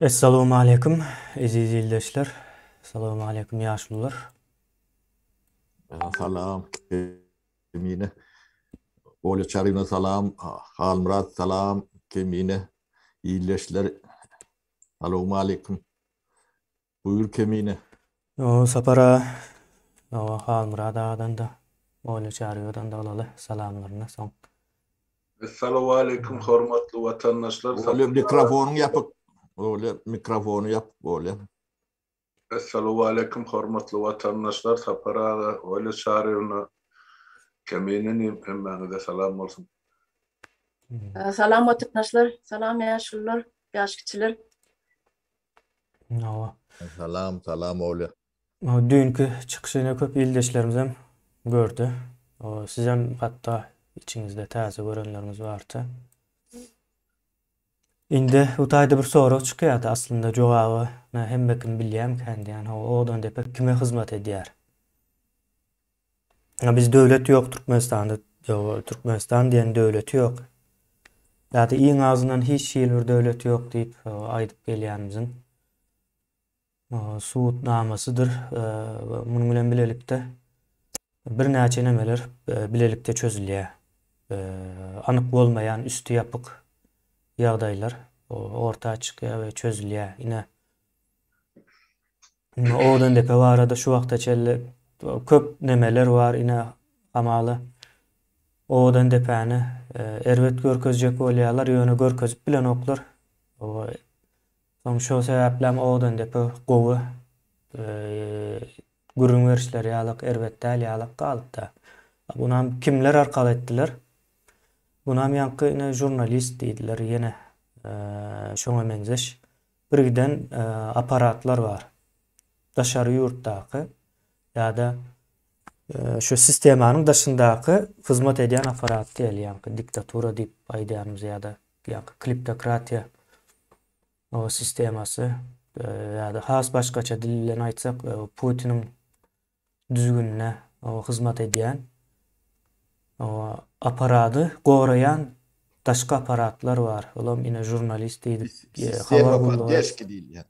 Essalawmaleýkum eziz ildeşler. Salawmaleýkum ýaşulular. Salam Kemine. Olya Çaryna salam, Halmyrat salam, Kemine ildeşler. Salawmaleýkum. Buýur Kemine. O Sapar aga, o Halmyrat agadan-da, Olya Çaryýewdan-da alaly salamlaryny soň. Essalawaleýkum hormatly watandaşlar. Olya mikrofonyň ýapyk. Olya mikrofony ýapyk Olya. Essalawaleýkum hormatly watandaşlar Sapar aga, Olya Çaryýewna, Kemine inim hemmäňize salam bolsun. Salam watandaşlar, salam ýaşulular, ýaş kiçiler. Hawa. Salam, salam Olya. Düýnki çykyşyny köp ildeşlerimizem gördi. Sizem hatda içiňizde täze görenleriňiz bardy. Indi bu taýda bir sorag çykýardy aslynda jogaby hemme kim bilýärmikän diýen. Hawa, Owadandepe kime hyzmat edýär? Biz döwlet ýok Türkmenistanda, Türkmenistan diýen döwleti ýok. Ýa-da iň azyndan hiç hili bir döwlet ýok diýip aýdyp gelýänimiziň subutnamasydyr. Munuň bilen bilelikde birnäçe nemeler bilelikde çözülýär. Anyk bolmaýan üsti ýapyk ýagdaýlar orta çykýar we çözülýär. Ine, Owadandepe barada şu wagta çenli köp nemeler bar, ine hamala Owadandepäni erbet görkezjek bolýarlar, ýöne görkezip bilenoklar. Soň şo sebäplem Owadandepe gowy gürrüň berişleri ýalak erbet däl ýalak galypda. Bunam kimler arkaly etdiler? Bunam ýaňky ine žurnalist diýdiler ýene şoňa meňzeş Birgiden apparatlar bar. Daşary ýurtdaky ýa-da şu sistemanyň daşyndaky hyzmat edýän apparat diýeli, ýaňky diktatura diýip aýdýanymyz ýa-da ýaňky kleptokratiýa o sistemasy ýa-da has başgaça dil bilen aýtsak, Putiniň düzgünine hyzmat edýän apparady goraýan daşky apparatlar bar. Olam ine žurnalist diýdik. Sistema poddežki diýilýär.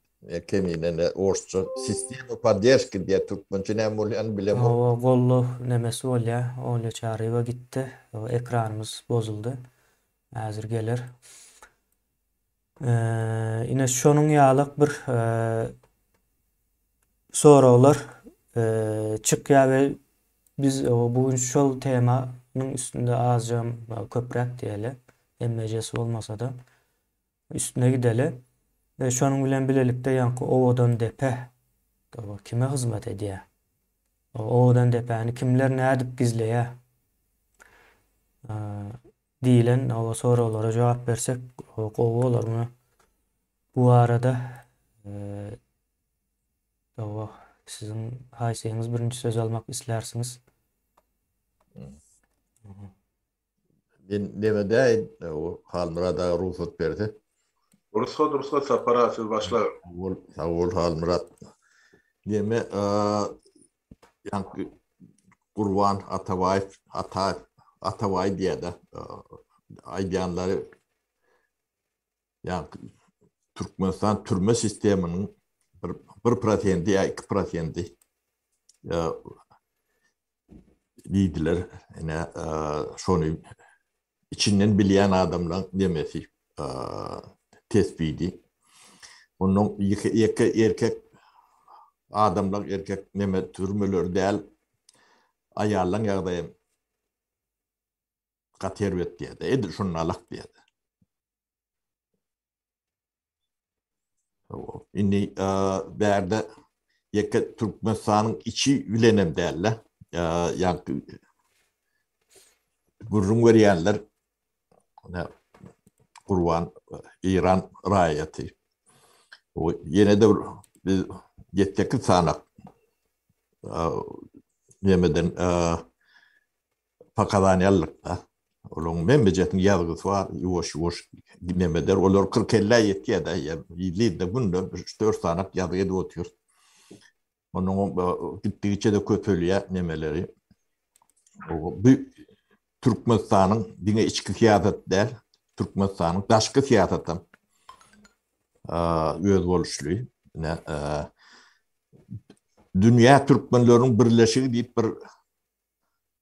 Kemine ne orsça sistema poddežki diýýär. Türkmençe näme bolýanyny bilemok. Hawa, gollow nemesi bolýar. Olýa Çaryýewa gitdi. Ekranymyz bozuldy. Häzir geler. Ine şonuň ýalak bir soraglar çykýar we biz bu gün şol temanyň üstünde azjam köpräk diýeli, hemmejesi bolmasa-da üstüne gideli. We şonuň bilen bilelikde ýaňky owadan depe kime hyzmat edýär? Owadan depäni kimler nädip gizleýär? Diýlen soraglara jogap bersek gowy bolar. Muny bu barada hawa siziň haýsyňyz birinji söz almak islärsiňiz? Men neme däýin, o Halmyrat aga rugsat berse. Rugsat, rugsat Sapar aga siz başlaň. Sag bol, sag bol Halmyrat. Neme Ýaňky Gurban Atabaýew, Ataýew, Atabaý diýýär-de, aýdýanlary ýaňky Türkmenistan türme sisteminiň bir bir prosendi ýa 2 prosendi diýdiler. Ine, şony içinden bilýän adamlaň demesi, tesbidi. Ondan ýeke erkek adamlaň erkek neme türmeleri däl, aýallaň ýagdaýam gaty erbet diýýär. Edil şunalak diýýär. Indi bärde ýeke Türkmenistanyň içi bilenem däl-de, ýaňky gürrüň berýänler Gurban Eýran raýaty. Ýene-de bir biz ýetsekiz sanak nemeden Pokazaniýa aldyk-da. Olaryň memmejesiniň ýazgysy bar, ýuwaş-ýuwaş nemeder. Olar kyrk-ellä ýetýär-de, ýylda günde üç-dört sanak ýazgy edip otyr. Onuň gitdigiçe-de köpelýär nemeleri. Bu Türkmenistanyň diňe içki syýasat däl, Türkmenistanyň daşky syýasatam. Özboluşly. Ine, Dünýä türkmenleriniň birleşigi diýip bir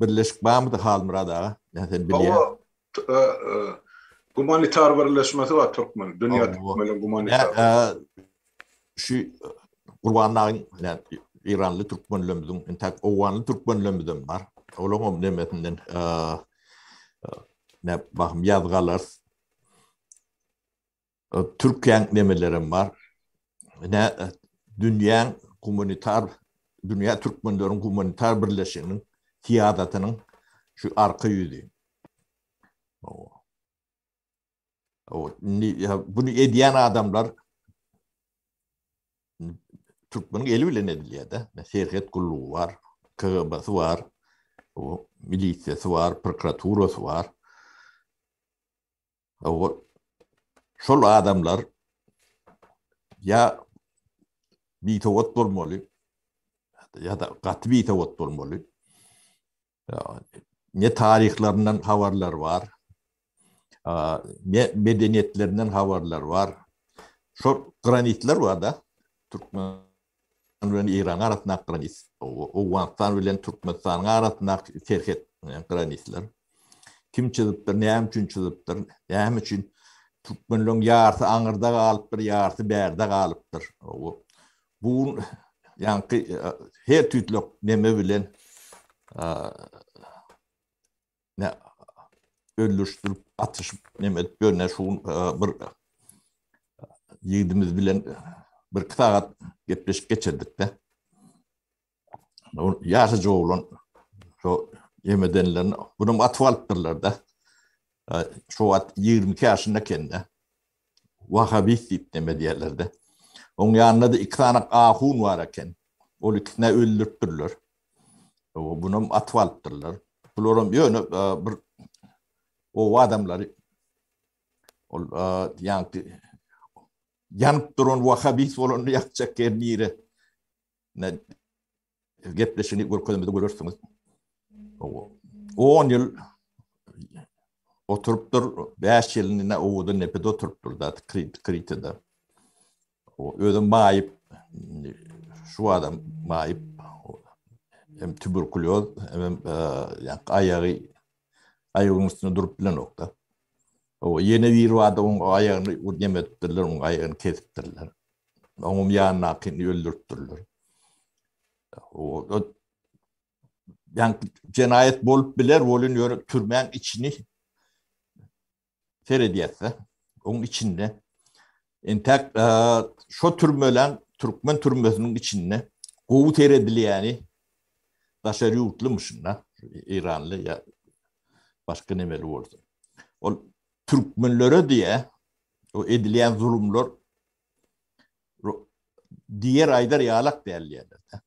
birleşik barmydy Halmyrat aga? Ýa sen bilýän. Gumanitar birleşmesi bar türkmen, dünýä türkmenleriniň gumanitar. Şu Gurban agyň Eýranly türkmenlerimiziň, entäk owganly türkmenlerimizem bar. Olaryň hem nemesinden ne bahym ýazgy alarys. Türkiýäň nemelerem bar. Ne dünýäň gumanitar dünýä türkmenleriň gumanitar birleşiginiň syýasatynyň şu arka ýüzi. O indi bunu edýän adamlar türkmeniň eli bilen edilýär-de. Serhet gullugy bar, KGB-si bar, o milisiýasy bar, prokuraturasy bar. O şol adamlar ýa bisowat bolmaly, ýa-da gaty bisowat bolmaly. Ne taryhlaryndan habarlar bar, ne medeniýetlerinden habarlar bar. Şol granitler bar-da, türkmen bilen Eýranyň arasyndaky granis, Owganystan bilen Türkmenistanyň arasyndaky serhet granisler. Kim çyzypdyr, näme üçin çyzypdyr, näme üçin türkmenleň ýarysy aňyrda galypdyr, ýarysy bärde galypdyr. Bu ýaňky her tüýtlek neme bilen ne öldürişdirip, atyşyp neme edip ýörne şu gün bir ýigidimiz bilen bir iki sagat gepleşik geçirdik-de. Ýaşajyk oglan şo ýemedenlerini bunam atyp alypdyrlar-da. Şo wagt 22 ýaşynda eken-de. Wahabist diýip neme diýerler-de. Oň ýanynda-da iki sany ahun bar eken. Ol ikisini öldüripdirler. Bunam atyp alypdyrlar. Bularam ýöne bir oba adamlary ol ýaňky ýanyp duran wahabist bolanda ýakjak ýer nire? Ne gepleşigini görkezemizde görersiňiz. 10 ýyl oturypdyr, 5 ýylyny ne owadan nepede oturypdyr da, Kritede. Özüm maýyp, şu adam maýyp, hem tuberkulyoz, hem ýa aýagy aýagyň üstünde durup bilenok da. O ýene bir bardy, oň aýagyny neme edipdirler, oň aýagyny kesipdirler. Oňam ýanyndakyny öldüripdirler. O ýa jenaýat bolup biler, welin ýöne türmäň içini seredýäs-de, oň içinde entäk şo türmeleň türkmen türmesiniň içinde gowy seredilýäni daşary ýurtlumyşyn-da, eýranly ýa başga nemeli bolsa. Ol türkmenlere diýä, o edilýän zulumlar diýer aýdar ýalak däl diýýärler-de.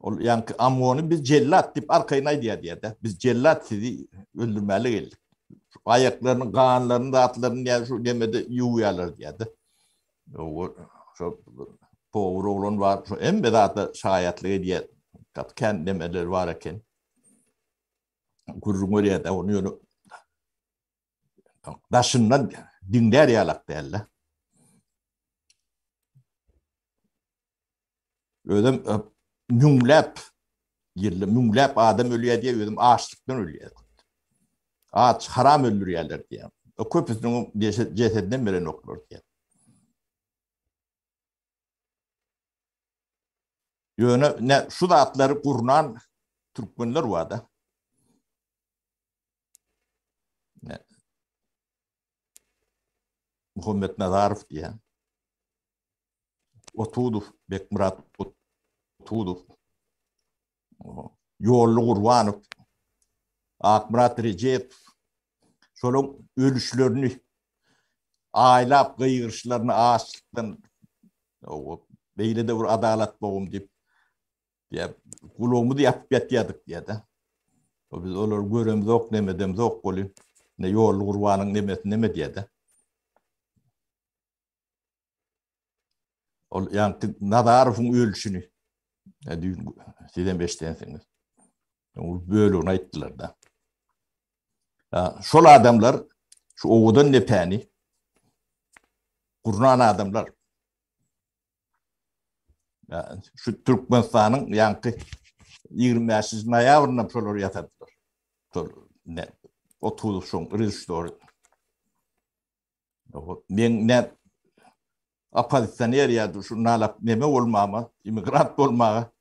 Ol ýaňky Amony biz jellat diýip arkaýyn aýdýar diýýär-de. Biz jellat sizi öldürmäli geldik. Aýaklarynyň ganlaryny zatlaryny ýa şu nemede ýuwýarlar diýýär-de. Şo powur oglan bar, şo hemme zada şaýatlyk edýär. Gaty kän nemeler bar eken. Gürrüň berýär-de, ony ýöne daşyndan diňlär ýalak däl-de. Özem müňläp ýylda müňläp adam ölýär diýýär, özem açlykdan ölýär. Aç, haram öldürýärler diýýär. O köpüsiniň jesedinem berenoklar diýýär. Ýöne ne şu zatlary gurnan türkmenler bar-da. Muhammet Nazarow diýýär. Otudow, Bekmyrat Otudow, Ýolly Gurbanow, Akmyrat Rejepow şolaryň ölüşlerini aýlap gygyryşlaryny açlykdan beýle-de bir adalat bogum diýip diýip gulagymyzy ýapyp ýatýardyk diýýär-de. Biz olary göremzok, nemedemzok welin, ine Ýolly Gurbanyň nemesi neme diýýär-de. Ol ýaňky Nazarowyň ölüşini düýn sizem eşidensiňiz. Ol bölegini aýtdylar-da. Şol adamlar şu owadan depäni gurnan adamlar. Şu Türkmenistanyň ýaňky 25 noýabrynda şolar ýasadylar. Şol ne 30 şoň režissýory. Men ne oppozisioner ýa şu nalap neme bolmama, immigrant bolmaga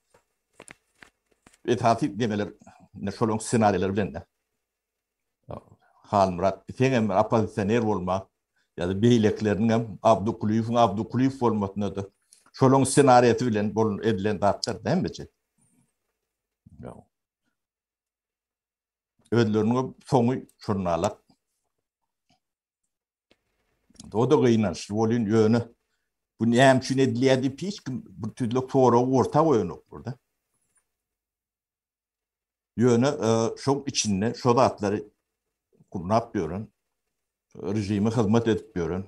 esasy demeler ne şolaryň ssenariýaları bilen de. Halmyrat, sen hem oppozisioner bolma ýa-da beýlekileriniň hem Abdukulyýewiň Abdukulyýew bolmasyna da şolaryň ssenariýasy bilen bol edilen zatlar da hemmesi. Özleriniň soňy şonalak. O da gynançly bolýan, ýöne bu näme üçin edilýär diýip hiç kim bir tüýdük soragy orta goýanok burada. Ýöne e, şoň içinde şo zatlary gurnap ýören, režime hyzmat edip ýören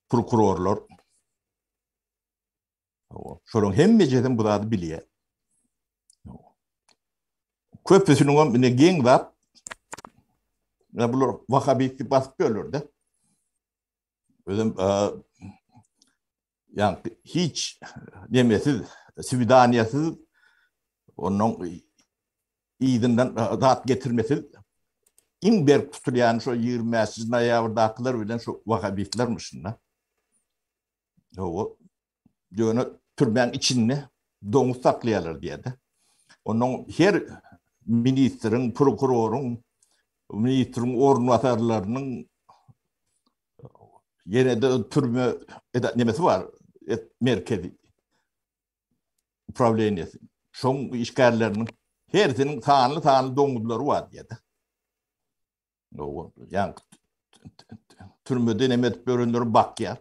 prokurorlar Şolaryň hemmejesem bu zady bilýär. Köpüsiniň hem ine geň zat ya bular wahabist diýip basyp ýörler-de. Özüm ýa hiç nemesiz, swidaniýasyz ondan yzyndan zat getirmesiz iň berk tutulýan şo 25 noýabrdakylar bilen şu wahabistlermişin-de. Hawa. Ýöne türmäň içinde doňuz saklaýarlar diýýär-de. Ondan her ministriň, prokuroryň, ministriň orunbasarlarynyň ýene-de türme nemesi bar, merkezi uprawleniýesi. Şoň işgärleriniň hersiniň sanly-sanly doňuzlary bar diýýär-de. Ýa türmede neme edip ýörenleri bakýar.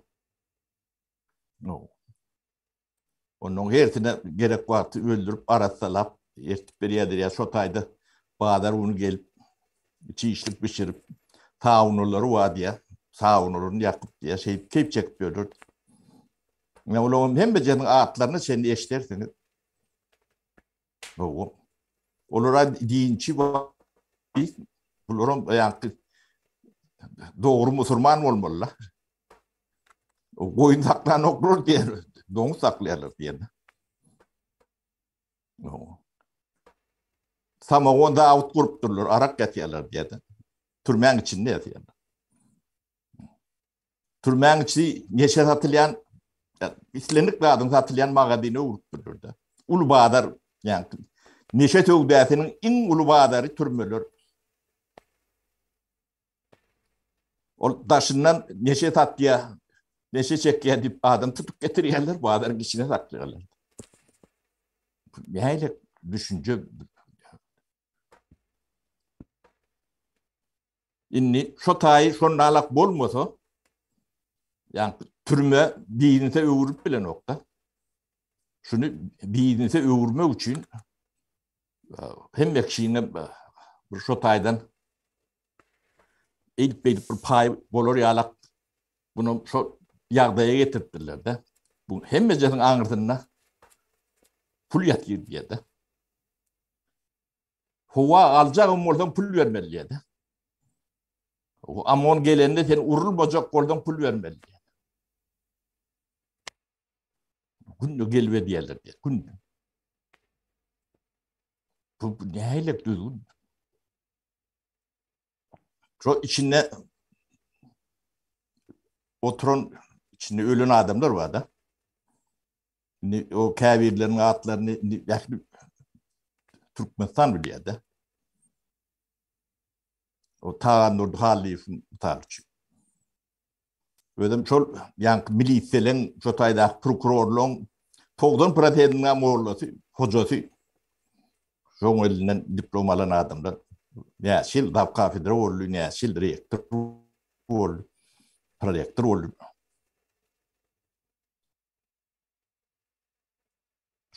Onuň hersine gerek wagty öldürip, arassalap, eltip berýärdir. Ýa şo taýda bazar güni gelip, çişlik bişirip, saunalary bar diýýär. Saunalaryny ýakyp diýýär, şeýdip keýp çekip ýörler. Ýa olaryň hemmejesiniň atlaryny çenli eşidersiňiz. Hawa. Olara dinçi bularam ýaňky dogry musulman bolmaly-la. Goýun saklanoklar diýer, doňuz saklaýarlar diýen. Samogon zawut gurupdyrlar, arak ýatýarlar diýýär. Türmäň içinde ýatýarlar. Türmäň içi neşe satylýan, islendik zadyň satylýan magazyna öwrüpdirler-de. Uly bazar, ýagny neşe söwdasynyň iň uly bazary türmeler. Ol daşyndan neşe satýar, neşe çekýär diýip adam tutup getirýärler, bazaryň içine saklaýarlar. Nähili düşünje? Indi şo taýy şondalak bolmasa, ýagny türme biznese öwrülip bilenok-da. Şuny biznese öwürmek üçin hemme kişiniň bir şo taýdan eýdip beýdip bir paý bolar ýalak bunu şo ýagdaýa getiripdirler-de. Bu hemmejesiniň aňyrsynda pul ýatyr diýýär-de. Howa aljagam bolsaň pul bermeli diýýär-de. OMON gelende sen urulmajak bolsaň pul bermeli diýýär. Günde gelip edýärler diýýär. Günde. Bu nähili düzgün? Şo içinde oturan içinde ölen adamlar bar da. Indi o käbirleriniň atlaryny indi ähli Türkmenistan bilýär-de. O Tagandurdy Hallyýewiň mysal üçin. Özem şol ýaňky miliseleň, şo taýdaky prokurorlaryň 90 prosentiniň mollasy, hojasy şoň elinden diplom alan adamlar. Näçe ýyl zaw kafedra boldy, näçe ýyl rektor boldy, prorektor boldy.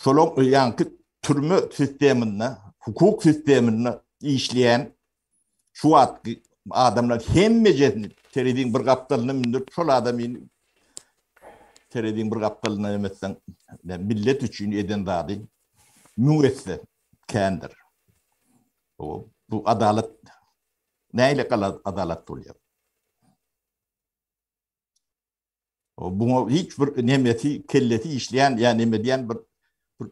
Şolaň ýaňky türme sisteminde, hukuk sisteminde işleýän şu wagtky adamlar hemmejesini tereziň bir gapdalyna mündürip, şol adamyny tereziň bir gapdalyna hem etseň, millet üçin eden zady müň esse kändir. Bu adalat. Nähili adalat bolýar? Buňa hiç bir nemesi, kellesi işleýän ýa neme diýen bir bir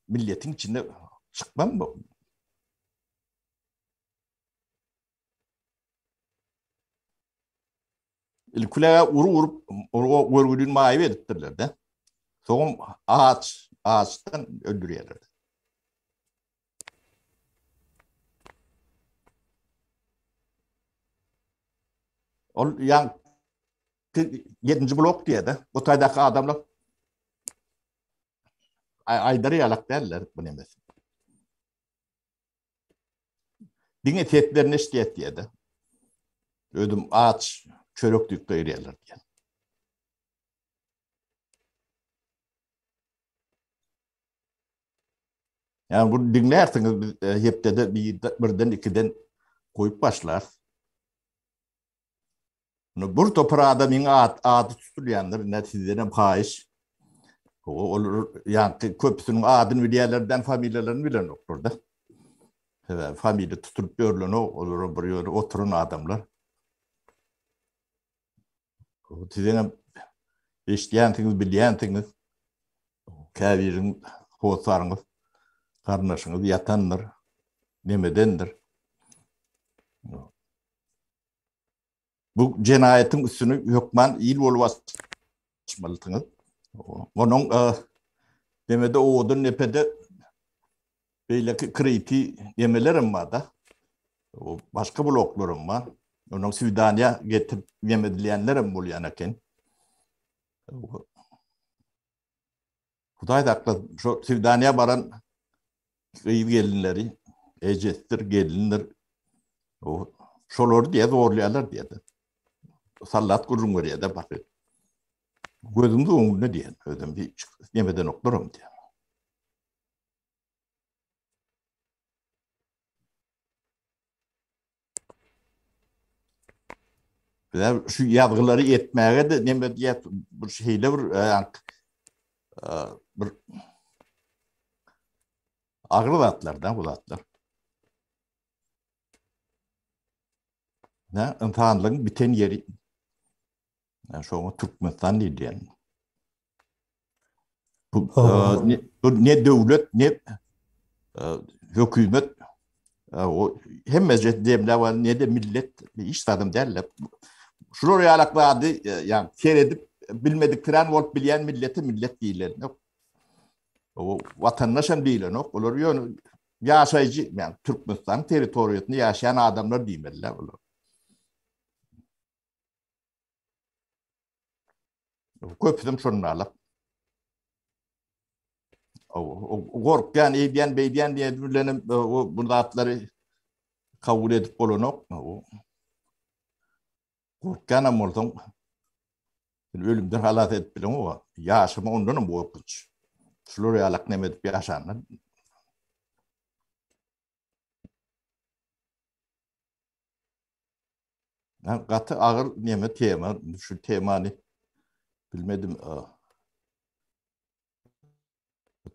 milletiň içinde çykmam bu. Ilküle urup urup o görgülini maýyp edipdirler de. Soňam aç, açdan öldürýärler. Ol ýa 7-nji blok diýýär-de. Bu taýdaky adamlar aýdar ýalak däller bu nemesi. Diňe seslerini eşidýär diýýär-de. Özüm aç, çörek diýip gygyrýarlar diýýär. Ýani bu diňlärsiňiz biz e, hepdede bir, birden ikiden goýup başlarys. Bunu bir topar adamyň ad, ady tutulýandyr. Ne sizden hem haýyş. Ol ýa köpüsiniň adyny bilýärlerden familiýalaryny bilenoklar da. Sebäbi familiýa tutulyp ýörlenok, olar bir ýerde oturan adamlar. Siziň hem eşidýänsiňiz, bilýänsiňiz. Käbiriň hossaryňyz, garyndaşyňyz ýatandyr, nemedendir. Bu jenaýatyň üstüni hökman il bolup açmalysyňyz. Onuň e, demede owadan depede beýleki kriti demelerem bar-da. Başga bloklaram bar. Onuň swidaniýa getirip neme edilýänlerem bolýan eken. Hudaý saklasyn, şo swidaniýa baran gyz gelinleri, ejesidir, gelindir. O şolary diýe zorlaýarlar diýe. Sallat gürrüň berýär-de baky. Gözümiz öňünde diýen, özüm hiç nemeden oklaram diýen. Bizler şu ýazgylary etmäge de neme diýip bir şeýle bir e, e, bir agyr zatlar da bu zatlar. Ne insanlygyň biten ýeri. Yani şoňa Türkmenistan diýilýän. Bu, e, ne, bu ne döwlet ne e, hökümet e, o hemmece demle var ne de millet hiç zadam däl. Şular ýalak zady e, ýa seredip bilmedik tren bolup bilýän millete millet diýilenok. O watandaş hem diýilenok. Olar ýöne ýaşaýjy, ýa Türkmenistan territoriýasynda ýaşaýan adamlar diýmeliler olar. Köpüsem şondalar. Gorkýan, eýdýän, beýdýän diýen bilen bu zatlary kabul edip bolanok. Gorkýan hem bolsaň, ölümden halas edip bileňok. Ýaşama ondan hem gorkunç. Şular ýalak näme edip ýaşanlar. Gaty agyr neme tema, şu temany bilmedim.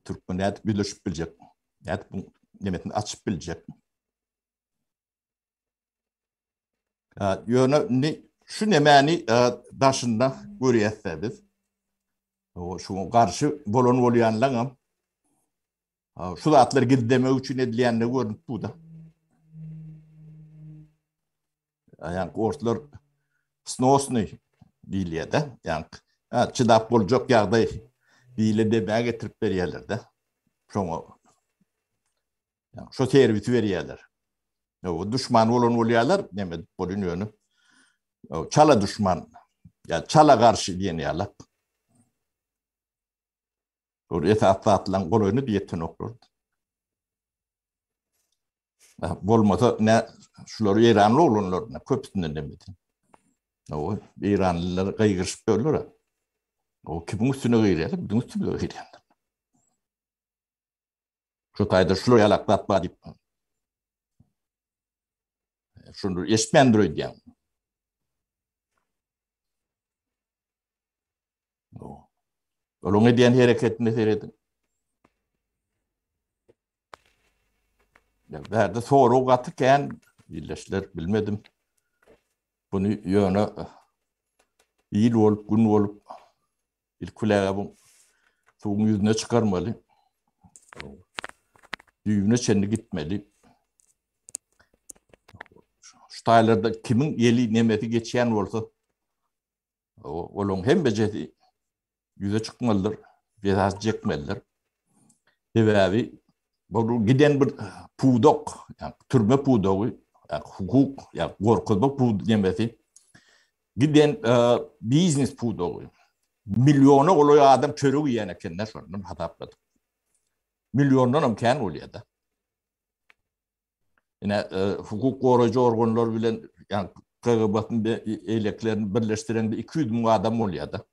Türkmen nädip ýüzleşip biljek? Nädip bu nemesini açyp biljek? Ýöne indi şu nemäni daşynda görýäs biz. Şu garşy bolan bolýanlaryň Şu zatlary gizlemek üçin edilýänligi görnüp dur-da. Ýa orslar snosny diýilýär-de. Ýa çydap boljak ýagdaý diýile demä getirip berýärler-de. Şoňa ýa şo serwisi berýärler. O duşman bolan bolýarlar, näme edip bolýan ýöne. Çala duşman, ýa çala garşy diýen ýaly. Ol esas zatlaryň golaýyna da ýetenoklar. Bolmasa ne şular Eýranly oglanlar ne köpüsinden demedi. O Eýranlylar gygyryşyp ýörler. O kimiň üstüne gygyrýarlar? Biziň üstümize gygyrýarlar. Şu taýda şular ýalak zat bar diýip. Şuny eşitmändir öýdýän. Olaryň edýän hereketine serediň. Bärde sorag gaty kän. Illeşler bilmedim. Buny ýöne il bolup, gün bolup ilk biläge bu suwuň ýüzüne çykarmaly. Düýbüne çenli gitmeli. Şu taýlarda kimiň ýeli nemesi geçýän bolsa, olaryň hemmejesi ýüze çykmalydyr, jezasy çekmelidir. Sebäbi bu giden bir pudak, ýa türme pudagy, ýa hukuk, ýa gorkuzma pudagy nemesi giden e, biznes pudagy. Milliona golaý adam çörek iýen ekenler şondan hasapladyk. Milliondan hem kän bolýar-da. Ine, hukuk goraýjy organlar bilen, ýagny KGB-nyň eýleklerini birleşdireňde 200 müň adam bolýar-da.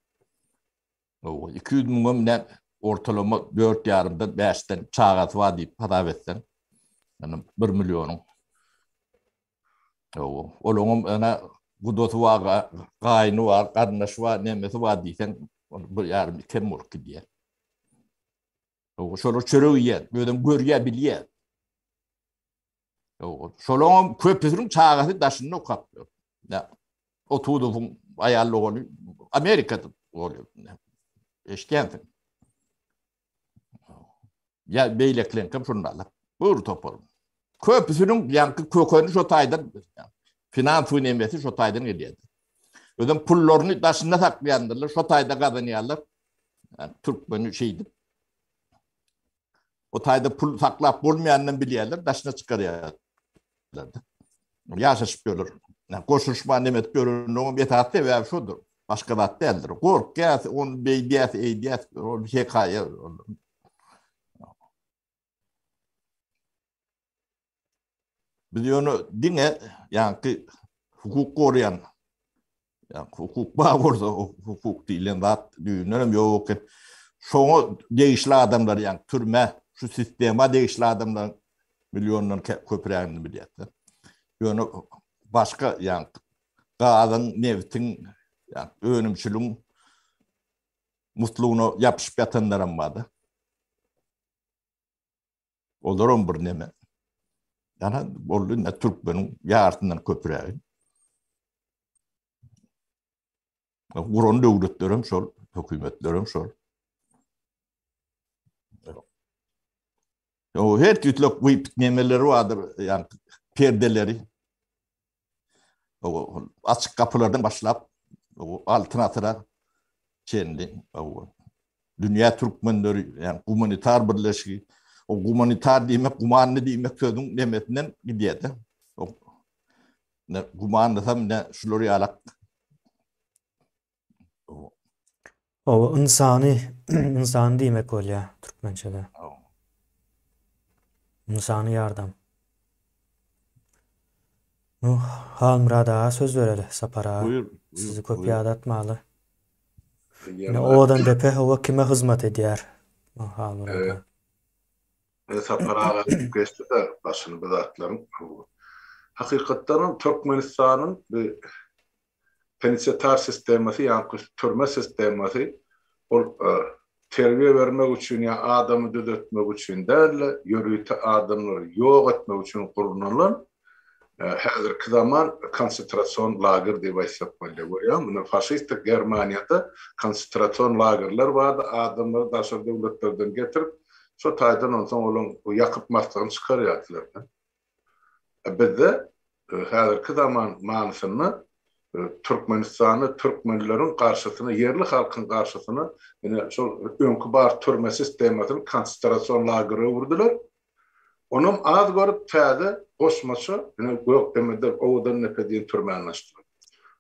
Hawa, 200 müňem ne ortalama dört ýarymdan, bäşden çagasy bar diýip hasap etseň, ýagny bir millionyň. Hawa, olaňam ene gudasy bar, gaýyny bar, garyndaşy bar, nemesi bar diýseň, bir ýarym ikem bolup gidýär. Hawa, şolar çörek iýýär, özem görýär, bilýär. Hawa, şolaryň köpüsiniň çagasy daşynda okap ýör. Ýa, Otuzowyň aýal dogany Amerikada bolýar. Eşidýänsiň. Ýa beýlekileňkem şundalar. Bir topar. Köpüsiniň ýaňky kökeni şo taýdan finansiýa nemesi şo taýdan gelýär. Özem pullaryny daşynda saklaýandyrlar, şo taýda gazanýarlar. Yani, türkmeni şeýdip o taýda pul saklap bolmaýandan bilýärler, daşyna çykarýarlar. Ýaşaşyp ýörler. Yani, goşulyşma neme edip ýörenligiň esasy sebäbi şodur. Başga zat däldir. Gorkýas, ony beýdýäs, eýdýäs, ol hekaýa. Biz ýöne diňe ýaňky hukuk goraýan, ýa hukuk bar bolsa, hukuk diýlen zat düýbünden hem ýok eken. Şoňa degişli adamlar, ýa türmä, şu sistema degişli adamlaryň milliondan köprägini bilýär. Ýöne başga ýa gazyň, nebtiň, ýa önümçiligiň muslugyna ýapyşyp ýatanlaram bar-da. Olaram bir neme. Ýana boldy indi türkmeniň ýarysyndan köprägi. Guran döwletlerem şol, hökümetlerem şol. O her tüýtlek wyp nemeleri bardyr, ýa perdeleri. Açyk gapylardan başlap, Altyn asyra çenli dünýä türkmenleri, ýagny gumanitar birleşigi, o gumanitar diýmek, gumanly diýmek sözüň nemesinden gidýär-de. Ne gumanlysam ne şular ýalak. Oba ynsany, ynsany diýmek bolýar türkmençede. Ynsany ýardam. Nu, Halmyrat aga söz bereli, Sapar aga. Buyur, Sizi buyur, köp buyur. ýadatmaly. Ine, Owadan depe hawa kime hyzmat edýär? Halmyrat aga. Sapar aga aýdyp geçdi-de başyny bu zatlaryň. Hakykatdanam Türkmenistanyň bu Penitensiar sistemasy, ýaňky türme sistemasy ol terbiýe bermek üçin ýa adamy düzetmek üçin däl-de, ýörite adamlary ýok etmek üçin gurnalan häzirki zaman konsentrasion lager diýip aýtsak bolýar. Görýäňmi, ine faşistik Germaniýada konsentrasion lagerler bardy, adamlary daşary döwletlerden getirip, şo taýdan onsoň olaň ýakyp maslygyny çykarýardylar. Bizde häzirki zaman manysynda Türkmenistanda türkmenleriň garşysyna, ýerli halkyň garşysyna ine şol öňki bar türme sistemasyny konsentrasion lagere öwürdiler. Onam az görüp täze goşmaça ine Gökdemede Owadandepe diýen türmäni açdylar.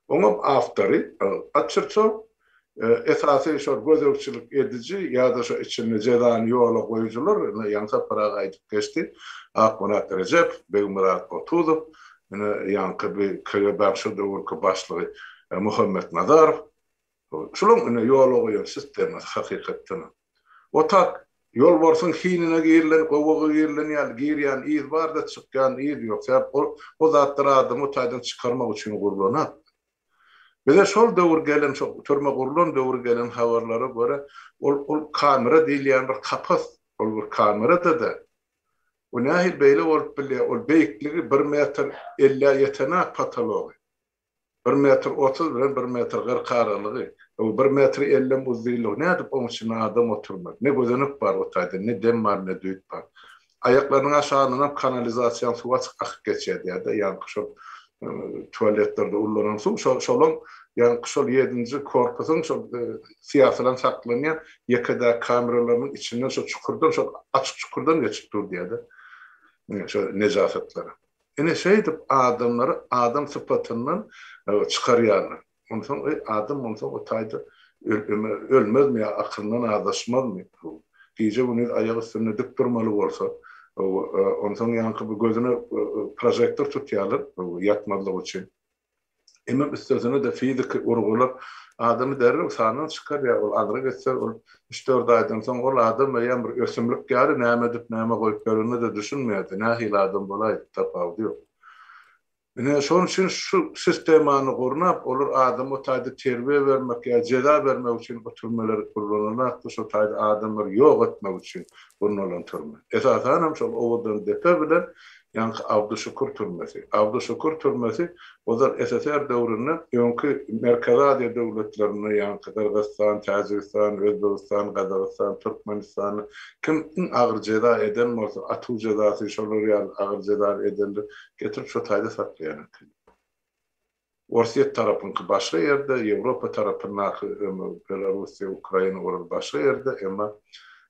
Oňam awtory Açyrçow, Esasy şol gözegçilik ediji ýa-da şo içinde jezany ýola goýujylar, ine ýaňy Sapar aga aýdyp geçdi, Akmyrat Rejepow, Begmyrat Otuzow, ine ýaňky bi KGB-niň şo döwürki başlygy Muhammet Nazarow. Şulaň ine ýola goýan sistemasy hakykatdanam. O tak ýolbarsyň hinine girilen, gowaga girilen ýaly girýän yz bar-da, çykýan yz ýok. Sebäp o zatlar adamy o taýdan çykarmak üçin gurlan-a. Bize şol döwür gelen, şo türme gurlan döwür gelen habarlara görä, ol ol kamera diýilýän bir kapas, ol bir kamera-da däl. O nähili beýle bolup bilýär? Ol beýikligi bir metr ellä ýetenak potology. Bir metr 30 bilen bir metr 40 aralygy. O bir metr ellem uzynlygy. Nädip oň içinde adam oturmaz? Ne gözenek bar o taýda, ne dem bar, ne düýt bar. Aýaklarynyň aşagyndanam kanalizasiýaň suwy açyk akyp geçýär diýýär-de, ýaňky şol tualetlerde ullanan suw, şol şolaň ýaňky şol ýedinji korpusyň şol syýasylaň saklanýan ýeke-täk kameralarynyň içinden şol çukurdan, şol açyk çukurdan geçip dur diýýär-de, şo nejasatlar. Ine şeýdip adamlary adam sypatyndan çykarýarlar. Onsoň eý adam bolsa o taýda ölmezmi ýa akylyndan azaşmazmy? Gije-gündiz aýak üstünde dik durmaly bolsa, onsoň ýaňky bu gözüne prožektor tutýarlar ýatmazlyk üçin. Hemem üstesine-de fiziki urgular adamy derrew sandan çykarýar. Ol aňry gitse, ol üç-dört aýdan soň ol adam eýýäm bir ösümlik ýaly näme edip, näme goýup ýörenine-de düşünmeýärdi. Nähili adam bolaýdy, tapawudy ýok. Ine, şonuň üçin şu sistemany gurnap, olar adama o taýda terbiýe bermek ýa jeza bermek üçin o türmeler gurlananakdy, şo taýda adamlary ýok etmek üçin gurnalan türme. Esasanam şol Owadandepe bilen ýaňky Abduşukur türmesi. Abduşukur türmesi ozal SSR döwründe öňki Merkezi Aziýa döwletlerinde ýaňky Gyrgyzystan, Täjigistan, Özbegistan, Gazagystan, Türkmenistanda kim iň agyr jeza eden bolsa, atuw jezasy şolar ýaly agyr jeza edenler getirip şo taýda saklaýan eken. Orsýet tarapyňky başga ýerde, Ýewropa tarapyndaky Belarussiýa, Ukraina olar başga ýerde, emma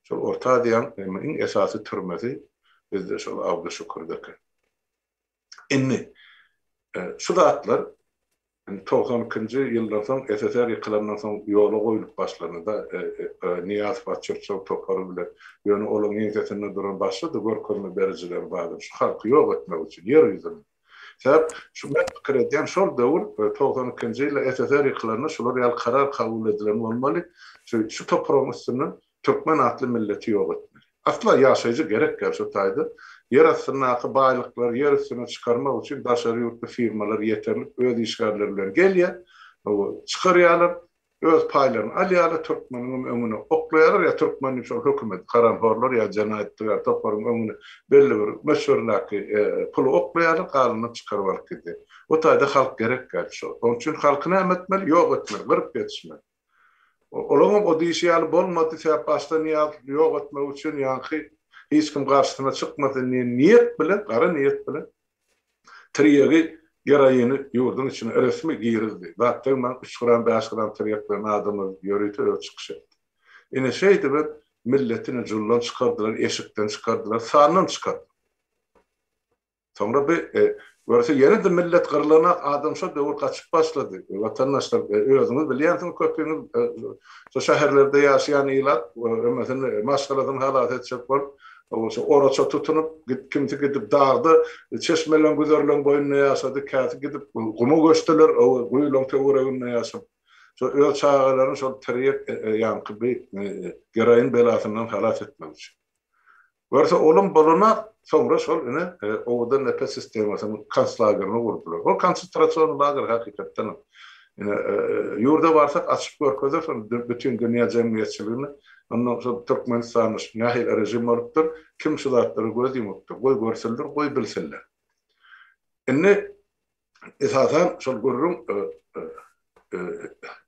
şol Orta Aziýaň iň esasy türmesi bizde şol Abduşükürde eken. Indi şu zatlar indi 92-nji ýyldan soň SSR ýykylandan soň ýola goýlup başlandy-da Nyýazow Açyrçow topary bilen. Ýöne olaryň ýeňsesinde duran başga-da görkezme berijiler bardy. Şu halky ýok etmek üçin ýer ýüzünde. Sebäp şu men pikir edýän şol döwür 92-nji ýylda SSR ýykylanda şular ýaly karar kabul edilen bolmaly. Şu şu topragyň üstünden türkmen atly milleti ýok etmeli. Asla ýaşaýjy gerek däl şu taýda. Ýer astyndaky baýlyklary ýer üstüne çykarmak üçin daşary ýurtly firmalar ýeterlik öz işgärleri bilen gelýär, çykarýarlar. Öz paýlaryny alýarlar, türkmeniňem öňüne oklaýarlar, ýa türkmen diýip şol hökümet, haramhorlar ýa jenaýatkär toparyň öňüne belli bir möçberindäki puly oklaýarlar, galanyny çykaryp alyp gidýär. O taýda halk gerek däl şo. Onuň üçin halky näme etmeli? Ýok etmeli, gyryp ýetişmeli. Olaňam o diýşi ýaly bolmady, sebäp başda Nyýazowy ýok etmek üçin ýaňky hiç kim garşysyna çykmasyn diýen niýet bilen, gara niýet bilen Tirýegi, geroini ýurduň içine resmi girizdi. Zat degmän üç gram, bäş gram tirýek bilen adamlar ýörite özi çykyş etdi. Ine şeýdibem milleti ine juldan çykardylar, eşikden çykardylar, sandan çykardylar. Soňra bir görse ýene-de millet gyrlanak, adam şo döwür gaçyp başlady. Watandaşlar özüňiz bilýänsiňiz köpüňiz şo şäherlerde ýaşaýan ilat ömesini maşgalasyny halas etjek bolup Şo oraça tutunyp, kimsi gidip dagda, çeşmeleň, güzerleň boýunda ýaşady, käsi gidip guma göçdüler, guýulaň töwereginde ýaşap. Şo öz çagalaryny şol tirýek, ýaňky bi geroin belasyndan halas etmek üçin. Görse olam bolanak, soňra şol ine Owadan depe sistemasynyň konslagerini gurdular. Ol konsentrasion lager hakykatdanam. Ine ýurda barsak açyp görkezeris ony bütin dünýä jemgyýetçiligine. Ondan şol Türkmenistanda şu nähili režim bolupdyr, kim şu zatlara göz ýumupdyr, goý görsünler, goý bilsinler. Indi esasan şol gürrüň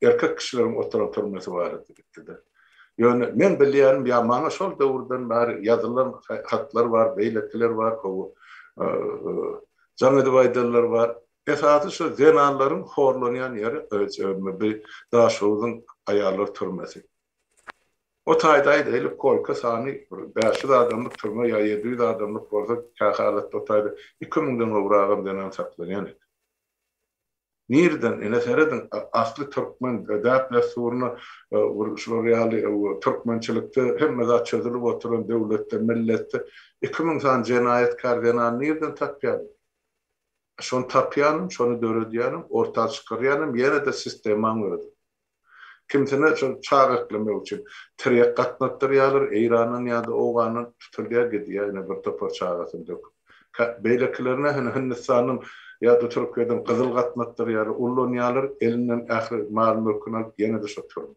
erkek kişileriň oturan türmesi barada gitdi-de. Ýöne men bilýänim ýa maňa şol döwürden bäri ýazylan hatlar bar, beýlekiler bar, jaň edip aýdanlar bar. Esasy şu zenanlaryň horlanýan ýeri bu Daşhowuzyň aýallar türmesi. O taýda aýdaýly koýka sany bir 500 adamlyk türme ýa 700 adamlyk bolsa kähalatda o taýda 2000-den gowragam zenan saklanýan eken. Nireden ine serediň asly türkmen däp-dessuryna bir şular ýaly türkmençilikde hemme zat çözülip oturan döwletde milletde 2000 sany jenaýatkär zenany nireden tapýarlar? Şony tapýanym, şony döredýänim, orta çykarýanym ýene-de sistemaň özi. Kimsine şol çaga eklemek üçin tirýek gatnatdyrýarlar, Eýrandan ýa-da Owgandan tutulýar gidýär ine bir topar çagasyny döküp. Beýlekilerine hany Hindistandan ýa-da Türkiýeden gyzyl gatnatdyrýarlar, ullanýarlar, elinden ähli mal-mülküni alyp ýene-de şo türme.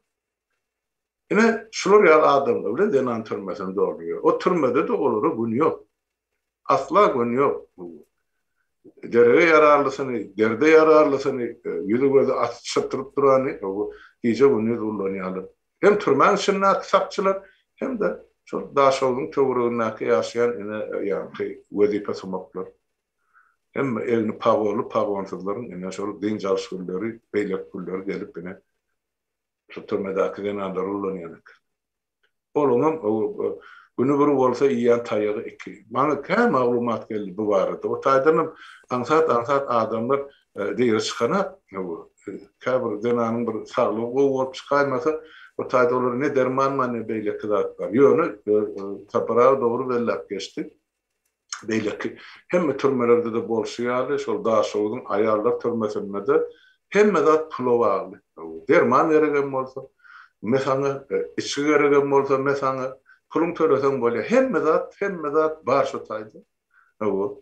Ine şular ýaly adamlar bilen zenan türmesini doldurýar. O türmede-de olara gün ýok. Asla göni ýok. Derege ýararlysyny, derde ýararlysyny, ýüzi-gözi açyk çyrtylyp durany gije-gündiz ullanýarlar. Hem türmäň içindäki sakçylar, hem-de şol Daşogzuň töweregindäki ýaşaýan ine ýaňky wezipe sumaklar. Hemme egni pagonly, pagonsyzlaryň ine şol dynç alyş günleri, beýleki günleri gelip ine şu türmedäki zenanlary ullanýan eken. Olaňam güni bir bolsa iýýän taýagy iki. Maňa kän maglumat geldi bu barada. O taýdanam aňsat-aňsat adamlar diri çykanak. Käbir zenanyň bir saglygy gowy bolup çykaýmasa, o taýda olara ne derman bar, ne beýleki zat bar. Ýöne Sapar aga dogry belläp geçdi. Beýleki hemme türmelerde-de bolşy ýaly, şol Daşoguzyň aýallar türmesinde-de hemme zat pula bagly. Derman geregem bolsa, me saňa, içgi geregem bolsa, me saňa, puluň töleseň bolýar. Hemme zat, hemme zat bar şo taýda. Hawa.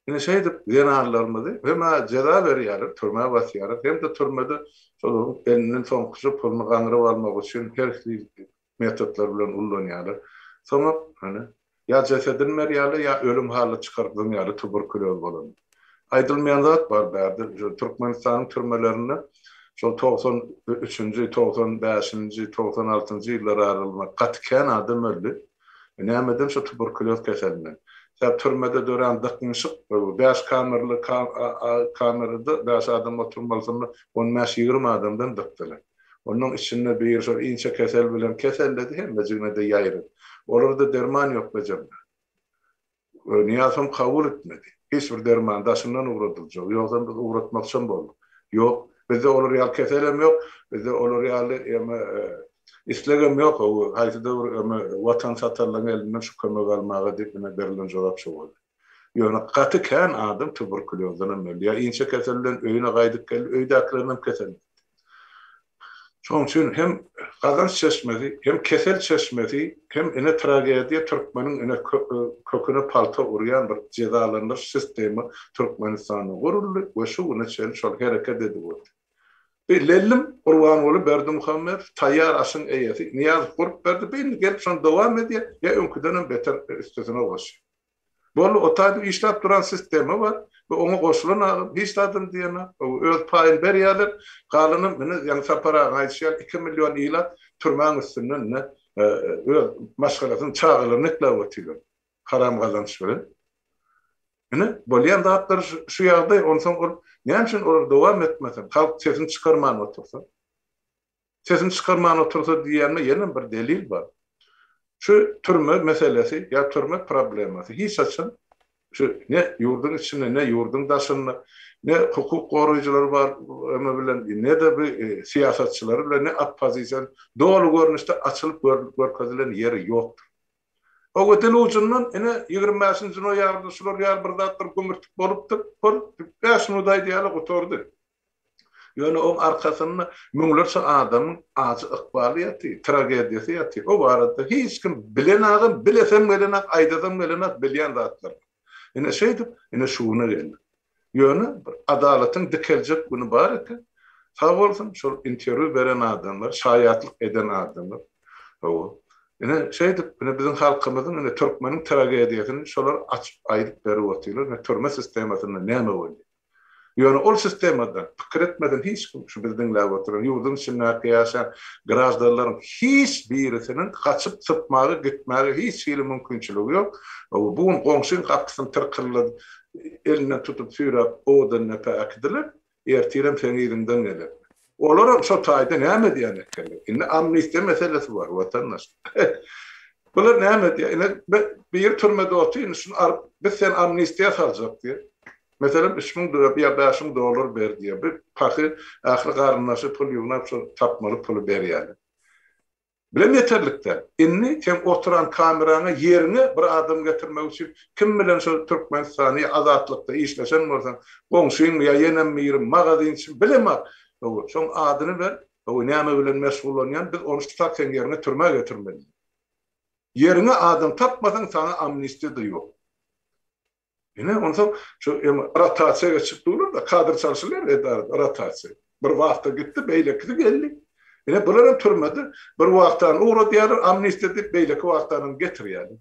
Ine şeýdip zenanlarymyzy hem-ä jeza berýärler, türmä basýarlar, hem-de türmede şolaryň elinden soňkuja puluny gaňryp almak üçin her hili metodlar bilen ullanýarlar. Soňam hany ýa jesedini berýärler, ýa ölüm halda çykaryp zyňýarlar tuberkulýoz bolanda. Aýdylmaýan zat bar bärde, Türkmenistanyň türmelerinde şol 93-nji, 95-nji, 96-njy ýyllar aralygynda gaty kän adam öldi. Nämeden şu tuberkulýoz keselinden. Sebäp türmede dörän dyknyşyk bäş kamerly kamerada bäş adam oturmalysynda on bäş-ýigrimi adamdan dykdylar. Onuň içinde biri şol inçe kesel bilen keselledi, hemmejigine-de ýaýrady. Olarda derman ýok bejermäge. Nyýazowam kabul etmedi. Hiç bir derman daşyndan ugradyljak. Ýogsam biz ugratmakçam bolduk. Ýok. Bizde olar ýaly keselem ýok. Bizde olar ýaly eme islegem ýok. Haýsyda bir eme watan satarlaryň elinden şu kömegi almaga diýip ine berilen jogap şo boldy. Ýöne gaty kän adam tuberkulýozdan hem öldi. Ýa inçe kesel bilen öýüne gaýdyp geldi, öýdäkilerini hem keselletdi. Şonuň üçin hem gazanç çeşmesi, hem kesel çeşmesi, hem ine tragediýa türkmeniň ine köküne palta urýan bir jezalandyryş sistemi Türkmenistanda guruldy we şu güne çenli şol hereket edip otyr. Bir lellim Gurbanguly Berdimuhamedow taýýar aşyň eýesi Nyýazow gurup berdi, bu indi gelip şony dowam edýär ýa öňküdenem beter üstesine goşýar. Boldy, o taýda işläp duran sistema bar we oňa goşulan agam hiç zadam diýenok, öz paýyny berýärler, galanam ine ýaňy Sapar agaň aýdyşy ýaly iki million ilat türmäň üstünden ine öz maşgalasyny, çagalaryny ekläp otyrlar haram gazanç bilen. Ine bolýan zatlar şu ýagdaý, onsoň ol näme üçin olar dowam etmesin, halk sesini çykarman otursa. Sesini çykarman otursa diýýänime ýenem bir delil bar. Şu türme meselesi ýa türme problemasy hiç haçan şu ne ýurduň içinde ne ýurduň daşynda ne hukuk goraýjylary bar eme bilen ne-de bir syýasatçylary bilen ne oppozisiýa doly görnüşde açylyp görkezilen ýeri ýokdur. Hawa dil ujundan ine 25-nji noýabrda şular ýaly bir zatlar gümürtik bolupdyr. Hol bäş minut aýdýarlar gutardy. Ýöne oň arkasynda müňlerçe adamyň ajy ykbaly ýatyr, tragediýasy ýatyr. O barada hiç kim bilenagam, bilesem gelenak, aýdasam gelenak bilýän zatlar. Ine şeýdip, ine şu güne geldik. Ýöne bir adalatyň dikeljek güni bar eken. Sag bolsun şol interwýu beren adamlar, şaýatlyk eden adamlar. Hawa. Ine şeýdip, ine biziň halkymyzyň, ine türkmeniň tragediýasyny şolar açyp aýdyp berip otyrlar. Ine türme sistemasynda näme bolýar? Ýöne ol sistemada pikir etmeden hiç kim şu bizi diňläp oturan ýurduň içindäki ýaşaýan graždanlaryň hiç birisiniň gaçyp sypmaga gitmäge hiç hili mümkinçiligi ýok. Bu gün goňşyň gapysyny tyrkyldadyp elinden tutup süýräp owadan depä äkidiler, ertirem seň yzyňdan gelerler. Olaram şo taýda näme edýän ekenler? Indi amnistiýa meselesi bar, watandaş. Bular näme edýär? Ine, biri türmede otyr, indi şuny alyp, biz seni amnistiýa saljak diýýär. Meselem, 3000 ýa 5000 dollar ber diýýär. Bir pahyr ähli garyndaşy pul ýygnap, şol tapmaly puly berýärler. Bilem ýeterlik däl. Indi seň oturan kameraňa ýeriňe bir adam getirmek üçin kim bilen şol Türkmenistany ýa Azatlykda işleşen bolsaň, goňşyňmy ýa ýenem biri, magazinçimi bilemok. Hawa, şoň adyny ber, hawa näme bilen meşgullanýan, biz ony şu tak seň ýeriňe türmä getirmeli. Ýeriňe adam tapmasaň saňa amnistiýa-da ýok. Ine, onsoň şu rotasiýa geçip durlar-da, kadr çalşylýar edarada, rotasiýa. Bir wagta gitdi, beýlekisi geldi. Ine, bular hem türmede bir wagtany ugradýarlar, amnistiýa diýip, beýleki wagtany getirýärler.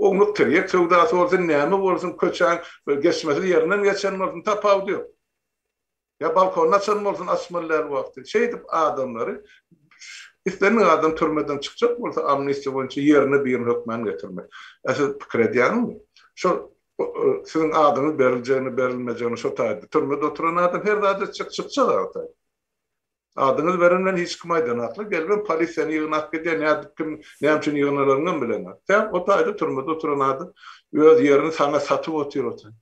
Ownuk tirýek söwdasy bolsun, näme bolsun, köçäň geçmesiz ýerinden geçen bolsun, tapawudy ýok. Ýa balkonyny açan bolsun, açmaly däl wagty. Şeýdip adamlary islendik adam türmeden çykjak bolsa amnistiýa boýunça ýerine birini hökmän getirmek. Ä siz pikir edýäňizmi? Şo siziň adyňyz beriljegini, berilmejegini şo taýda türmede oturan adam her zat etjek, çykjak o taýda. Adyňyzy beren bilen hiç kim aýdanaklar, gelibem polisiýany ýygnap gidýär, nädip kim, näme üçin ýygnalanyňam bilenok. Sen o taýda türmede oturan adam öz ýerini saňa satyp otyr o taýda.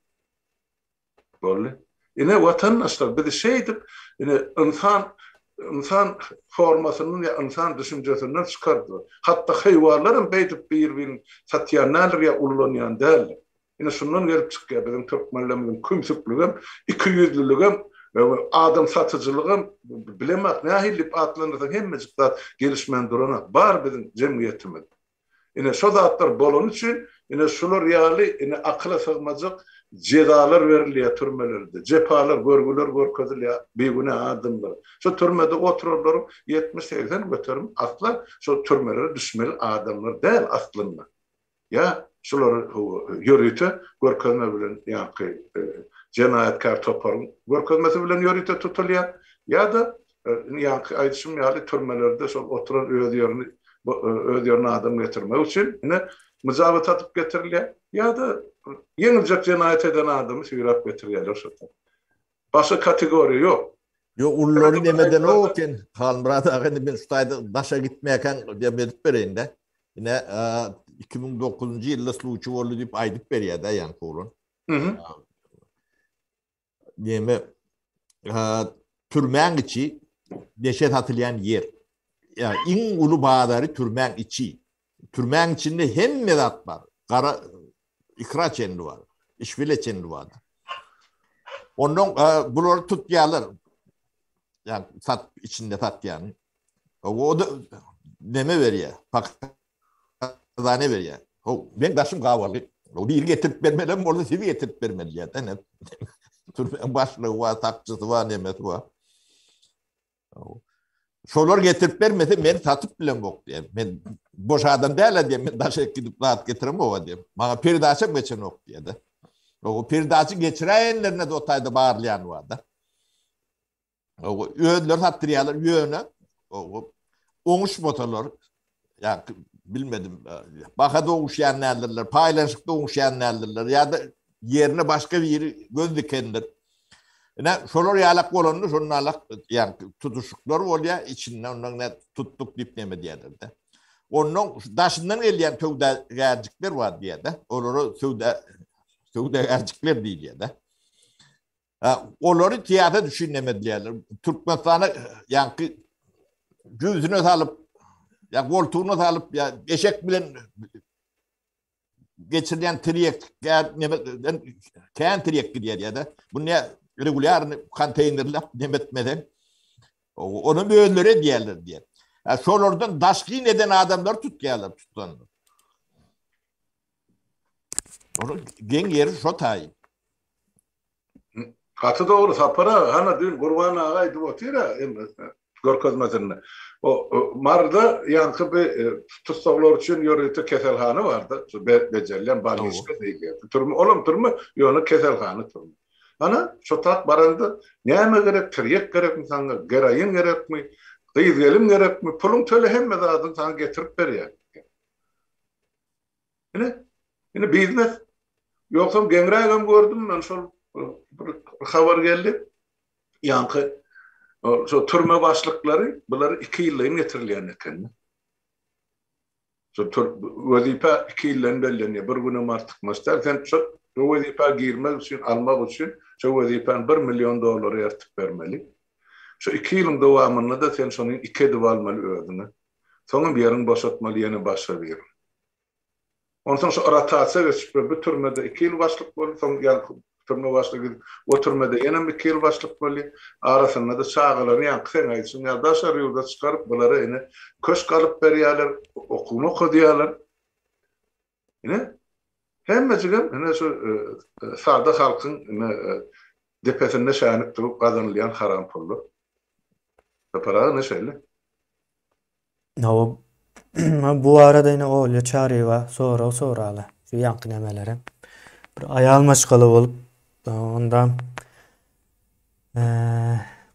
Boldy. Ine watandaşlar bizi şeýdip ine ynsan ynsan formasyndan ýa ynsan düşünjesinden çykardylar. Hatda haýwanlar hem beýdip bir-birini satýan däldir ýa ullanýan däldir. Ine şundan gelip çykýar biziň türkmenlerimiziň kümsükligem, ikiýüzlüligem, adam satyjylygam bilemok nähili diýip atlandyrsaň hemmejik zat gelişmän duranok. Bar biziň jemgyýetimizde. Ine şo zatlar bolany üçin ine şular ýaly ine akyla sygmajak jezalar berilýär türmelerde. Jepalar, görgüler görkezilýär bigünä adamlara. Şo türmede oturanlaryň 70-80 göterimi asla şo türmelere düşmeli adamlar däl aslynda. Ýa şulary ýörite görkezme bilen ýaňky jenaýatkär toparyň görkezmesi bilen ýörite tutulýar, ýa-da ýaňky aýdyşym ýaly türmelerde şol oturan öz ýerini öz ýerine adam getirmek üçin ine myjabat atyp getirilýär, ýa-da ýeňiljek jenaýat eden adamy süýräp getirýärler şo taýda. Başga kategoriýa ýok. Ýok ululary nemedenok eken Halmyrat aga indi men şu taýda daşa gitmäkäň dem edip bereýin-dä. Ine 2009-njy ýylda sluçy boldy diýip aýdyp berýär-dä ýaňky oglan. Neme türmäň içi neşe satylýan ýer. Ýa iň uly bazary türmäň içi. Türmäň içinde hemme zat bar. Gara ikra çenli bar. Işbile çenli bar. Ondan e, bulary tutýarlar. Yani sat içinde satýan. O da neme berýär? Pakazane berýär. O men daşym gawaly. O bir getirip bermelem bolsa siz getirip bermeli diýär. Ne? Türmäň başlygy bar, sakçysy bar, nemesi bar. Şolar getirip bermese men satyp bilemok diýär. Men boş adam däl diýär. Men daşa gidip zat getiremok diýär. Maňa perdaçam geçenok diýär-de. O perdaçy geçiräýenlerine de o taýda barylýan bar-da. O özleri satdyrýarlar ýöne o oňuşmasalar ýa bilmedim baha doguşýan däldirler, paýlanyşykda oňuşýan däldirler ýa-da ýerine başga biri göz dikendir. Ine şolar ýalak bolanda şonda alak ýa tutuşyklar bolýar, içinde ondan ne tutduk diýip näme diýerler-de. Ondan daşyndan gelýän söwdagärjikler bar diýýär-de. Olara söwda söwdagärjikler diýilýär-de. Olary syýasat üçin neme edilýärler. Türkmenistana ýaňky jübüsine salyp, ýa goltugyna salyp, ýa eşek bilen geçirilýän tirýek neme kän tirýek gidýär ýa-da bu ne regulýarny konteýnerläp neme etmeseň ony özleri edýärler diýýär. Şolardan daşgyn eden adamlar tutýarlar tutanda. Onuň geň ýeri şo taýy. Gaty dogry Sapar aga, hana düýn Gurban aga aýdyp otyr-a görkezmesinde. O Maryda ýaňky bir tussaglar üçin ýörite keselhana bardy, şu bejerilýän bolniçka diýilýär. Türme, olam türme, ýöne keselhana türme. Hana şo tak baranda näme gerek, tirýek gerekmi saňa, geroin gerekmi, gyz-gelin gerekmi, puluň töle hemme zadyny saňa getirip berýär. Ine, ine biznes. Ýogsam geňrägem gördüm men şol bir habar geldi. Ýaňky şo türme başlyklary bular 2 ýyllaýyn getirilýän eken. Şo tür wezipe 2 ýyldan bellenýär. Bir günem artykmaç däl. Sen şo wezipä girmek üçin, almak üçin şo wezipäni 1 million dollara ertip bermeli. Şo 2 ýylyň dowamynda-da sen şony iki edip almaly özüňe. Soňam ýeriňi boşatmaly ýene başga birini. Onsoň şu rotasiýa geçip bu türmede 2 ýyl başlyk boldy, soň ýaňky türme başlygy gidip, o türmede ýenem 2 ýyl başlyk boldy. Arasynda-da çagalaryny ýaňky seň aýdyşyň ýaly daşary ýurda çykaryp, bulara ine köşk alyp berýärler, okuwyny okadýarlar. Ine, hemmejigem ine şu sada halkyň ine depesinde şänik durup gazanylýan haram pullar. Sapar aga ine şeýle. Hawa, bu barada ine Olýa Çaryýewa sorag soraly. Şu ýaňky nämelere. Bir aýal maşgala bolup, onda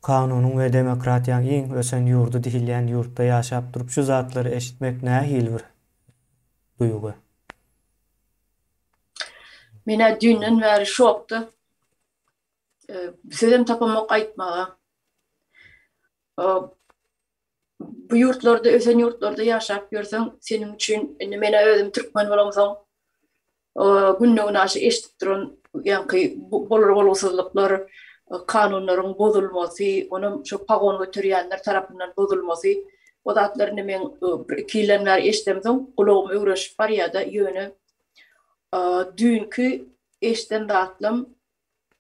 kanunyň we demokratiýanyň iň ösen ýurdy diýilýän ýurtda ýaşap durup şu zatlary eşitmek nähili bir duýgy? Men-ä düýnden bäri şokda. Sözem tapamok aýtmaga. Bu ýurtlarda, ösen ýurtlarda ýaşap ýörseň, seniň üçin indi men-ä özüm türkmen bolamsoň, günde-günaşa eşidip duran ýaňky bolar-bolgusyzlyklar, kanunlaryň bozulmasy, onam şo pagon göterýänler tarapyndan bozulmasy, o zatlar indi meň bir-iki ýyldan bäri eşidemsoň, gulagym öwrenişip barýar-da, ýöne düýnki eşiden zatlam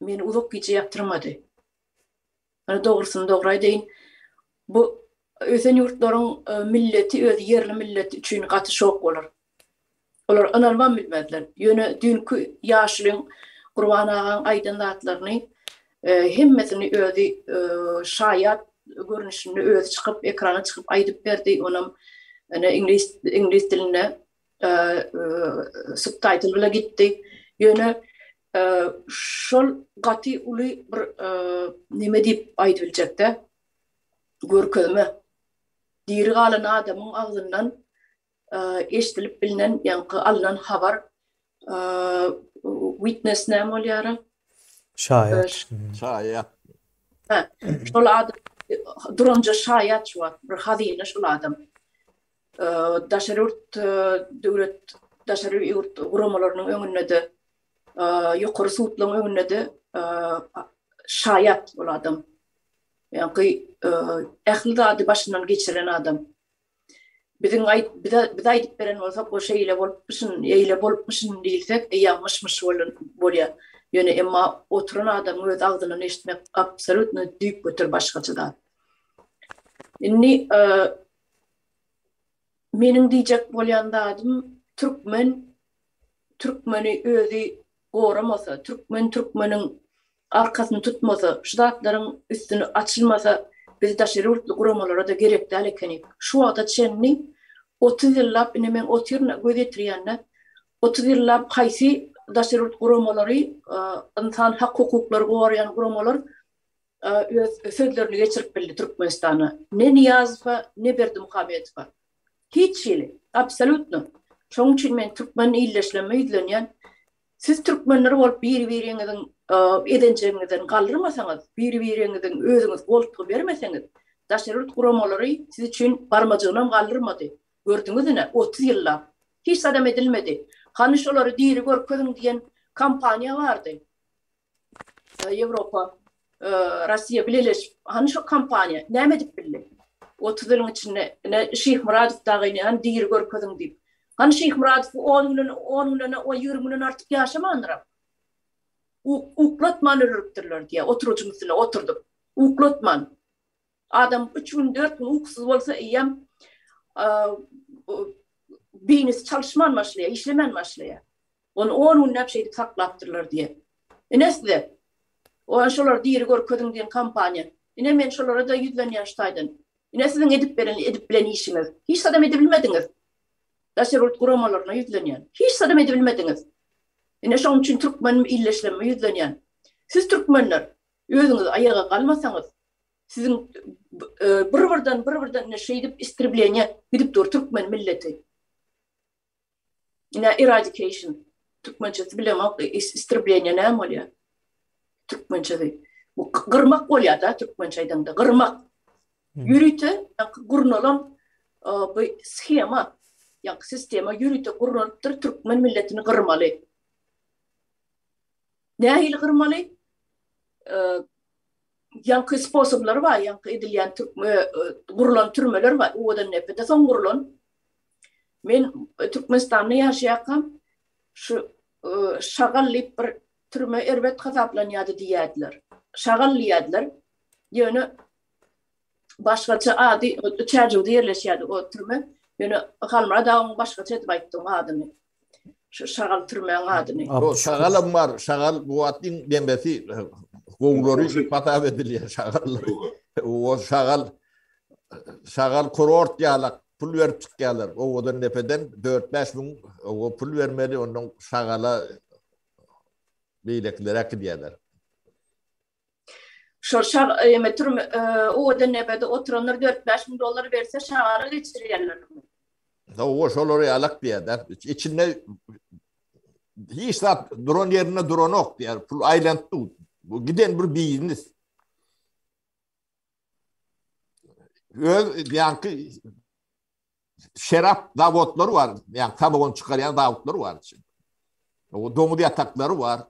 meni uzak gije ýatyrmady. Ýöne dogrusyny dogry aýdaýyn, bu ösen ýurtlaryň milleti öz ýerli milleti üçin gaty şok bolar. Olar ynanybam bilmezler. Ýöne düýnki ýaşulyň Gurban agaň aýdan zatlaryny hemmesini özi şaýat görnüşinde özi çykyp ekrana çykyp aýdyp berdi. Onam ine iňlis iňlis dilinde subtitle bile gitdi. Ýöne şol gaty uly bir neme diýip aýdyp biljekde görkezme. Diri galan adamyň agzyndan eşidilip bilinen ýaňky alnan habar witness näme bolýar? Şaýat. Şaýat. Hä, şol adam duranja şaýat şu wagt bir hazyna şol adam. Daşary ýurt döwlet daşary ýurt guramalarynyň öňünde-de ýokary sudlaryň öňünde-de şaýat ol adam. Ýagny ähli zady başyndan geçiren adam. Biziň aýt bize biz aýdyp beren bolsak, o şeýle bolupmyşyn, eýle bolupmyşyn diýilsek, eýýäm myş-myş bolýar. Ýöne emma oturan adamyň öz agzyndan eşitmek absolýutno düýpgöter başgaça zat. Indi meniň diýjek bolýan zadym türkmen türkmeni özi goramasa, türkmen türkmeniň arkasyny tutmasa, şu zatlaryň üstüni açylmasa biz daşary ýurtly guramalara-da gerek däl ekenik. Şu wagta çenli 30 ýyllap ine men otyryn göz ýetirýän-de 30 ýyllap haýsy daşary ýurt guramalary ynsan hak-hukuklary goraýan guramalar öz sözlerini geçirip bildi Türkmenistana. Ne Nyýazowa, ne Berdimuhamedowa. Hiç hili. Absolýutno. Şonuň üçin men türkmen ildeşlerime ýüzlenýän. Siz türkmenler bolup biri-biriňiziň ezenjegiňizden galdyrmasaňyz, biri-biriňiziň özüňiz goltgy bermeseňiz, daşary ýurt guramalary siz üçin barmajygynam galdyrmady. Gördüňiz ine, 30 ýyllap. Hiç zadam edilmedi. Hany şolary diri görkeziň diýen kampaniýa bardy. Ýewropa, Russiýa bileleşip, hany şo kompaniýa näme edip bildi? 30 ýylyň içinde ine Şyhmyradow dagyny hany diri görkeziň diýip. Hany Şyhmyradow 10 günden 10 günden o 20 günden artyk ýaşamandyr. Uklatman öldüripdirler diýýär, oturgyjyň üstüne oturdyp. Uklatman. Adam 3 gün, 4 gün ukusyz bolsa eýýäm beýnisi çalyşman başlaýar, işlemän başlaýar. Ony on günläp şeýdip saklapdyrlar diýýär. Ine size. O şolary diri görkeziň diýen kampaniýa. Ine men şolara-da ýüzlenýän şu taýdan. Ine siziň edip beren, edip bilen işiňiz. Hiç zadam edibilmediňiz. Daşary ýurt guramalaryna ýüzlenýän. Hiç zadam edibilmediňiz. Ine şonuň üçin türkmen ildeşlerime ýüzlenýän. Siz türkmenler özüňiz aýaga galmasaňyz, siziň bir-birden, bir-birden ine şeýdip istrebleniýe gidip dur türkmen milleti. Ine eradication. Türkmençesi bilemok. Istrebleniýe näme bolýar? Türkmençesi. Bu gyrmak bolýar da türkmençe aýdaňda. Gyrmak. Ýörite gurnalan bu shema, ýa sistema ýörite gurnalypdyr türkmen milletini gyrmaly. Nähili gyrmaly? Ýaňky sposoblar bar, ýaňky edilýän türkme gurlan türmeler bar. Owadan depede soň gurlan. Men Türkmenistanda ýaşaýarkam şu şagal diýip bir türme erbet hasaplanýardy diýýärdiler. Şagal diýýärdiler. Ýöne başgaça ady Çärjewde ýerleşýärdi o türme. Ýöne Halmyrat agaň başgaça edip aýtdy oň adyny. Şu şagal türmäň adyny. O şagalam bar, şagal bu wagt iň demesi gowulary diýip hasap edilýär şagallar. O şagal şagal kurort ýalak. pul berip çykýarlar. Owadan depeden 4-5 müň owa pul bermeli, ondan şagala beýlekileri äkidýärler. Şol şag eme türme owadan depede oturanlar 4-5 müň dollar berse şagala geçirýärler. Hawa, şolar ýalak diýýär-de. Içinde hiç zat duran ýerinde duranok diýýär. Pul aýlanyp dur. Bu giden bir biznes. Öz ýaňky şerap zawodlary bar. Ýa samogon çykarýan zawodlary bar içinde. O doňuz ýataklary bar.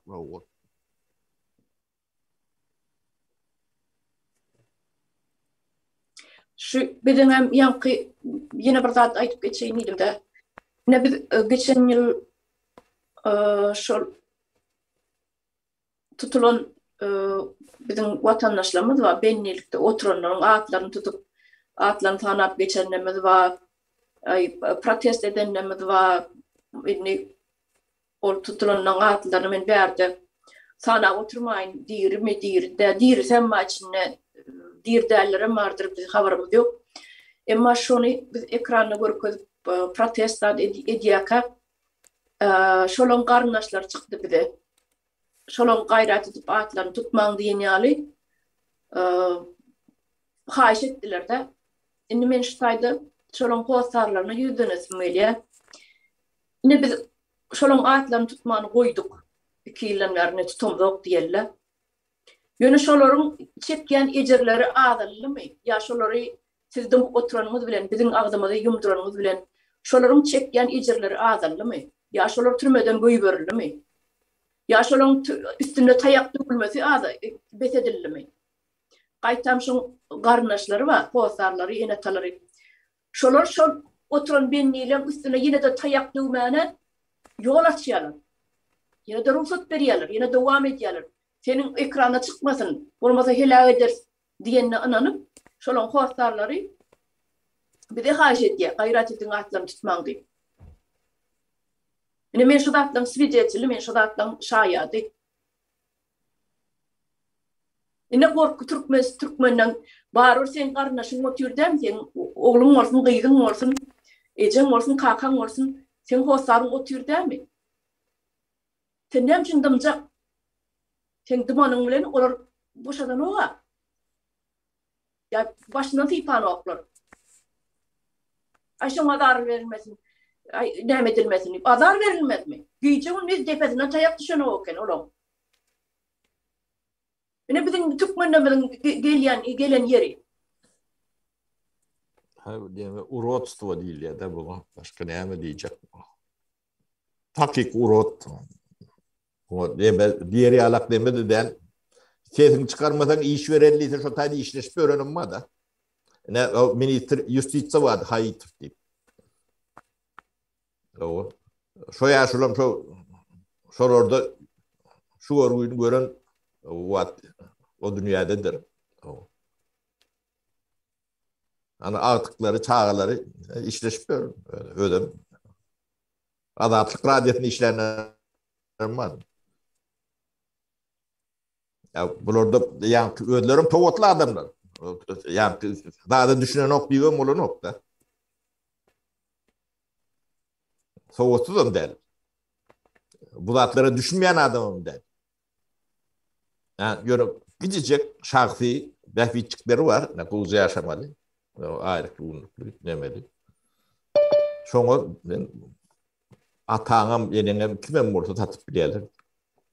Şu biziň hem ýaňky ýene bir zat aýdyp geçeýin diýdim-de. Ine biz e, geçen ýyl e, şol tutulan e, biziň watandaşlarymyz bar, bendilikde oturanlaryň atlaryny tutup, atlaryny sanap geçenlerimiz bar, protest edenlerimiz bar. Indi Ol tutulanyň atlaryny men bärde sanap oturmaýyn, dirimi, diri däl, dirisem bar içinde, diri dällerem bardyr, biz habarymyz ýok. Emma şony biz ekranda görkezip, protest zat edýärkäk, şolaň garyndaşlary çykdy bize. Şolaň gaýrat edip atlaryny tutmaň diýen ýaly haýyş etdiler-de. Indi men şu taýda şolaň hossarlaryna ýüzlenesim gelýär. Ine biz şolaň atlaryny tutmany goýduk. Iki ýyldan bäri ine tutamzok diýeli. Ýöne şolaryň çekýän ejirleri azaldymy? Ýa şolary siz dymyp oturanyňyz bilen, biziň agzymyzy ýumduranyňyz bilen şolaryň çekýän ejirleri azaldymy? Ýa şolar türmeden goýberildimi? Ýa şolaryň üstünde taýak döwülmesi bes edildimi? Gaýtam şoň garyndaşlary bar, hossarlary, ene-atalary. Şolar şol oturan bendileň üstüne ýene-de taýak döwmäne ýol açýarlar. Ýene-de rugsat berýärler, ýene dowam edýärler. Seniň ekranda çykmasyn, bolmasa heläk ederis diýenine ynanyp, şolaň hossarlary bize haýyş edýär, gaýrat ediň atlaryny tutmaň diýip. Ine men şu zatlaryň swideteli, men şu zatlaryň şaýady. Ine gorky türkmen türkmenden barybir seň garyndaşyň otyr dämi seň ogluň bolsun gyzyň bolsun ejeň bolsun kakaň bolsun seň hossaryň otyr dämi sen näme üçin dymjak seň dymanyň bilen olar boşadanoga ýa başyndan sypanoklar aý şoňa azar berilmesin aý näme edilmesin diýip azar berilmezmi gije gündiz depesinden taýak düşenok eken olaň Ine biziň türkmenlerimiziň gelýän gelen ýeri. Ha, diýme urodstvo diýilýär-de bu. Başga näme diýjek? Takyk urod. O diýme, diýer ýalak demedi däl. Sesiňi çykarmasaň iş bereli diýse şo taýda işleşip ýörenim bar-da. Ine o ministr ýustisiýa bardy Haýytow diýip. Hawa. Şo ýaşulam şo şolarda şu görgüni gören wagt o dünýädedir. Hawa. Ana agtyklary, çagalary işleşip ýör. Özem Azatlyk radiosynda işlänlerim bar. Ya bularda ýaňky özlerem sowatly adamlar. Ýaňky zada düşünenok diýibem bolanok da. Sowatsuzam däl. Bu zatlara düşünmeýän adamam däl. Ha, ýöne gidecek şahsy bähbitçikleri bar, ne gowja ýaşamaly. Aýlykly, günlükli, nemeli. Şoňa men ataňam, eneňem kimem bolsa satyp bilýärler.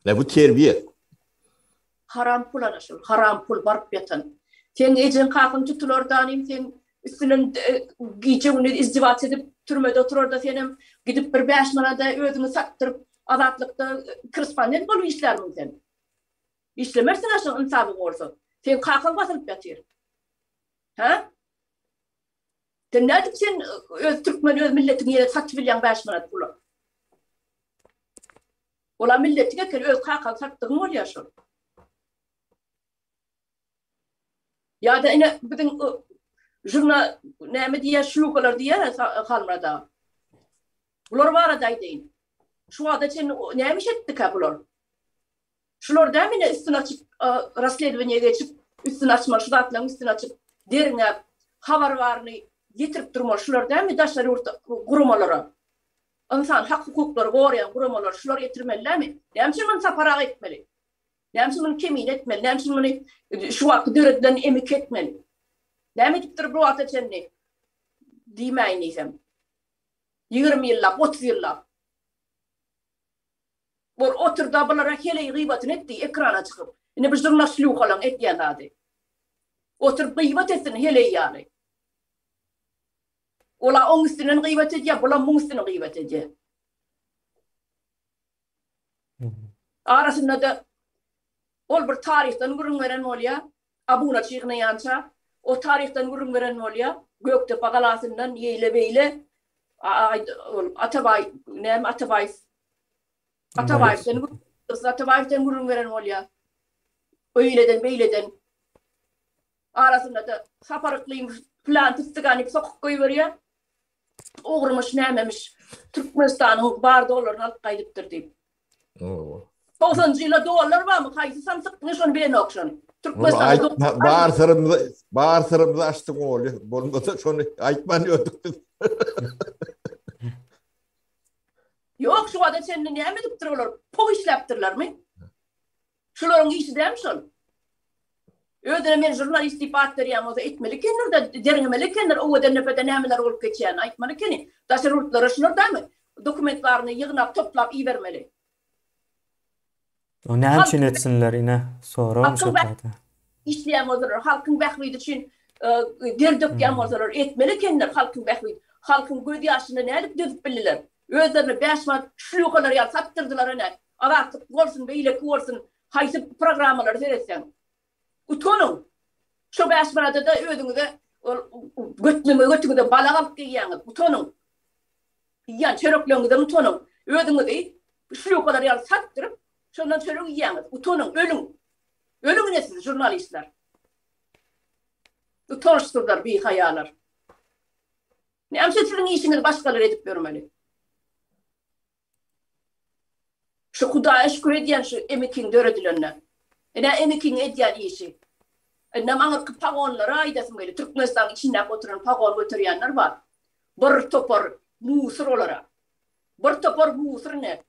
Ne bu terbiýe. Haram pul ana şol, haram pul baryp ýatan. Seň ejeň kakaň tutular danym seň üstünden gije gündiz izdiwaç edip türmede oturarda senem gidip bir 5 manada özüňi satdyryp azatlykda korrespondent bolup işlärmiň sen? Işlemersiň a şo ynsabyň bolsa. Seň kakaň basylyp ýatyr. Hä? Sen nädip sen öz türkmen öz milletiňi ýere satyp bilýäň 5 manat pula? Ola milletiň eken öz kakaň satdygyň bolýar şol. Ýa-da ine biziň žurna näme diýýär şlukalar diýýär Halmyrat aga. Bular barada aýdaýyn. Şu wagta çenli näme iş etdikä bular? Şular dämi ine üstüni açyp rasledowaniýe geçip üstüni açmaly şu zatlaryň üstüni açyp derňäp habar baryny. ýetirip durmaly şular dälmi daşary ýurt guramalara? Ynsan hak-hukuklary goraýan guramalar şular ýetirmeli dälmi? Näme üçin muny Sapar aga etmeli? Näme üçin muny Kemine etmeli? Näme üçin muny şu wagtky döredilen MİK etmeli? Näme edipdir bu wagta çenli diýmäýin diýsem. 20 ýyllap, 30 ýyllap. Bor oturda bulara heleý gyýbatyny etdi ekrana çykyp. Indi bu žurnal şlýuhalaň edýän zady. Oturyp gyýbat etsin heleý ýaly. Ola oň üstünden gyýbat edýär, bulam muň üstünden gyýbat edýär. Arasynda-da ol bir taryhdan gürrüň beren bolýar, abunaçy ýygnaýança, o taryhdan gürrüň beren bolýar, Gökdepe galasyndan ýeýle-beýle, ol Atabaý, näme Atabaýew, Atabaýewden, Atabaýewden gürrüň beren bolýar. Öýleden-beýleden. Arasynda-da Sapar Yklymow pylan pystygan diýip sokup goýberýär. Ogrumyş nämemiş Türkmenistanyň bar dollaryny alyp gaýdypdyr diýip. Owa. Togsanjy ýylda dollar barmy? Haýsy samsykdygyny şony bilenok şony. Türkmenistanda Bar, bar syrymyzy, bar syrymyzy açdyň oly. Bolmasa şony aýtman ýördük biz. Ýok, şu wagta çenli näme edipdir olar? Pok işläpdirlermi? Şularyň işi dälmi şol? Özüne men žurnalist diýip at berýän bolsa etmeli ekenler-de, derňemeli ekenler owadan depede nämeler bolup geçýänini aýtmaly ekeni. Daşary ýurtlara şular dälmi dokumentlaryny ýygnap toplap ibermeli. O näme üçin etsinler ine soragym şo taýda. Işleýän bolsalar halkyň bähbidi üçin der dökýän bolsalar etmeli ekenler halkyň bähbidi. Halkyň göz ýaşyna nädip dözüp bildiler? Özlerini 5 manat şlýuhalar ýaly satdyrdylar ine. Azatlyk bolsun beýleki bolsun haýsy programmalara seretseň. Utanyň. Şo 5 manada-da özüňize ol götüňe götüňize balak alyp geýýäňiz. Utanyň. Iýýän çörekleriňizden utanyň. Özüňizi şlýuhalar ýaly satdyryp, şondan çörek iýýäňiz. Utanyň, ölüň. Ölüň ine siz žurnalistler. Utançsyzlar, bihaýalar. Näme üçin siziň işiňizi başgalar edip ýörmeli? Şu Hudaýa şükür edýän şu MİK-iň döredilenine. Ine MİK-iň edýän işi. Indem aňyrky pagonlara aýdasym gelýär. Türkmenistanyň içindäki oturan pagon göterýänler bar. Bir topar musur olara. Bir topar musur ine.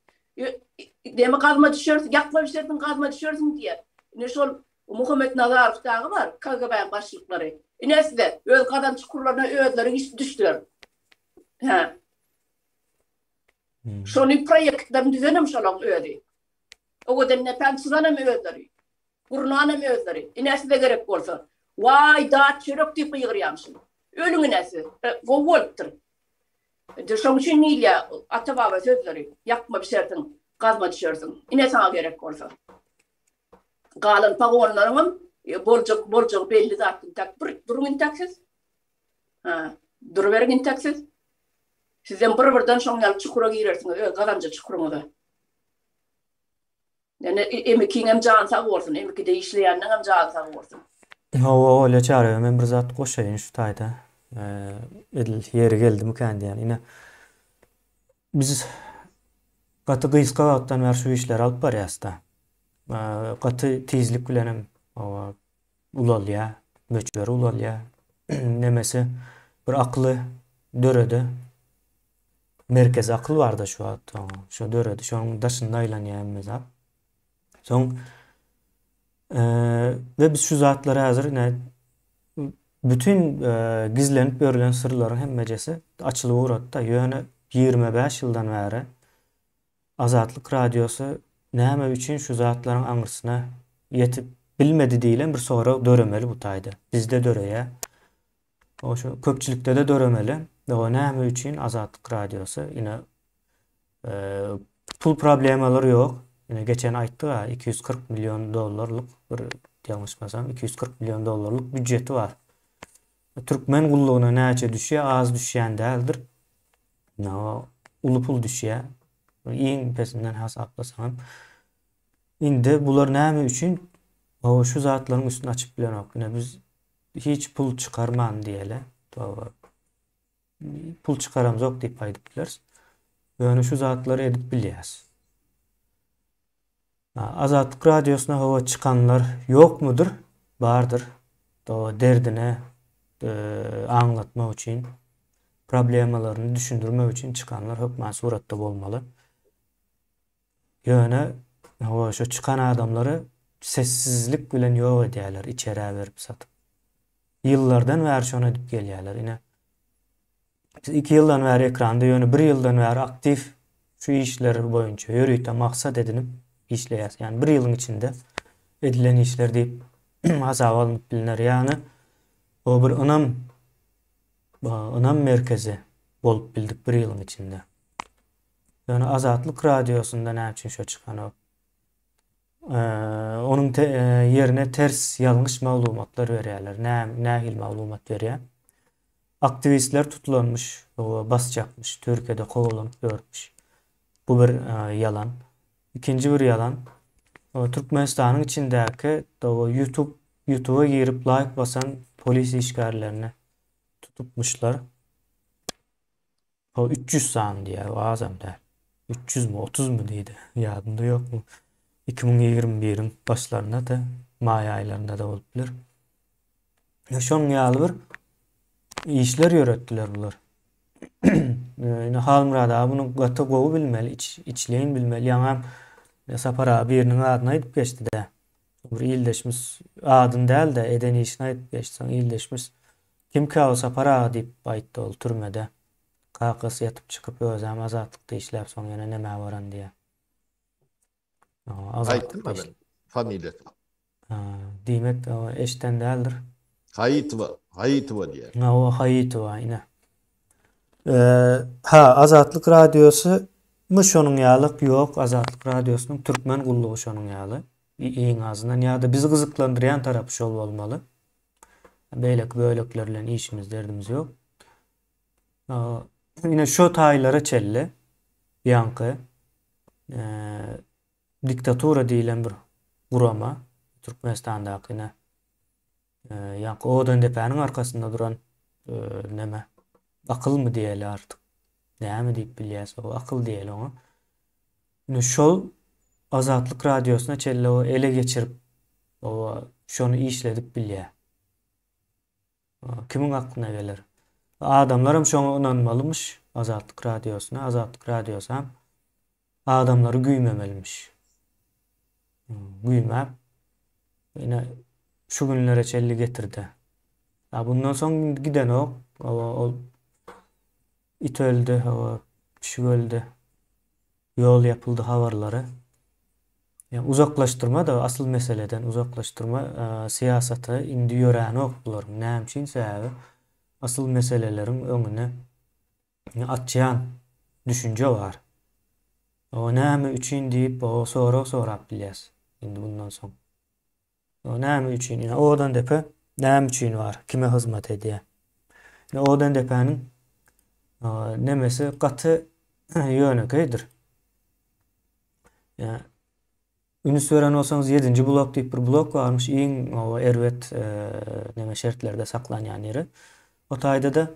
Demi gazma düşersiň, ýakma bişersiň, gazma düşersiň diýýär. Ine şol Muhammet Nazarow dagy bar, KGB-niň başlyklary. Ine size, öz gazan çukurlaryna özleri düşdüler. Hä. Şony proýektlerini düzenem şolaň özi. Owadan depäni çyzanam özleri. Gurnanam özleri. Ine size gerek bolsa. Waý dat çörek diýip gygyrýamşyn. Ölüň ine siz. Gowy bolupdyr. Indi şoň üçin diýilýär ata-baba sözleri, ýakma bişersiň, gazma düşersiň. Ine saňa gerek bolsa. Galan pagonlaryňam boljak boljagy belli zat intäk bir duruň intäk siz. Ha, duruberiň intäk siz. Sizem bir-birden şoň ýaly çukura girersiňiz, öz gazanja çukuryňyza. Ýöne M2-ňem jany sag bolsun, M2-de işleýänleňem jany sag bolsun. Hawa Olýa Çaryýewa men bir zat goşaýyn şu taýda. Edil ýeri geldimikän diýýän. Ine biz gaty gysga wagtdan bäri şu işleri alyp barýasda. Gaty tizlik bilenem hawa ulalýar, möçberi ulalýar. Nemesi bir akyly döredi. Merkezi akyl barda şu wagt. Şo döredi. Şonuň daşynda aýlanýar hemme zat. Soň we biz şu zatlary häzir ine bütün gizlenip ýörlen syrlaryň hemmejesi açylyp ugrady-da. Ýöne 25 ýyldan bäri Azatlyk Radiosy näme üçin şu zatlaryň aňyrsyna ýetip bilmedi diýlen bir sorag döremeli bu taýda. Bizde döreýär. O şu köpçülikde-de döremeli. O näme üçin Azatlyk Radiosy ine pul problemalary ýok. Ine geçen aýtdyk-a 240 million dollarlyk bir ýalňyşmasam 240 million dollarlyk býudjeti bar. Türkmen gullugyna näçe düşýär, az düşýän däldir. No, uly pul düşýär. Iň pesinden hasaplasaňam. Indi bular näme üçin o şu zatlaryň üstüni açyp bilenok. Ine biz hiç pul çykarman diýeli. Pul çykaramzok diýip aýdyp bileris. Ýöne şu zatlary edip bilýäs. Azatlyk Radiosyna hawa çykanlar ýokmudyr? Bardyr. Derdine. aňlatmak üçin, problemalaryny düşündirmek üçin çykanlar hökman suratda bolmaly. Ýöne hawa şo çykan adamlary sessizlik bilen ýok edýärler içerä berip satyp. Ýyllardan bäri şony edip gelýärler. Ine biz 2 ýyldan bäri ekranda ýöne 1 ýyldan bäri aktiw şu işler boýunça ýörite maksat edinip işleýäs. Ýagny bir ýylyň içinde edilen işler diýip hasaba alnyp bilner. Ýagny o bir ynam ynam merkezi bolup bildik bir ýylyň içinde. Ýöne Azatlyk radiosynda näme üçin şo çykanok? Onuň ýerine ters ýalňyş maglumatlar berýärler. Nähili maglumat berýär? Aktiwistler tutulanmyş, basjakmyş, Türkiýede kowalanyp ýörmüş. Bu bir ýalan. Ikinji bir ýalan. Türkmenistanyň içindäki YouTube YouTube'a girip laýk basan polis işgärlerini tutupmyşlar. O 300 sany diýýär, o azam däl. 300 mi, 30 mu diýdi. Ýadymda ýok bu. 2021-iň başlarynda-da, maý aýlarynda-da bolup biler. Şonuň ýaly bir işler ýöretdiler bular. Ine Halmyrat aga muny gaty gowy bilmeli, iç, içleýin bilmeli. Ýaňam Sapar aga biriniň adyny aýdyp geçdi-de. Bir ildeşimiz adyny däl-de, eden işini aýdyp geçdi. Soň ildeşimiz Kimkä o Sapar aga diýip aýtdy ol türmede. Kakasy ýatyp çykyp özem azatlykda işläp soň ýene nämä baran diýýä. Aýtdym men familiýasyny. Diýmek eşden däldir. Haýytowa, Haýytowa diýýär. Hawa Haýytowa ine. Ha Azatlyk radiosy my şonuň ýalyk ýok Azatlyk radiosynyň türkmen gullugy şonuň ýaly iň azyndan ýa-da bizi gyzyklandyrýan tarapy şol bolmaly. Beýleki bölekler bilen işimiz derdimiz ýok. Ine şo taýlara çelli ýaňky diktatura diýlen bir gurama Türkmenistandaky ine ýaňky Owadandepäniň arkasynda duran neme akylmy diýeli artyk. Näme diýip bilýäs o akyl diýeli oňa. Ine şol Azatlyk radiosyna çenli o ele geçirip o şony işledip bilýär. Kimiň aklyna geler? Adamlaram şoňa ynanmalymyş Azatlyk radiosyna. Azatlyk radiosam adamlary güýmemelimiş. Güýmäp ine şu günlere çenli getirdi. A bundan soň gidenok. Ol it öldi, hawa, pişik öldi. Ýol ýapyldy habarlary. Ýa uzaklaşdyrma-da asyl meseleden uzaklaşdyrma syýasaty indi ýöränok bularyň. Näme üçin? Sebäbi asyl meseleleriň öňüni açýan düşünje bar. O näme üçin diýip o sorag sorap bilýäs indi bundan soň. O näme üçin? Ine Owadandepe näme üçin bar? Kime hyzmat edýär? Ine Owadandepäniň nemesi gaty ýönekeýdir. Ýa üns beren bolsaňyz 7-nji blok diýip bir blok barmyş, iň erbet neme şertlerde saklanýan ýeri. O taýda-da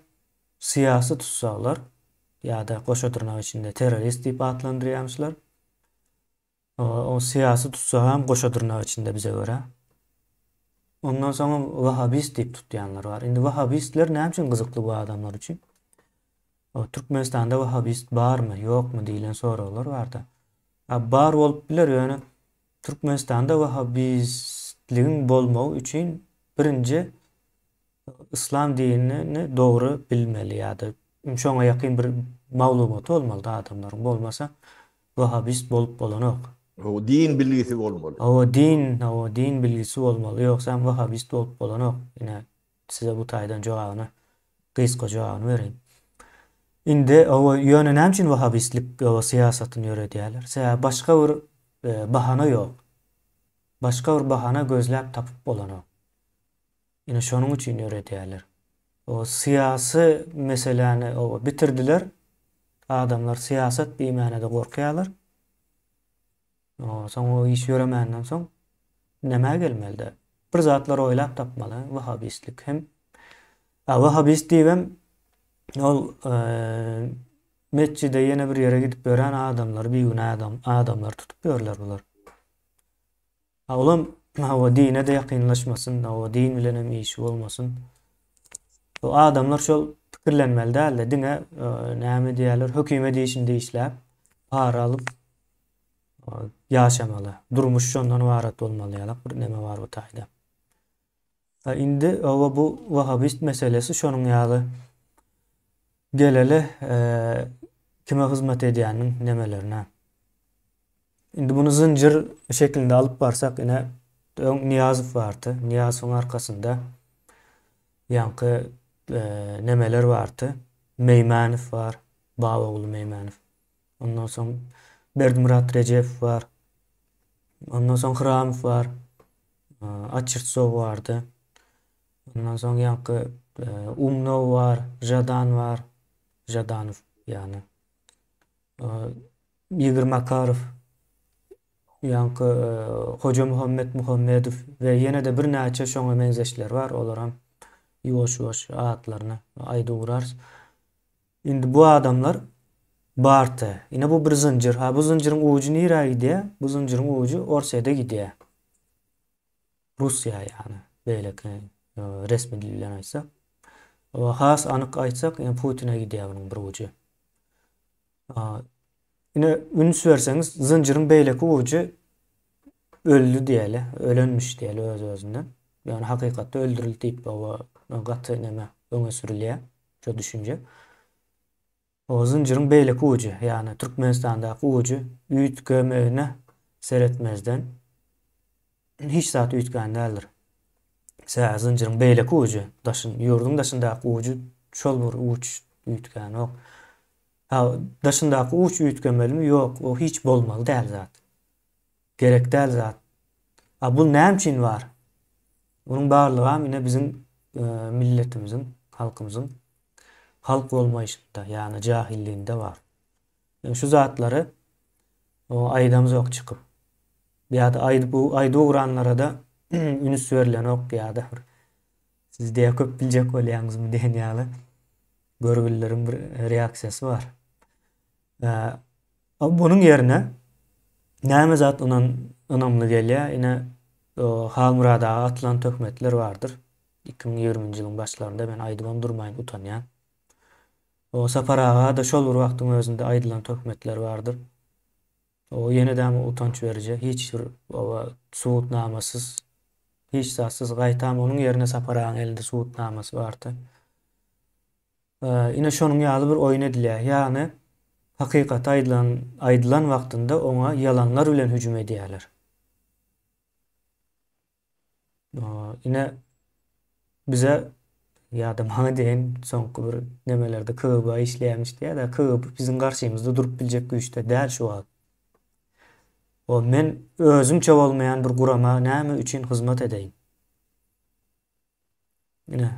syýasy tussaglar ýa-da goşa dyrnak içinde terrorist diýip atlandyrýarmyşlar. O syýasy tussagam goşa dyrnak içinde bize görä. Ondan soňam wahabist diýip tutýanlar bar. Indi wahabistler näme üçin gyzykly bu adamlar üçin? O Türkmenistanda wahabist barmy, ýokmy diýlen soraglar barda. A bar bolup biler, ýöne Türkmenistanda wahabistligiň bolmagy üçin birinji yslam dinini dogry bilmeli ýa-da şoňa ýakyn bir maglumaty bolmaly-da adamlaryň. Bolmasa wahabist bolup bolanok. Hawa, din bilgisi bolmaly. Hawa, din, hawa, din bilgisi bolmaly. Ýogsam wahabist bolup bolanok. Ine, size bu taýdan jogabyny, gysga jogabyny bereýin. Indi, hawa, ýöne näme üçin wahabistlik, hawa, syýasatyny ýöredýärler? Sebäbi başga bir bahana ýok. Başga bir bahana gözläp tapyp bolanok. Ine şonuň üçin ýöredýärler. O syýasy meseläni o bitirdiler. Adamlar syýasat diýmäne-de gorkýarlar. O soň o iş ýöremänden soň nämä gelmeli-de? Bir zatlar oýlap tapmaly, wahabistlik hem. A wahabist diýibem ol metjide ýene bir ýere gidip ýören adamlary bigünä adam adamlary tutup ýörler bular. A olam hawa dine-de ýakynlaşmasyn, hawa din bilenem işi bolmasyn. Bu adamlar şol pikirlenmeli dälde, diňe näme diýerler, hökümet işinde işläp, para alyp ýaşamaly. Durmuş şondan ybarat bolmaly ýalak bir neme bar bu taýda. Indi oba bu wahabist meselesi şonuň ýaly geleli kime hyzmat edýäniň nemelerine. Indi muny zynjyr şeklinde alyp barsak, ine, öň Nyýazow bardy. Nyýazowyň arkasynda ýaňky nemeler bardy. Meýmänow bar, Babaguly Meýmänow. Ondan soň Berdimyrat Rejepow bar. Ondan soň Hramow bar. Açirtsow bardy. Ondan soň ýaňky Umnow bar, Žadan bar. Žadanow ýagny. Igor Makarow, ýaňky Hojamuhammet Muhammedow we ýene-de birnäçe şoňa meňzeşler bar, olaram ýuwaş-ýuwaş atlaryny aýdyp ugrarys. Indi bu adamlar barty. Ine bu bir zynjyr. Ha bu zynjyryň ujy nirä gidýär? Bu zynjyryň ujy Orsýede gidýär. Russiýa ýagny beýleki resmi dil bilen aýtsak. Has anyk aýtsak, ýa Putine gidýär bunuň bir ujy. Ine üns berseňiz zynjyryň beýleki ujy öldi diýeli, ölenmiş diýeli öz-özünden. Ýöne hakykatda öldürildi diýip oba gaty neme öňe sürülýär şu düşünje. O zynjyryň beýleki ujy, ýagny Türkmenistandaky ujy üýtgemegine seretmezden hiç zat üýtgän däldir. Sebäbi zynjyryň beýleki ujy, daşyn, ýurduň daşyndaky ujy şol bir uç üýtgänok. Ha, daşyndaky uç üýtgemelimi? Ýok, o hiç bolmaly däl zat. Gerek däl zat. A bu näme üçin bar? Onuň barlygam ine biziň e, milletimiziň, halkymyzyň halk bolmaýşynda, ýagny jahilliginde bar. Ýöne şu zatlary aýdamzok çykyp. Ýa-da aýdyp aýdyp ugranlara-da üns berlenok ýa-da bir siz diýä köp biljek bolýaňyzmy diýen ýaly görgülileriň bir reaksiýasy bar. Bunuň ýerine näme zat ynan ynamly gelýär? Ine Halmyrat aga atylan töhmetler bardyr. 2020-nji ýylyň başlarynda men aýdybam durmaýyn utanýan. O Sapar aga-da şol bir wagtyň özünde aýdylan töhmetler bardyr. O ýene-dämi utanç beriji, hiç bir oba subutnamasyz, hiç zatsyz, gaýtam onuň ýerine Sapar agaň elinde subutnamasy bardy. Ine şonuň ýaly bir oýun edilýär. Ýagny hakykaty aýdylan aýdylan wagtynda oňa ýalanlar bilen hüjüm edýärler. Ine bize ýa-da maňa diýen soňky bir nemelerde KGB işleýärmiş diýýär-de, KGB biziň garşymyzda durup biljek güýçde däl şu wagt. O men özümçe bolmaýan bir gurama näme üçin hyzmat edeýin? Ine.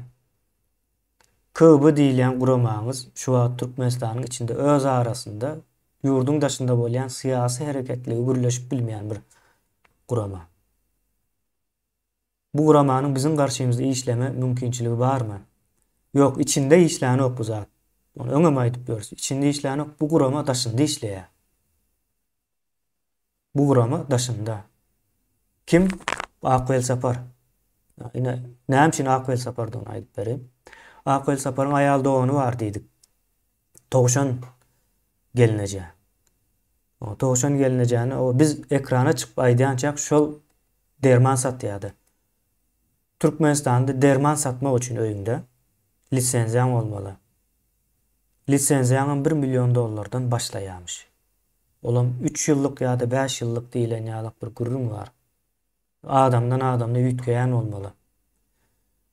KGB diýilýän guramaňyz şu wagt Türkmenistanyň içinde öz arasynda ýurduň daşynda bolýan syýasy hereketligi gürleşip bilmeýän bir gurama. Bu guramanyň biziň garşymyzda işleme mümkinçiligi barmy? Ýok, içinde işlänok bu zat. Ony öňem aýdyp ýörüs. Içinde işlänok, bu gurama daşynda işleýär. Bu gurama daşynda. Kim? Ak Welsapar. Ine, näme üçin Ak Welsapardygyny aýdyp bereýin. Ak Welsaparyň aýal dogany bar diýdik. Towşan gelneje. Towşan gelnejäni o biz ekrana çykyp aýdýançak şol derman satýardy. Türkmenistanda derman satmak üçin öýüňde lisenziýaň bolmaly. Lisenziýaňam bir million dollardan başlaýarmyş. Olam üç ýyllyk ýa-da bäş ýyllyk diýlen ýalak bir gürrüň bar. Adamdan adamda üýtgeýän bolmaly.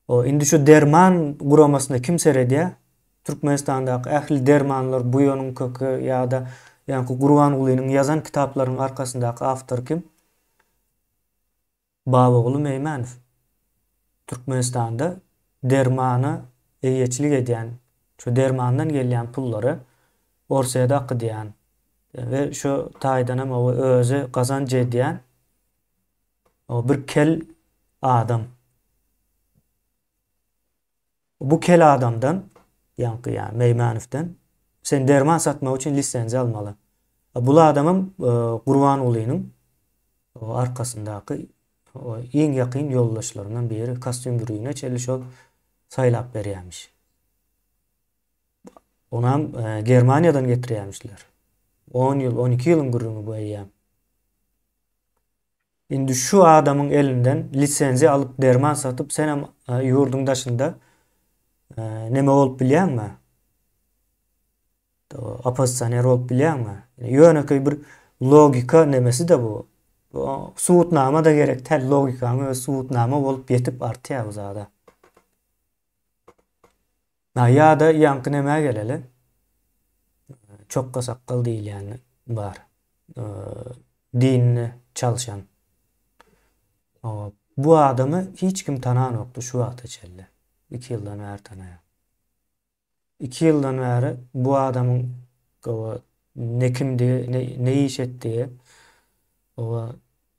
O indi şu derman guramasyna kim seredýär? Türkmenistandaky ähli dermanlar buýanyň köki ýa-da ýaňky Gurbangulynyň ýazan kitaplarynyň arkasyndaky awtor kim? Babaguly Meýmenow, Türkmenistanda dermana eýeçilik edýän, şu dermandan gelýän pullary Orsýede akydýan we şu taýdanam oba özi gazanç edýän bir kel adam. Bu kel adamdan, ýaňky ýa Meýmanowdan sen derman satmak üçin lisenziýa almaly. Bul adamam Gurbangulynyň arkasyndaky iň ýakyn ýoldaşlaryndan biri, kostýum bürügine çenli şol saýlap berýärmiş. Onam Germaniýadan getirýärmişler. On ýyl, 12 ýylyň gürrüňi bu eýýäm. Indi şu adamyň elinden lisenziýa alyp derman satyp senem ýurduň daşynda neme bolup bilýäňmi? Oppozisioner bolup bilýäňmi? Ýönekeý bir logika nemesi-de bu. Subutnama-da gerek däl, logikaň özi subutnama bolup ýetip artýar bu zada. Ýa-da ýaňky nämä geleli? Çokga sakgal diýilýän bar. Dinini çalşan. Bu adamy hiç kim tananokdy şu wagta çenli. 2 ýyldan bäri tanaýan. 2 ýyldan bäri bu adamyň ne kimdigi, ne, ne iş etdigi oba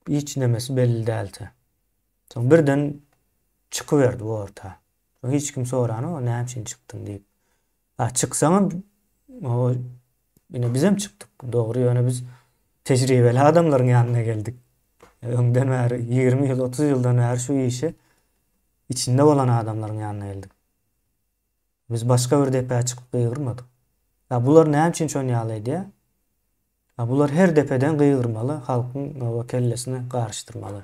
hiç nemesi belli däldi. Soň birden çykyberdi bu orta. Hiç kim soranok, näme üçin çykdyň diýip. A çyksaňam o ine bizem çykdyk. Dogry, ýöne biz tejribeli adamlaryň ýanyna geldik. Öňden bäri 20 ýyl, 30 ýyldan bäri şu işi içinde bolan adamlaryň ýanyna geldik. Biz başga bir depä çykyp gygyrmadyk. A bular näme üçin şon ýaly edýär? A bular her depeden gygyrmaly, halkyň kellesini garyşdyrmaly.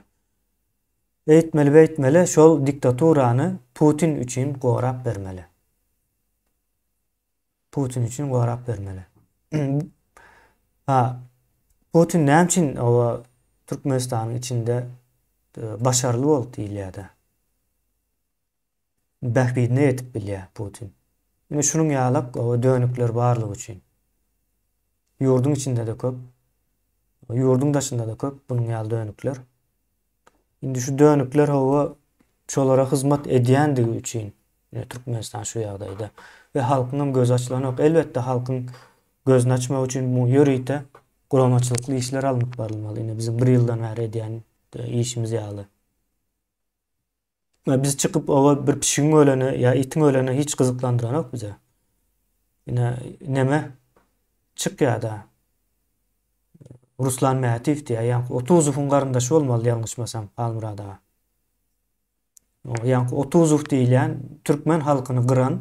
Eýtmeli beýtmeli şol diktaturany Putin üçin gorap bermeli. Putin üçin gorap bermeli. Ha Putin näme üçin oba Türkmenistanyň içinde e, başarly boldy diýilýär-de. Bähbidine ýetip bilýär Putin. Ine şunuň ýalak oba dönükler barlygy üçin. Ýurduň içinde-de köp, ýurduň daşynda-da köp bunuň ýaly dönükler. Indi şu dönükler hawa şolara hyzmat edýändigi üçin ine Türkmenistan şu ýagdaýda. We halkyňam gözi açylanok. Elbetde halkyň gözüni açmak üçin bu ýörite guramaçylykly işler alnyp barylmaly. Ine biziň bir ýyldan bäri edýän işimiz ýaly. Biz çykyp oba bir pişigiň öleni ýa itiň öleni hiç gyzyklandyranok bize. Ine neme çykýada. Ruslan Mätiýew diýýär. Ýaňky Otuzowyň garyndaşy bolmaly ýalňyşmasam Halmyrat aga. O ýaňky Otuzow diýilýän türkmen halkyny gyran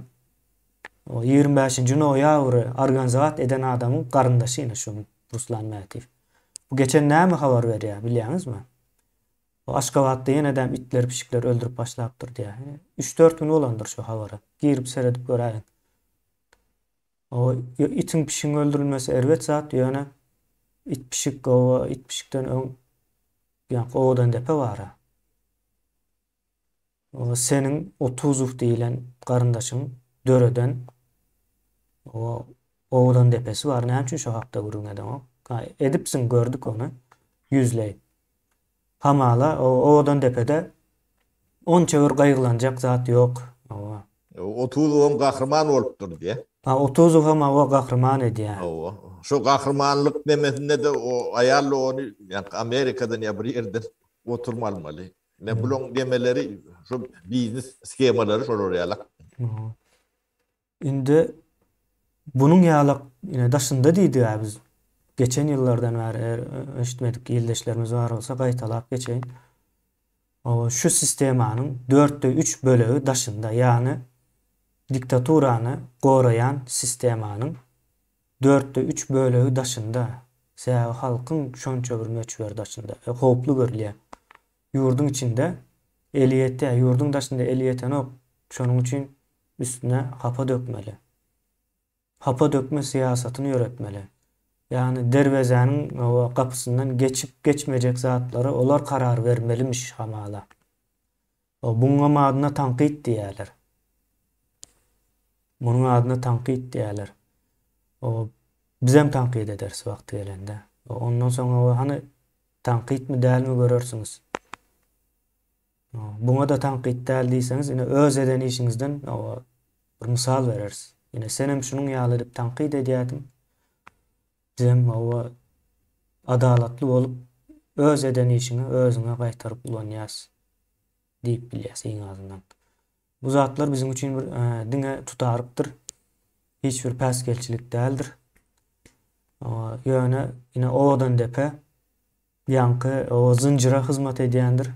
o 25-nji noýabry organizat eden adamyň garyndaşy ine şu Ruslan Mätiýew. Bu geçen näme habar berýär bilýäňizmi? O Aşgabatda ýenedem itleri pişikleri öldürip başlapdyr diýýär. 3-4 gün bolandyr şu habara. Girip seredip göräýiň. O itiň pişigiň öldürilmesi erbet zat, ýöne it pişik gowa it pişikden öň ýaňky Owadandepe bara. O seniň Otuzow diýilen garyndaşyň döreden o Owadandepesi bar. Näme üçin şo hakda gürrüň edeňok? Edipsiň gördük ony ýüzleý. Hamala o Owadandepede onça bir gaýgylanjak zat ýok. Hawa. Otuzowam gahryman bolupdyr diýä. Ha Otuzow hem hawa gahryman edýä. Hawa. Şo gahrymanlyk nemesinde-de o aýal ony ýaňky Amerikadan ýa bir ýerden oturma almaly. Ine bulaň nemeleri şo biznes skemalary şolar ýalak. Indi bunuň ýalak ine daşynda diýdik-ä biz. Geçen ýyllardan bäri eger eşitmedik ildeşlerimiz bar bolsa gaýtalap geçeýin. Oba şu sistemanyň dörtde üç bölegi daşynda, ýagny diktaturany goraýan sistemanyň dörtde üç bölegi daşynda. Sebäbi halkyň şonça bir möçberi daşynda. Howply görülýär. Ýurduň içinde eli ýetýär, ýurduň daşynda eli ýetenok. Şonuň üçin üstüne hapa dökmeli. Hapa dökme syýasatyny ýöretmeli. Ýagny derwezäniň gapysyndan geçip geçmejek zatlara olar karar bermelimiş hamala. Buňňam adyna tankyt diýýärler. Munuň adyna tankyt diýýärler. Bizem tankyt ederis wagty gelende. Ondan soň hany tankytmy dälmi görersiňiz. Buňa-da tankyt däl diýseňiz, ine öz eden işiňizden bir mysal bereris. Ine senem şunuň ýaly edip tankyt edýärdiň. Bizem hawa adalatly bolup öz eden işiňi özüňe gaýtaryp ulanýas diýip bilýäs iň azyndan. Bu zatlar biziň üçin bir diňe tutarykdyr. Hiç bir päsgelçilik däldir. Ýöne ine Owadandepe Ýaňky o zynjyra hyzmat edýändir.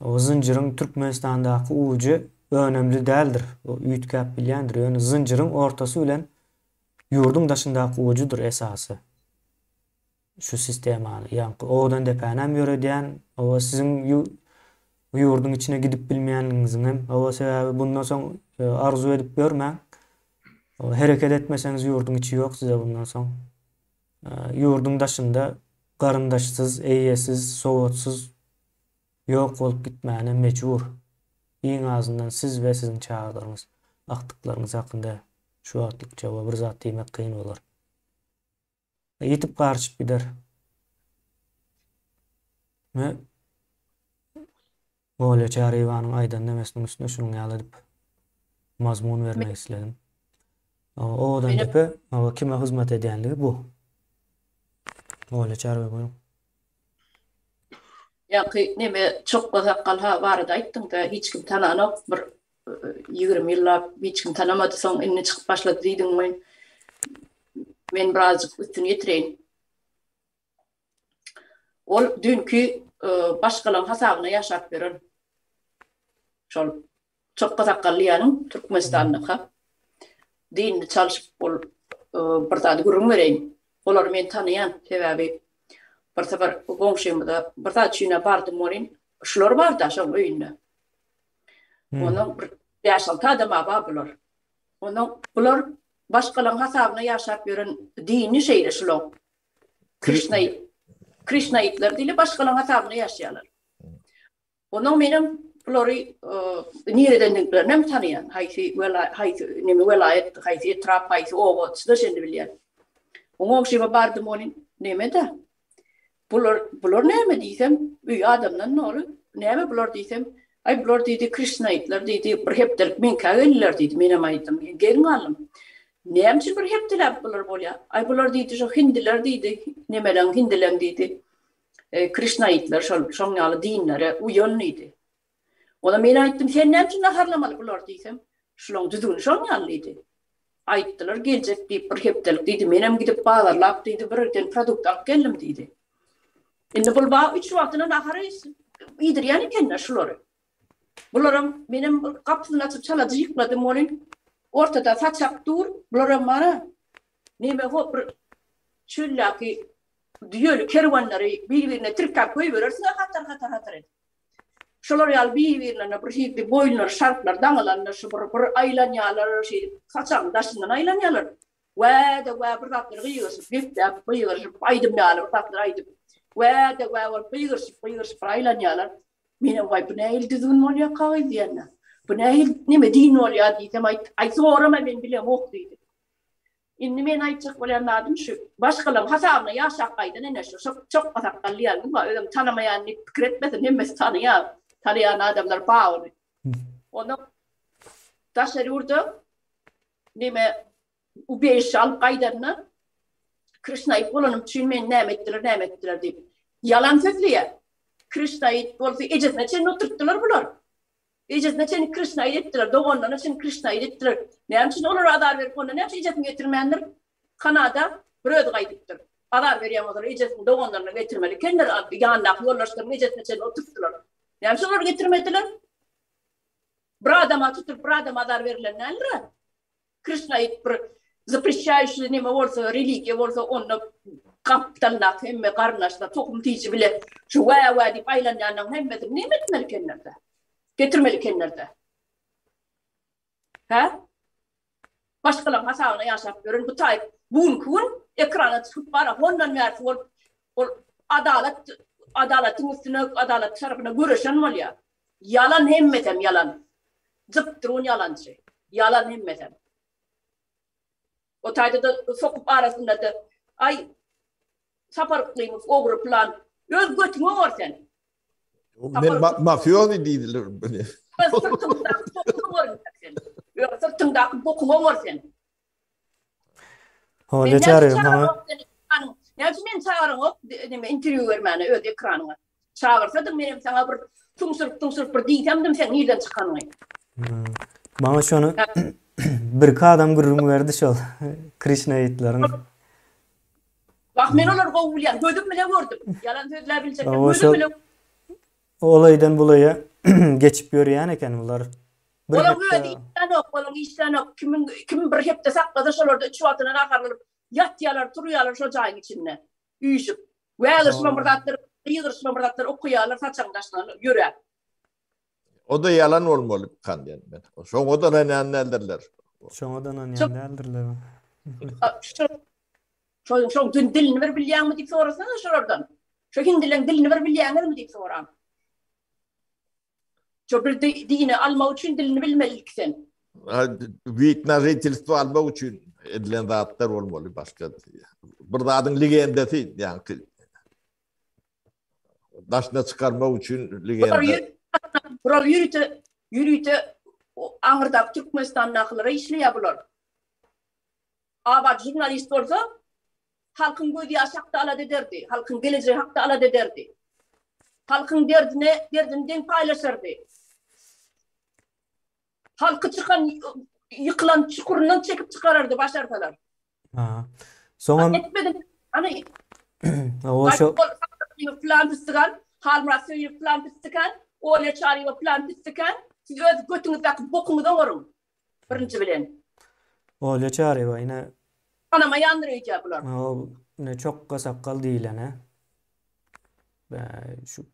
O zynjyryň Türkmenistandaky ujy önemli däldir. O üýtgäp bilýändir. Ýöne zynjyryň ortasy bilen. Ýurduň daşyndaky ujudyr esasy. Şu sistemany, ýaňky Owadandepänem ýöredýän, hawa siziň ýurduň içine gidip bilmeýänligiňiziňem, hawa sebäbi bundan soň arzuw edip ýörmäň. Hereket etmeseňiz ýurduň içi ýok size bundan soň. Ýurduň daşynda garyndaşsyz, eýesiz, sowatsyz ýok bolup gitmäne mejbur. Iň azyndan siz we siziň çagalaryňyz, agtyklaryňyz hakynda şu wagtlykça bir zat diýmek kyn bolar. Ýitip garyşyp gider. We Olýa Çaryýewanyň aýdan nemesiniň üstüne şunuň ýaly edip mazmun bermek isledim. Owadandepe kime hyzmat edýänligi bu. Olýa Çaryýewa buyurun. Ýaňky neme çokga sakgal ha barada aýtdyňda hiç kim tananok bir 20 ýyllap hiç kim tanamady soň indi çykyp başlady diýdiň welin men birazjyk üstüni ýetireýin. Ol düýnki başgalaň hasabyna ýaşap ýören şol Çokga sakgally ýanyň Türkmenistandaka dinini çalşyp ol bir zady gürrüň bereýin. Olary men tanaýan, sebäbi bir sapar goňşymyza bir zat üçin-ä bardym welin, şular bar-da şoň öýünde. Onuň bir bäş-alty adam-a bar bular. Onuň bular başgalaň hasabyna ýaşap ýören dini şeýle şulaň. Krişnaýit. Krişnaýitler diýilýär, başgalaň hasabyna ýaşaýarlar. Ondan menem bulary niredendiklerini hem tanaýan. Haýsy wela haýsy neme welaýat, haýsy etrap, haýsy oba, şuda şeýle bilýän. Oňa ogşyma bardym ony neme-de. Bular bular näme diýsem, öý adamdan doly. Näme bular diýsem, aý bular diýdi, krişnaitler diýdi, bir hepdelik meňkä geldiler diýdi. Menem aýtdym, geň galdym. Näme üçin bir hepdeläp bular bolýar? Aý bular diýdi, şo hindiler diýdi, nemeleň hindileň diýdi. Krişnaitler şol şoň ýaly dinlere uýan diýdi. Onda men aýtdym, sen näme üçin naharlamaly bulary diýsem, şulaň düzgüni şoň ýaly diýdi. Aýtdylar geljek diýip bir hepdelik diýdi, menem gidip bazarlap diýdi, bir ýerden produkt alyp geldim diýdi. Indi bul ba üç wagtyna nahar iýdirýän ekenler şulary. Bularam menem gapysyny açyp çala jykladym welin, ortada saçak dur, bularam bara neme ho bir çöldäki düýeli kerwenleri bir-birine tirkäp goýberersiň-ä hatar-hatar-hatar edip. Şolar ýaly bir-birlerine bir hili boýunlary şarplar daňylanda şu bir bir aýlanýarlar, şeýdip saçagyň daşyndan aýlanýarlar. Wä-de wä bir zatlar gygyryşyp, gepläp, gygyryşyp, aýdym ýaly bir zatlar aýdyp, wä-de wä bolup gygyryşyp, gygyryşyp bir aýlanýarlar. Menem waý bu nähili düzgün bolýarka gyz diýende. Bu nähili neme din bolýar diýsem aýt, aý sorama men bilemok diýdi. Indi men aýtjak bolýan zadym şu, başgalaryň hasabyna ýaşap gaýdan ene şu, şo çokga sakgally ýaly bar, özem tanamaýan diýip pikir etmesin, hemmesi tanaýar, tanaýan adamlar bar ony. Onda daşary ýurda neme ubežişe alyp gaýdanda Krişnaýit bolanym üçin meni näme etdiler, näme etdiler diýip ýalan sözleýär. Krişnaýit bolsa ejesine çenli oturtdylar bular. Ejesine çenli krişnaýit etdiler, doganlaryna çenli krişnaýit etdiler. Näme üçin olara azar berip, onda näme üçin ejesini getirmändir? Kanada bir özi gaýdypdyr. Azar berýän bolsalar ejesini, doganlaryny getirmeli ekenler, ýanyndaky ýoldaşlarynyň ejesine çenli oturtdylar. Näme üçin olary getirmediler? Bir adama tutulyp, bir adama azar berlen däldir-ä. Krişnaýit bir zapreşaýuşi neme bolsa, religiýa bolsa, onda gapdaldaky hemme garyndaşlar, tohum-tiji bile şu wä-wä diýip aýlanýanlaryň hemmesini neme etmeli ekenler-dä? Getirmeli ekenler-dä? Hä? Başgalaryň hasabyna ýaşap ýören bu taýyp bu günki gün ekrana çykyp bara hondan bärsi bolup ol adalat adalatyň üstüne adalat tarapyna göreşen bolýar. Ýalan hemmesem ýalan. Jypdyrun ýalançy. Ýalan hemmesem. O taýda-da sokup arasynda-da aý Sapar Yklymow ogry pylan öz götüňe bor sen. Men mafiozi diýdiler. Öz syrtyňdaky bokuňa bor sen. Öz syrtyňdaky bokuňa bor sen. Howly çaryň maňa. Näme üçin meni çagyraňok neme interwýu bermäne öz ekranyňa. Çagyrsadyň menem saňa bir tuňşuryp tuňşuryp bir diýsemdim sen nirden çykanyňy. Maňa şony birki adam gürrüň berdi şol Krişnaýitleriň. Wah men olary gowy bilýän gözüm bile gördüm. Ýalan sözläp biljekler gözüm bile. Ol öýden bul öýe geçip ýörýän eken bular. Bir Olaň özi. Işlänok, olaň işlänok. Kimiň kim bir hepde saklasa şolarda üç wagtyna naharlanyp ýatýarlar, turýarlar şo jaýyň içinde. Üýşüp. Wägirişme bir zatlar, gygyryşma bir zatlar okaýarlar saçagyň daşyndan ýöräp. O-da ýalan bolmaly kan diýen men. Şoňa da ynanýan däldirler. Şoňa da ynanýan däldirler. Şo şoň dilini bir bilýäňmi diýip sorasaňyz şolardan. Şo hindileň dilini bir bilýäňizmi diýip soraň. Şo bir dini almak üçin dilini bilmeli ilki sen. Wid na žitelstvo almak üçin edilen zatlar bolmaly başga. Bir zadyň legendasy, ýagny daşyna çykarmak üçin legenda. Bular ýörite ýörite aňyrdaky Türkmenistandakylara işleýär bular. Abat žurnalist bolsa Halkyň gözýaşy hakda alada ederdi, halkyň gelejegi hakda alada ederdi. Halkyň derdine, derdini deň paýlaşardy. Halky çykan, ýykylan çukuryndan çekip çykarardy başarsalar. Ha. Soňam etmedim. Hany. O şo plan pisdigan, Halmyrat Söýünow plan pisdikan, Olýa Çaryýewa plan pisdikan. Siz öz götüňizdäki bokuňyzy oňaryň. Birinji bilen. Olýa Çaryýewa ine Tanamaýandyr öýdýär bular. O ine çokga sakgal diýilene. Şu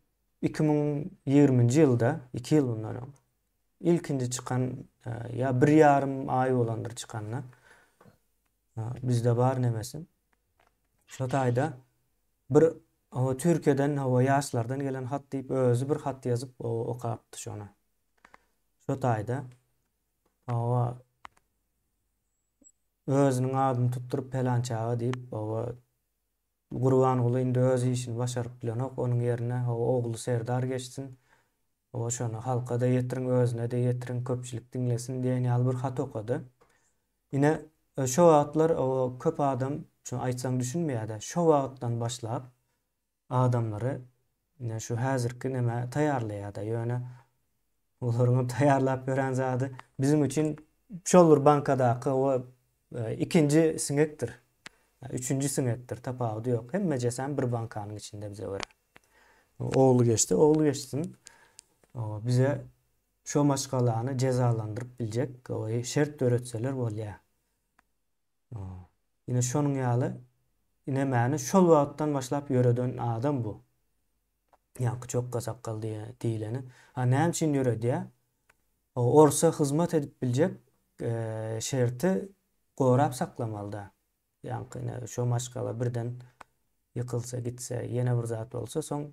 2020-nji ýylda, 2 ýyl mundan öň ilkinji çykan ýa bir ýarym aý bolandyr çykanyna. Bizde bar nemesi. Şo taýda bir o Türkiýeden hawa ýaşlardan gelen hat diýip özi bir hat ýazyp okapdy şony. Şo taýda hawa özüniň adyny tutduryp pelançaga diýip hawa Gurbanguly indi öz işini başaryp bilenok onuň ýerine hawa ogly Serdar geçsin hawa şony halka-da ýetiriň özüne-de ýetiriň köpçülik diňlesin diýen ýaly bir hat okady. Ine şo wagtlar hawa köp adam şuny aýtsaň düşünmeýärde şo wagtdan başlap adamlary ine şu häzirki nämä taýýarlaýar-da. Ýöne olaryň taýýarlap ýören zady biziň üçin şol bir bankadaky o e, ikinji siňekdir. Üçünji siňekdir, tapawudy ýok. Hemmejesem bir bankanyň içinde bize görä. Ogly geçdi, ogly geçsin. Bize şo maşgalany jezalandyryp biljek şert döretseler bolýar. Ine şonuň ýaly inemäni şol wagtdan başlap ýöreden adam bu. Ýaňky çokga sakgal diýleni. Ha näme üçin ýöredýär? Orsa hyzmat edip biljek şerti gorap saklamalyda. Ýaňky ine şo maşgala birden ýykylsa gitse ýene bir zat bolsa soň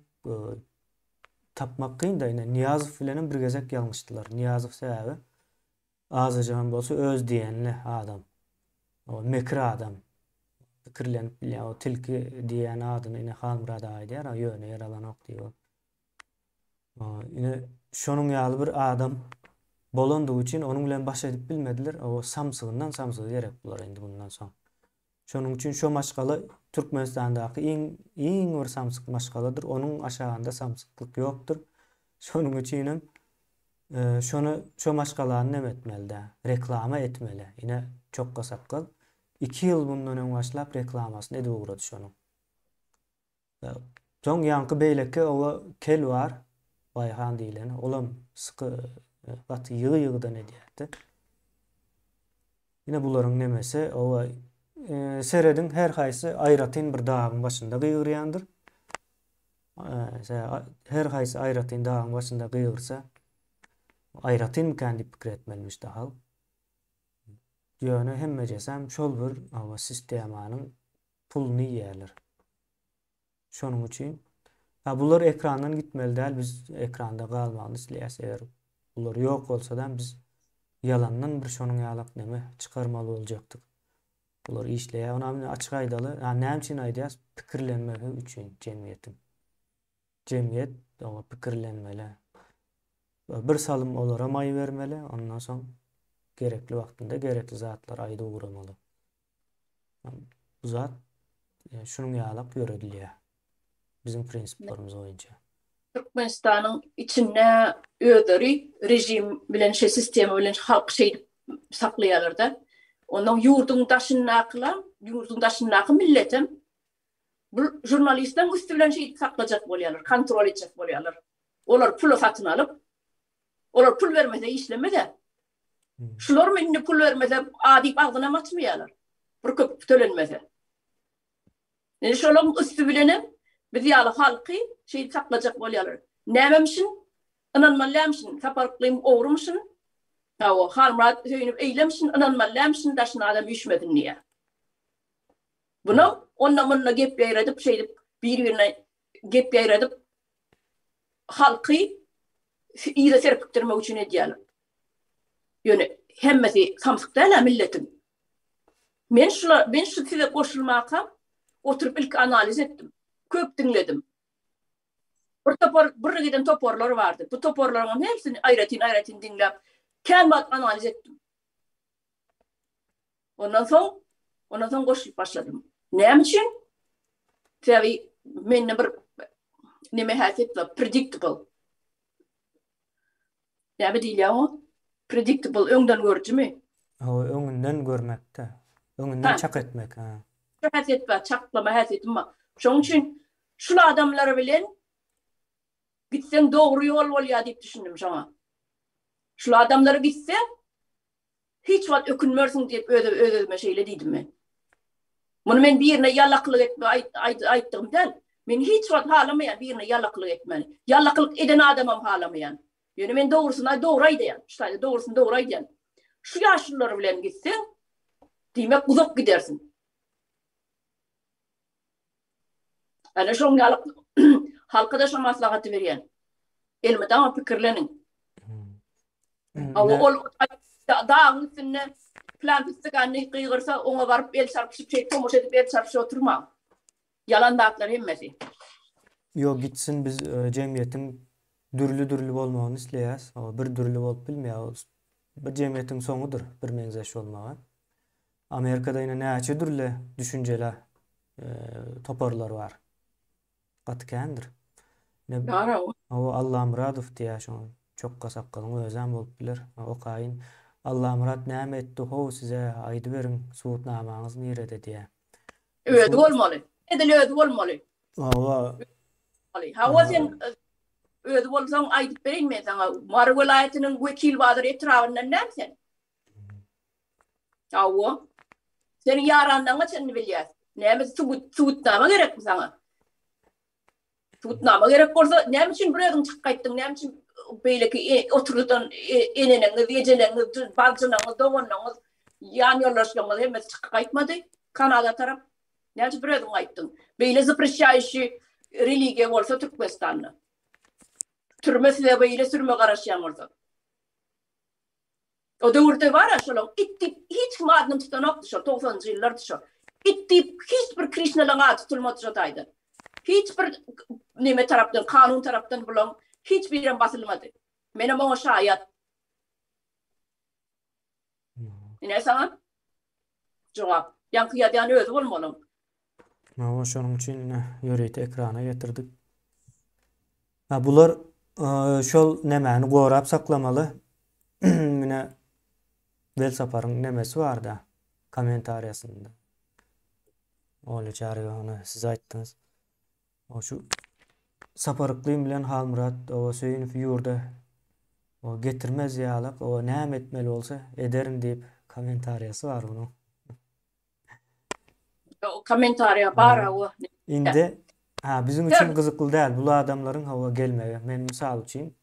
tapmak kyn-da ine Nyýazow bilenem bir gezek ýalňyşdylar. Nyýazow sebäbi Azajygam bolsa öz diýenli adam. O mekir adam. Pikirlenip bilýän o tilki diýýän adyny ine Halmyrat aga aýdýar, a ýöne ýer alanok diýip ol. Ine şonuň ýaly bir adam bolandygy üçin onuň bilen baş edip bilmediler. O samsygyndan samsygy gerek bulara indi bundan soň. Şonuň üçin şo maşgala Türkmenistandaky iň iň bir samsyk maşgaladyr. Onuň aşagynda samsyklyk ýokdur. Şonuň üçinem şony şo maşgalany neme etmeli-dä, reklama etmeli. Ine Çokga sakgal iki ýyl mundan öň başlap reklamasyny edip ugrady şonuň. Soň ýaňky beýleki oba kel bar, Baýhan diýleni, olam syky gaty ýygy-ýygydan edýärdi. Ine bularyň nemesi, oba serediň her haýsy aýratyn bir dagyň başynda gygyrýandyr. Her haýsy aýratyn dagyň başynda gygyrsa, aýratynmykan diýip pikir etmelimiş-de halk. Ýöne hemmejesem şol bir oba sistemanyň puluny iýýärler. Şonuň üçin ha bular ekrandan gitmeli däl, biz ekranda galmagyny isleýäs. Eger bular ýok bolsadam biz ýalandan bir şonuň ýalak neme çykarmaly boljakdyk. Bular işleýär. Onam indi açyk aýdaly. Ha näme üçin aýdýas? Pikirlenmegi üçin jemgyýetiň. Jemgyýet oňa pikirlenmeli. Bir salym olara maý bermeli, ondan soň gerekli wagtynda gerekli zatlary aýdyp ugramaly. Bu zat şunuň ýalak ýöredilýär. Biziň prinsiplerimiz boýunça. Türkmenistanyň içinde özleri režim bilen şe sistema bilen halky şeýdip saklaýarlar-da. Ondan ýurduň daşyndakylar, ýurduň daşyndaky milletem bu žurnalistleriň üsti bilen şeýdip saklajak bolýarlar, kontrol etjek bolýarlar. Olar pula satyn alyp, olar pul bermese işlemez-ä. Şularmy indi pul bermese a diýip agzynam açmaýarlar. Bir köpük tölenmese. Indi şolaryň üsti bilenem biz ýaly halky şeýdip saklajak bolýarlar. Nämemişin? Ynanmaly dälmişin? Sapar Yklym ogrumyşyn? Hawa, Halmyrat söýünip eýlemişin, ynanmaly dälmişin, daşyna adam üýşmesin diýýär. Bunam onda-munda gep ýaýradyp, şeýdip bir-birine gep ýaýradyp, halky yza serpikdirmek üçin edýärler. Ýöne hemmesi samsyk däl-ä milletiň. Men şula, men şu size goşulmakam oturyp ilki analiz etdim. Köp diňledim. Bir topar, bir giden toparlar bardy. Bu toparlaryň hem hepsini aýratyn-aýratyn diňläp, kän wagt analiz etdim. Ondan soň, ondan soň goşulyp başladym. Näme üçin? Sebäbi mende bir neme häsiýet bar, predictable. Näme diýilýär oňa? Predictable, öňden görüjimi? Hawa, öňünden görmekde. Öňünden çak etmek, ha. Şu häsiýet bar, çaklama häsiýetim bar. Şonuň üçin şul adamlar bilen gitseň dogry ýol bolýar diýip düşündim şoňa. Şul adamlara gitseň, Hiç wagt ökünmersiň diýip öz-özüme şeýle diýdim men. Muny men birine ýalakylyk etme aýtdygym däl. Men hiç wagt halamaýan birine ýalakylyk etmäni. Ýalakylyk eden adamam halamaýan. Ýöne men dogrusyny dogry aýdaýan. Şu taýda dogrusyny dogry aýdýan. Şu ýaşulular bilen gitseň, diýmek uzak gidersiň. Ana şoň ýaly halka-da şo maslahaty berýän. Elmydama pikirleniň. Hawa ol dagyň üstünde plan püstikany gygyrsa, oňa baryp el çarpyşyp şeýdip tomaşa edip el çarpyşyp oturmaň. Ýalan zatlar hemmesi. Ýok gitsin biz jemgyýetiň dürli dürli bolmagyny isleýäs. Bir dürli bolup bilmeýär ol. Bir jemgyýetiň soňudyr bir meňzeş bolmagy. Amerikada ine näçe dürli düşünjeli toparlar bar. Gaty kändir. Ine Hawa Allamyradow diýýär şoňa. Çokga sakgalyň özem bolup biler. Okaýyn. Allamyrat näme etdi how size aýdyberiň subutnamaňyz nirede diýýär. Özi bolmaly. Edil özi bolmaly. Hawa. Hawa sen özi bolsaň aýdyp bereýin men saňa. Mary welaýatynyň Wekilbazar etrabyndan däl sen? Hawa. Seniň ýaranlaryňa çenli bilýäs. Näme subut, subutnama gerekmi saňa? Subutnama gerek bolsa, näme üçin bir özüň çykyp gaýtdyň? Näme üçin beýleki e, oturdydan e, eneleňiz, ejeleňiz, bajylaryňyz, doganlaryňyz, ýan ýoldaşlaryňyz hemmesi çykyp gaýtmady Kanada tarap? Näme üçin bir özüň gaýtdyň? Beýle zapreşaýuşi religiýa bolsa Türkmenistanda. Türme size beýle sürme garaşýan bolsa. O döwürde bar-a şolaň it diýip hiç kim adyny tutanokdy şo togsanynjy ýyllardy şo. It diýip hiç bir Krişnalaň ady tutulmady şo taýda. Hiç bir neme tarapdan kanun tarapdan bulaň hiç birem basylmady. Menem oňa şaýat. Ine saňa jogap. Ýaňky ýazýan özi bolmalyň. Hawa şonuň üçin ine ýörite ekrana getirdik. Ha bular şol nemäni gorap saklamaly. Mine Welsaparyň nemesi barda kommentariýasynda. Oly Çaryýewa ony siz aýtdyňyz. O şu Sapar Yklym bilen Halmyrat o Söýünow ýurda o getirmez ýalak o näme etmeli bolsa ederin diýip kommentariýasy bar munuň. Kommentariýa bar o. Indi ha biziň üçin gyzykly däl bul adamlaryň hawa gelmegi. Men mysal üçin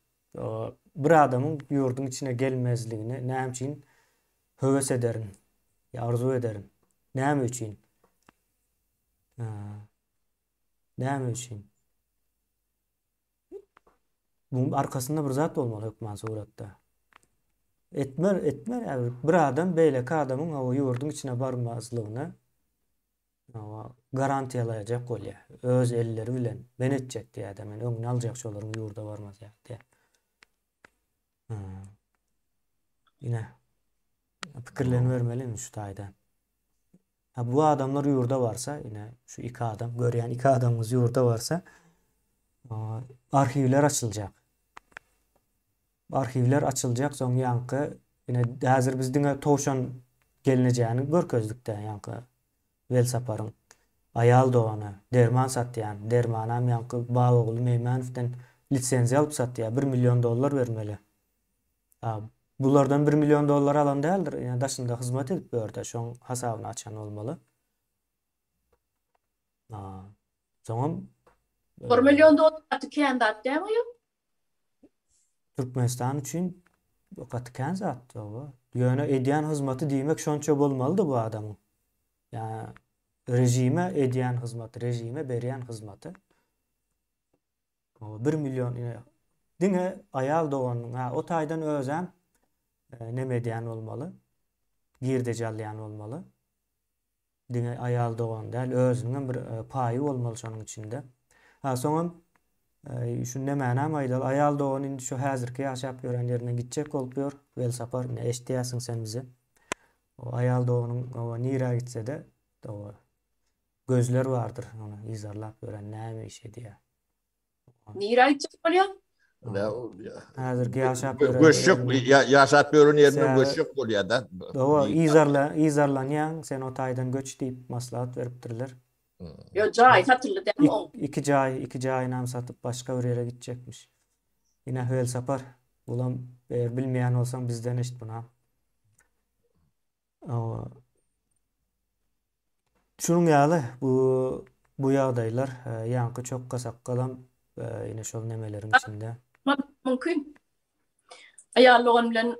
bir adamyň ýurduň içine gelmezligini näme üçin höwes ederin ýa arzuw ederin. Näme üçin? Näme üçin? Buň arkasynda bir zat bolmaly hökman suratda. Etmer, etmer, yani bir adam beýleki adamyň hawa ýurduň içine barmazlygyny hawa garantiýalaýjak bolýar. Öz elleri bilen men etjek diýýär-de, men öňüni aljak şolaryň ýurda barmaz ýaly diýýär. Ine. Pikirlenibermeli indi şu taýda. Ha bu adamlar ýurda barsa, ine şu iki adam, görýän iki adamyňyz ýurda barsa, arhiwler açyljak. Arhiwler açyljak, soň ýaňky ine häzir biz diňe Towşan gelnejäni görkezdik-de, ýaňky Welsaparyň aýal dogany, derman satýan, dermanam ýaňky Babaguly Meýmenowdan lisenziýa alyp satýar, bir million dollar bermeli. Bulardan bir million dollar alan däldir. Ýa daşynda hyzmat edip ýörde, şoň hasabyny açan bolmaly. Soňam 1 million dollar gaty kän zat dälmi ýok? Türkmenistan üçin gaty kän zat ýok. Ýöne edýän hyzmaty diýmek şonça bolmalydy bu adamyň. Ýa režime edýän hyzmaty, režime berýän hyzmaty. 1 million ine diňe aýal doganynyň ha o taýdan özem e, neme edýän bolmaly. Girdeji alýan bolmaly. Diňe aýal dogany däl, özüniňem bir e, paýy bolmaly şonuň içinde. Ha soňam e, şu nemänäm aýdaly, aýal dogan indi şu häzirki ýaşap ýören ýerinden gitjek bolup ýör. Welsapar, ine eşitýärsiň sen bizi. O aýal doganyň o nirä gitse-de, o gözler bardyr ony yzarlap ýören näme iş edýär. Nirä gitjek bolýar? Häzirki ýaşap ýören göçjek ýaşap ýören ýerinden göçjek bolýar da. Hawa, yzarla yzarlanýaň, sen o taýdan göç diýip maslahat beripdirler. Ýo, jaý satyldy dämi oň? Iki jaý, iki jaýynam satyp başga bir ýere gitjekmiş. Ine Welsapar, bulam eger bilmeýän bolsaň bizden eşit bunam. Hawa. Şunuň ýaly bu bu ýagdaýlar ýaňky çokga sakgalam ine şol nemeleriň içinde. Mümkin. Aýal dogan bilen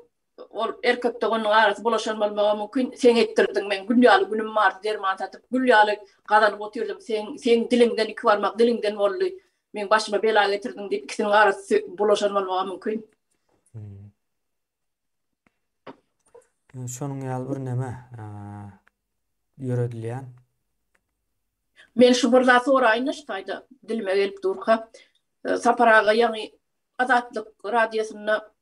ol erkek doganyň arasy bulaşan bolmagy mümkin. Sen etdirdiň men gül ýaly günüm bardy derman satyp gül ýaly gazanyp otyrdym. Sen seň diliňden iki barmak diliňden boldy. Meň başyma bela getirdiň diýip ikisiniň arasy bulaşan bolmagy mümkin. Şonuň ýaly bir neme ýöredilýän. Men şu bir zat soraýyn-da şu taýda dilime gelip durka. Sapar aga ýaňy Azatlyk radiosynda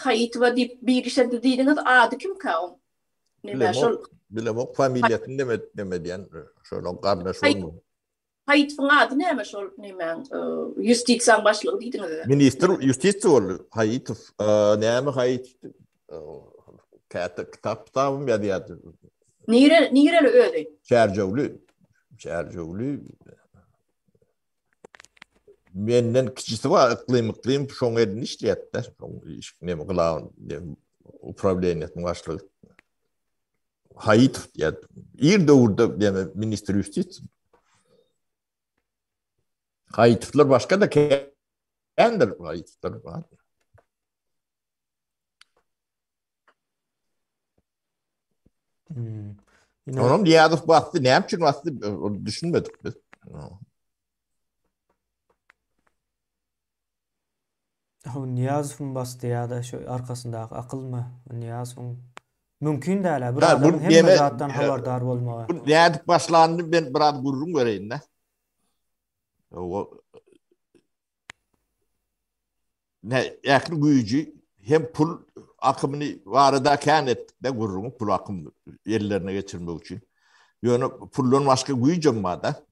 Haýytowa diýip biri işledi diýdiňiz, ady kimkä oň? Neme şol? Bilemok, familiýasyny neme neme diýen, şonuň garyndaşy bolmaly. Haýytowyň ady näme şol nemäň ýustisiýaň başlygy diýdiňiz. Ministr ýustisiýa boldy Haýytow. Näme Haýytow? Käte kitap kitabym ýazýardy. Nire nireli özi? Çärjewli. Çärjewli. Menden kiçisi bar Yklym Yklym şoň elinde işleýärdi. Şoň iş neme glawn uprawleniýasynyň başlygy. Haýytow diýýär. Ir döwürde näme ministr ýustisiýa. Haýytowlar başga-da kändir Haýytowlar bar. Hmm. Onam Niýazow basdy, näme üçin basdy, ony düşünmedik biz. Ho Nyýazowyň basdy ýa-da şu arkasyndaky akylmy Nyýazowyň mümkin däl-ä bir adamyň hemme zatdan habardar bolmagy. Bu nädip başlanyny men biraz gürrüň bereýin-dä. Ne ähli güýji hem pul akymyny barada kän etdik-de gürrüňi pul akymy ellerine geçirmek üçin. Ýöne puldan başga güýjem bar-da.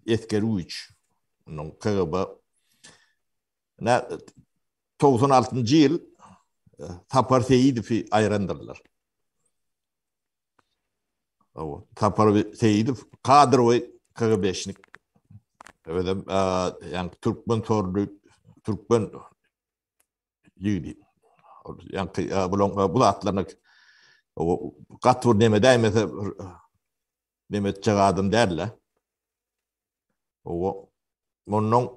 Esgeri güýç. Onuň KGB Ne 96-njy ýyl e, Sapar Seýidowy aýrandyrlar. Hawa, Sapar Seýidow kadrowy KGB-şnik. Özem e, ýani türkmen torly, türkmen ýigidi. Ýani e, bulaň bu zatlaryny gaty bir neme däýmese neme etjek adam däl-de. Owa, ondan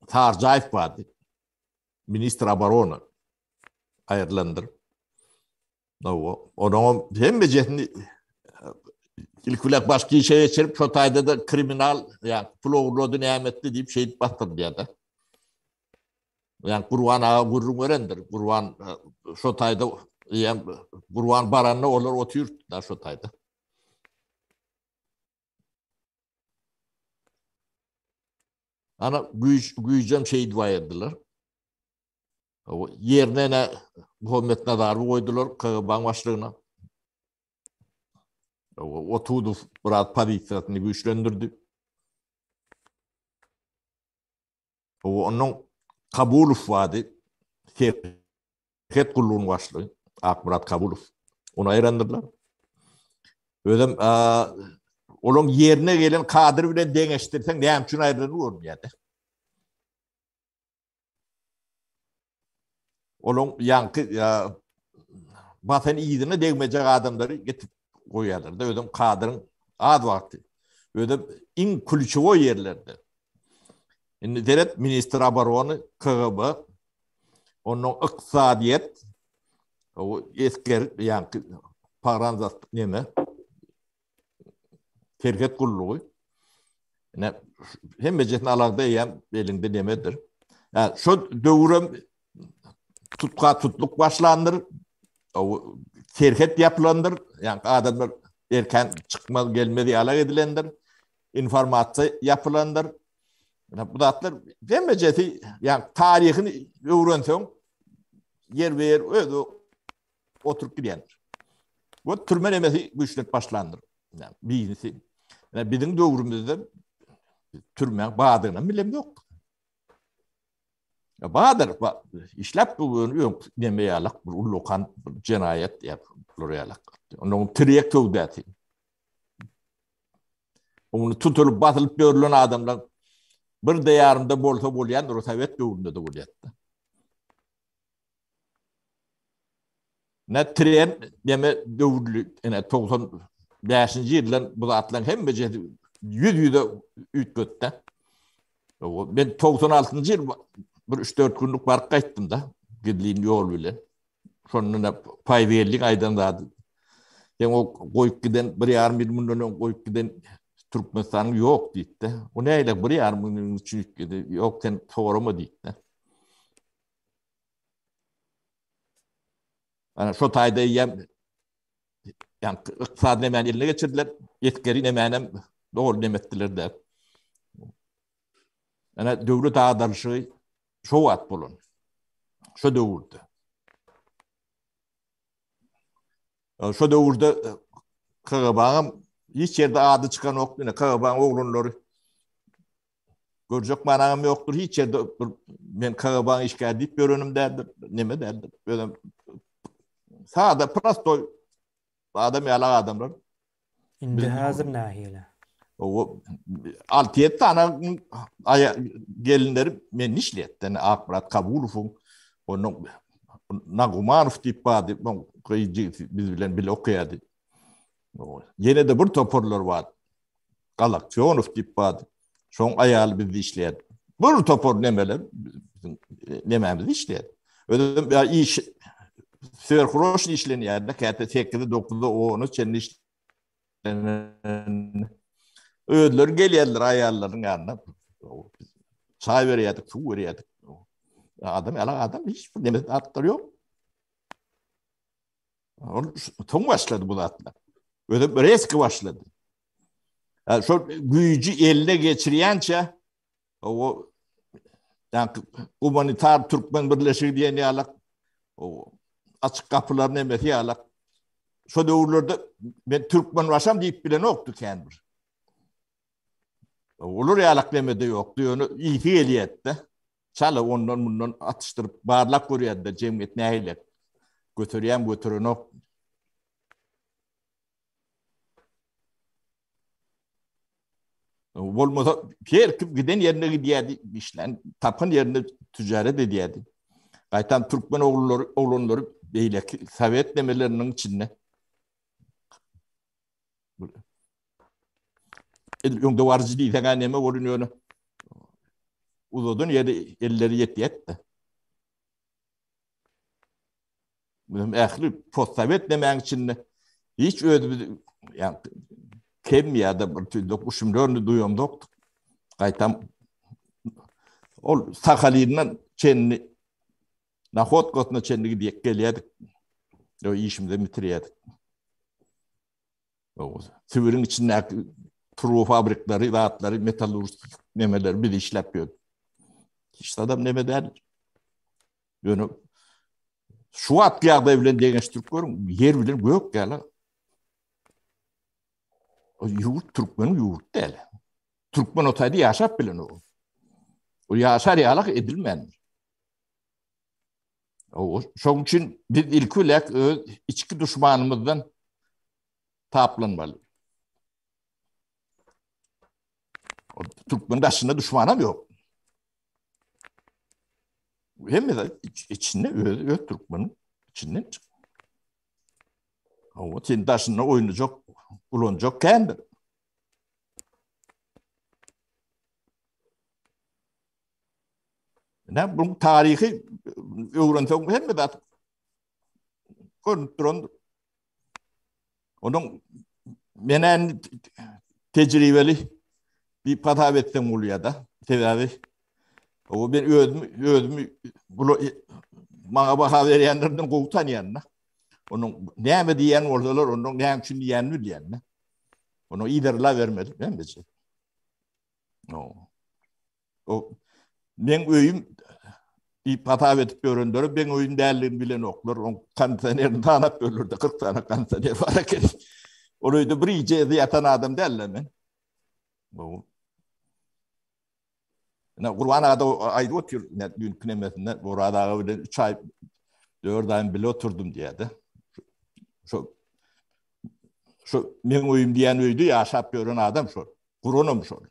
Sarjaýew bardy. Ministr oborona aýrylandyr. Owa, onuň hemmejesini ilki bilen başga işe geçirip, şo taýda-da kriminal, ýa pul ogurlady, näme etdi diýip şeýdip basdyrylýar-da. Ýa Gurban aga gürrüň berendir. Gurban şo taýda, ýa Gurban baranda olar otyrdylar şo taýda. Ana güýç güýjem şeýdip aýyrdylar. O ýerine ne Muhammet Nazarowy goýdular KGB-niň başlygyna. O Otudow biraz pozisiýasyny güýçlendirdi. O onuň Kabulow bardy. Serhet gullugynyň başlygy Akmyrat Kabulow. Ony aýyrandyrlar. Özem olaň ýerine gelen kadr bilen deňeşdirseň näme üçin aýrylany görünýär-de. Olaň ýaňky basan yzyna degmejek adamlary getirip goýýarlar-da, özem kadryň az wagty. Özem iň klýuçewoý ýerlerde. Indi seret, ministr oborony, KGB, ondan ykdysadyýet, o esger, ýaňky pogranzat neme, serhet gullugy. Ine, hemmejesini alaňda eýýäm eliňde nemedir. Ýa, şo döwürem tutka tutluk başlandyr. O serhet ýapylandyr. Ýa, adamlar erken çykmaz, gelmez ýalak edilendir. Informasiýa ýapylandyr. Ine, bu zatlar hemmejesi, ýa taryhyny öwrenseň, ýerbe-ýer özi oturyp gidýändir. Bu türme nemesi güýçlenip başlandyr. Yani biznesi. Yani biziň döwrümizde türmäň bardygyny bilem ýok. Ya bardyr, işläp bu öň neme ýalak bir ullakan bir jenaýat ýa bular ýalak. Onuň tirýek söwdasy. Ony tutulyp basylyp ýörülen adamlar bir de ýarymda bolsa bolýandyr, sowet döwründe de bolýardy. Ne tren neme döwürli, ene 95-nji ýyldan bu zatlaryň hemmejesi ýüz-ýüze üýtgetdi. Men 96-njy ýyl bir 3-4 günlük baryp gaýtdym da, gizlin ýol bilen. Şonda da Paýwelliň aýdan zady. Sen o goýup giden bir ýarym ýyl mundan öň goýup giden Türkmenistanyň ýok diýdi. O näle bir ýarym ýylyň üçin üýtgedi. Ýok sen sorama diýdi. Ana şo taýda eýýäm ýa ykdysady nemäni eline geçirdiler, esgeri nemänem dogry neme etdiler de. Ana döwlet agdarylyşygy şo wagt bolan. Şo döwürde. Şo döwürde KGB-nyň hiç ýerde ady çykanok, ine KGB-nyň oglanlary Görjek manaňam ýokdur, hiç ýerde bir men KGB-nyň işgäri diýip ýörenim däldir, neme däldir. Özem sada, prostoý adam ýaly adamlar. Indi häzir nähili? O 6-7 sany aýa gelinleri men işletdi. Akmyrat Kabulowyň, onuň Nagumanow diýip bardy, oň gyzy biz bilen bile okaýardy. Ýene-de bir toparlar bar. Galaktionow diýip bardy. Şoň aýaly bizde işleýärdi. Bir topar nemeler biziň nemämizde işleýärdi. Özem ýa iş swerhroş işlenýärdi. Käte 8-e, 9-a, 10-a çenli işlenen. Özleri gelýärdiler aýallaryň ýanyna. Çaý berýärdik, suw berýärdik. Adam ýaly adam hiç bir neme zatlar ýok. Ol soň başlady bu zatlar. Özem reski başlady. Yani şol güýji eline geçirýänçe o yani gumanitar Türkmen birleşigi diýen ýaly o açyk gapylar nemesi ýaly şo döwürlerde men Türkmen başam diýip bilenokdy kän bir. Olar ýalak nemede ýokdy, ýöne ýiti gelýärdi. Çala ondan mundan atyşdyryp barlap görýärdi jemgyýet nähili. Göterýän göterenok. Bolmasa her kim giden ýerine gidýärdi, işlän tapan ýerinde tijaret edýärdi. Gaýtam türkmen ogullary, oglanlary beýleki sowet nemeleriniň içinde Edil öňde baryjy diýseň-ä neme bolun ýöne uzadan ýeri elleri ýetýär-de. Bizim ähli postsowet nemäň içinde hiç özümizi ýa kem ýa-da bir tüýdük uşumlaryny duýamzokdyk. Gaýtam ol Sahalinden çenli Nahodkasyna çenli gidip gelýärdik. Ýa işimizi bitirýärdik. Sibiriň içindäki turba fabrikleri, zatlary, metallurgik nemeleri biz işläp ýördük. Hiç adam neme däl. Ýöne şu wagtky ýagdaý bilen deňeşdirip görüň, ýer bilen gök ýaly. O ýurt türkmeniň ýurdy däl. Türkmen o taýda ýaşap bilenok. O ýaşar ýaly edilmändir. Şoň üçin biz ilki bilen öz içki duşmanymyzdan taplanmaly. Türkmen daşynda düşmanam ýok. Hemme zat içinde öz öz türkmeniň içinden çyk. Hawa, sen daşynda oýnajak, ulanjak kändir. Ne bu taryhy öwrenseň hemme zat görünüp duran. Onuň menen tejribeli diýip hasap etseň bolýar-da. Sebäbi o men özümi özümi bula maňa baha berýänlerden gowy tanýan-da. Onuň näme diýen bolsalar, onuň näme üçin diýenini bilýän-de. Onu iderla bermedik hemmesi. No. O meň öýüm diýip hasap edip ýörenlere meň öýüm däldigini bilenoklar. Oň kondisionerini tanap ýörler-de, 40 sany kondisioner bar eken. Ol öýde bir gije ýatan adam däl-de men. Bu. Ine Gurban aga da aýdyp otyr, ine düýnki nemesinde Oraz aga bilen 3 aý 4 aý bile oturdym diýýär-de. Şo şo meň öýüm diýen öýde ýaşap ýören adam şol. Guranam şol.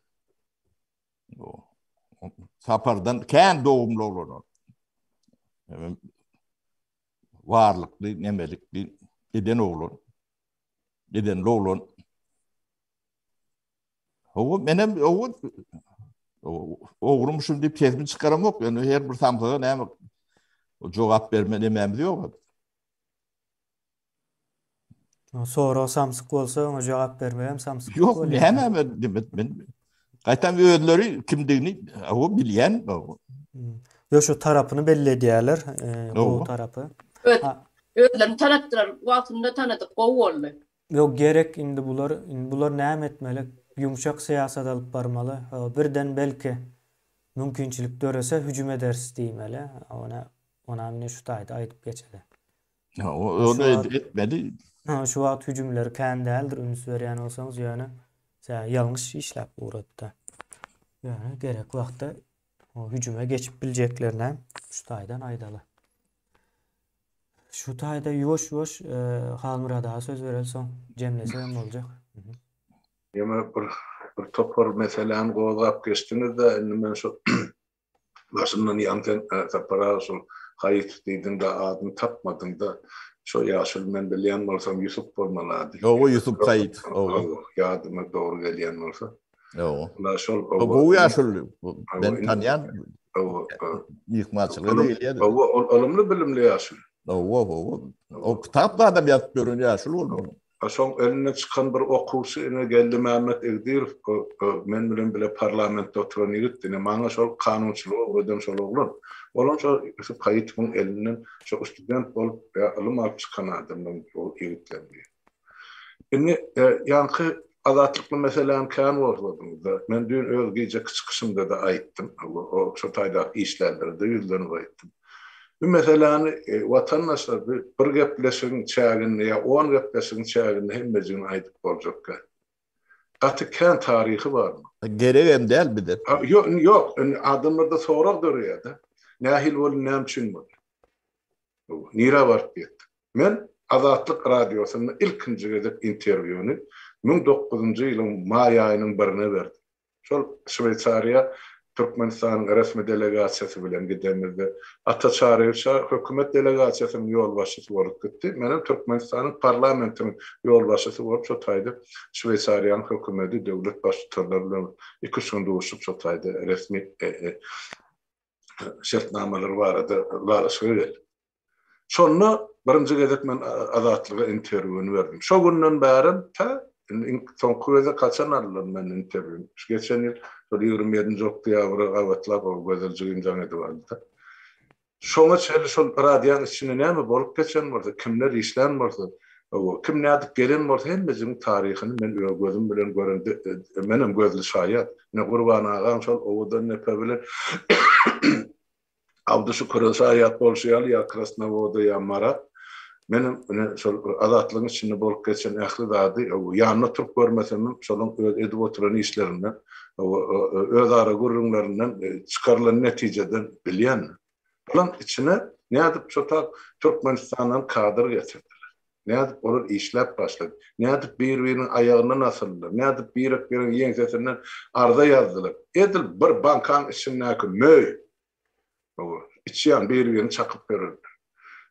Sapardan kän dogumly oglan ol. Varlykly, nemelikli eden oglan. Eden oglan. Hawa, menem owa ogrumuşum diýip sesimi çykaramok. Ýöne her bir samsyga näme jogap berme nemämiz ýok. Sorag samsyk bolsa oňa jogap bermegem samsyklyk Ýok, bolýar. Näme men men, men gaýtam özleri kimdigini o bilýän. Ýok, şu tarapyny belli edýärler, e, gowy tarapy. Öz, özlerini tanatdylar, wagtynda tanadyk, gowy boldy. Ýok, gerek indi bular, indi bular näme etmeli? Ýumşak syýasat alyp barmaly. Birden belki mümkinçilik dörese hüjüm ederis diýmeli. Ony, onam ine şu taýda aýdyp geçeli. Ony etmeli. Şu wagt hüjümleri kän däldir üns berýän bolsaňyz ýöne ýalňyş işläp ugratdy. Ýöne gerek wagtda hüjüme geçip biljeklerine şu taýdan aýdaly. Şu taýda ýuwaş-ýuwaş Halmyrat aga söz bereli soň jemlesegem boljak. Ýene bir bir topar meseläni gozgap geçdiňiz-de indi men şu Başyndan ýaňy sen Sapar aga şol Haýyt diýdiňde adyny tapmadyňda şo ýaşuly men bilýän bolsam Ýusup bolmaly ady. Hawa Ýusup Haýyt. Hawa ýadyma dogry gelýän bolsa. Hawa. Ula şol gowy ýaşuly. Men tanýan. Hawa. Myhmançylyga-da gelýärdi. Hawa ol ylymly bilimli ýaşuly. Hawa hawa. O kitap adam ýazyp ýören ýaşuly bolmaly. A şoň elinden çykan bir okuwçy ine Geldimämmet Igdirow men bilen bile parlamentde oturan ýigit ine maňa şol kanunçylygy öwreden şol oglan. Olam şo Ýusup Haýytowyň elinden şo student bolup ýa ylym alyp çykan adamlaryň ol ýigitleň biri. Indi ýaňky Azatlykly meseläni kän gozgadyňyzda. Men düýn öz gijeki çykyşymda-da aýtdym. O şo taýdaky işgärlere-de ýüzlenip aýtdym. Bu meseläni watandaşlar bu bir gepleşigiň çäginde ýa on gepleşigiň çäginde hemmejigini aýdyp boljak däl. Gaty kän taryhy bar munuň. Geregem däl bize. Ýok, indi ýok. Indi adamlarda sorag döreýär-de. Nähili boldy, näme üçin boldy? Nirä baryp ýetdik? Men Azatlyk Radiosynda ilkinji gezek interwýuny 1009-njy ýylyň maý aýynyň birine berdim. Şol Şweýsariýa Türkmenistanyň resmi delegasiýasy bilen gidenimizde Ata Çaryýewiç hökümet delegasiýasynyň ýolbaşçysy bolup gitdi. Menem Türkmenistanyň parlamentiniň ýolbaşçysy bolup şo taýda Şweýsariýanyň hökümeti, döwlet baştutanlary bilen iki-üç gün duşup şo taýda resmi şertnamalar barada ylalaşyga geldik. Şonda birinji gezek men Azatlyga interwýuny berdim. Şo günden bärem tä indi iň soňky gezek haçan aldylar menden interwýuny? Şu geçen ýyl şol 27-nji oktýabra gabatlap o Gözel jigim jaň edip aldy-da. Şoňa çenli şol radionyň içinde näme bolup geçen bolsa, kimler işlän bolsa, kim nädip gelen bolsa hemmejigiň taryhyny men öz gözüm bilen gören, menem gözli şaýat. Ine Gurban agaň şol owadan nepe bilen Abdy Şüküre şaýat bolşy ýaly ýa Krasnowoda ýa Mara menem ine şol Azatlygyň içinde bolup geçen ähli zady ýanynda oturyp görmesemem şolaň öz edip oturan işlerinden özara gürrüňlerinden çykarylan netijeden bilýän. Bulaň içine nädip şo tap Türkmenistandan kadr getirdiler. Nädip olar işläp başlady? Nädip bir-biriniň aýagyndan asyldylar? Nädip birek-biregiň ýeňsesinden arza ýazdylar? Edil bir bankaň içindäki möý. Içýan bir-birini çakyp ýörerler.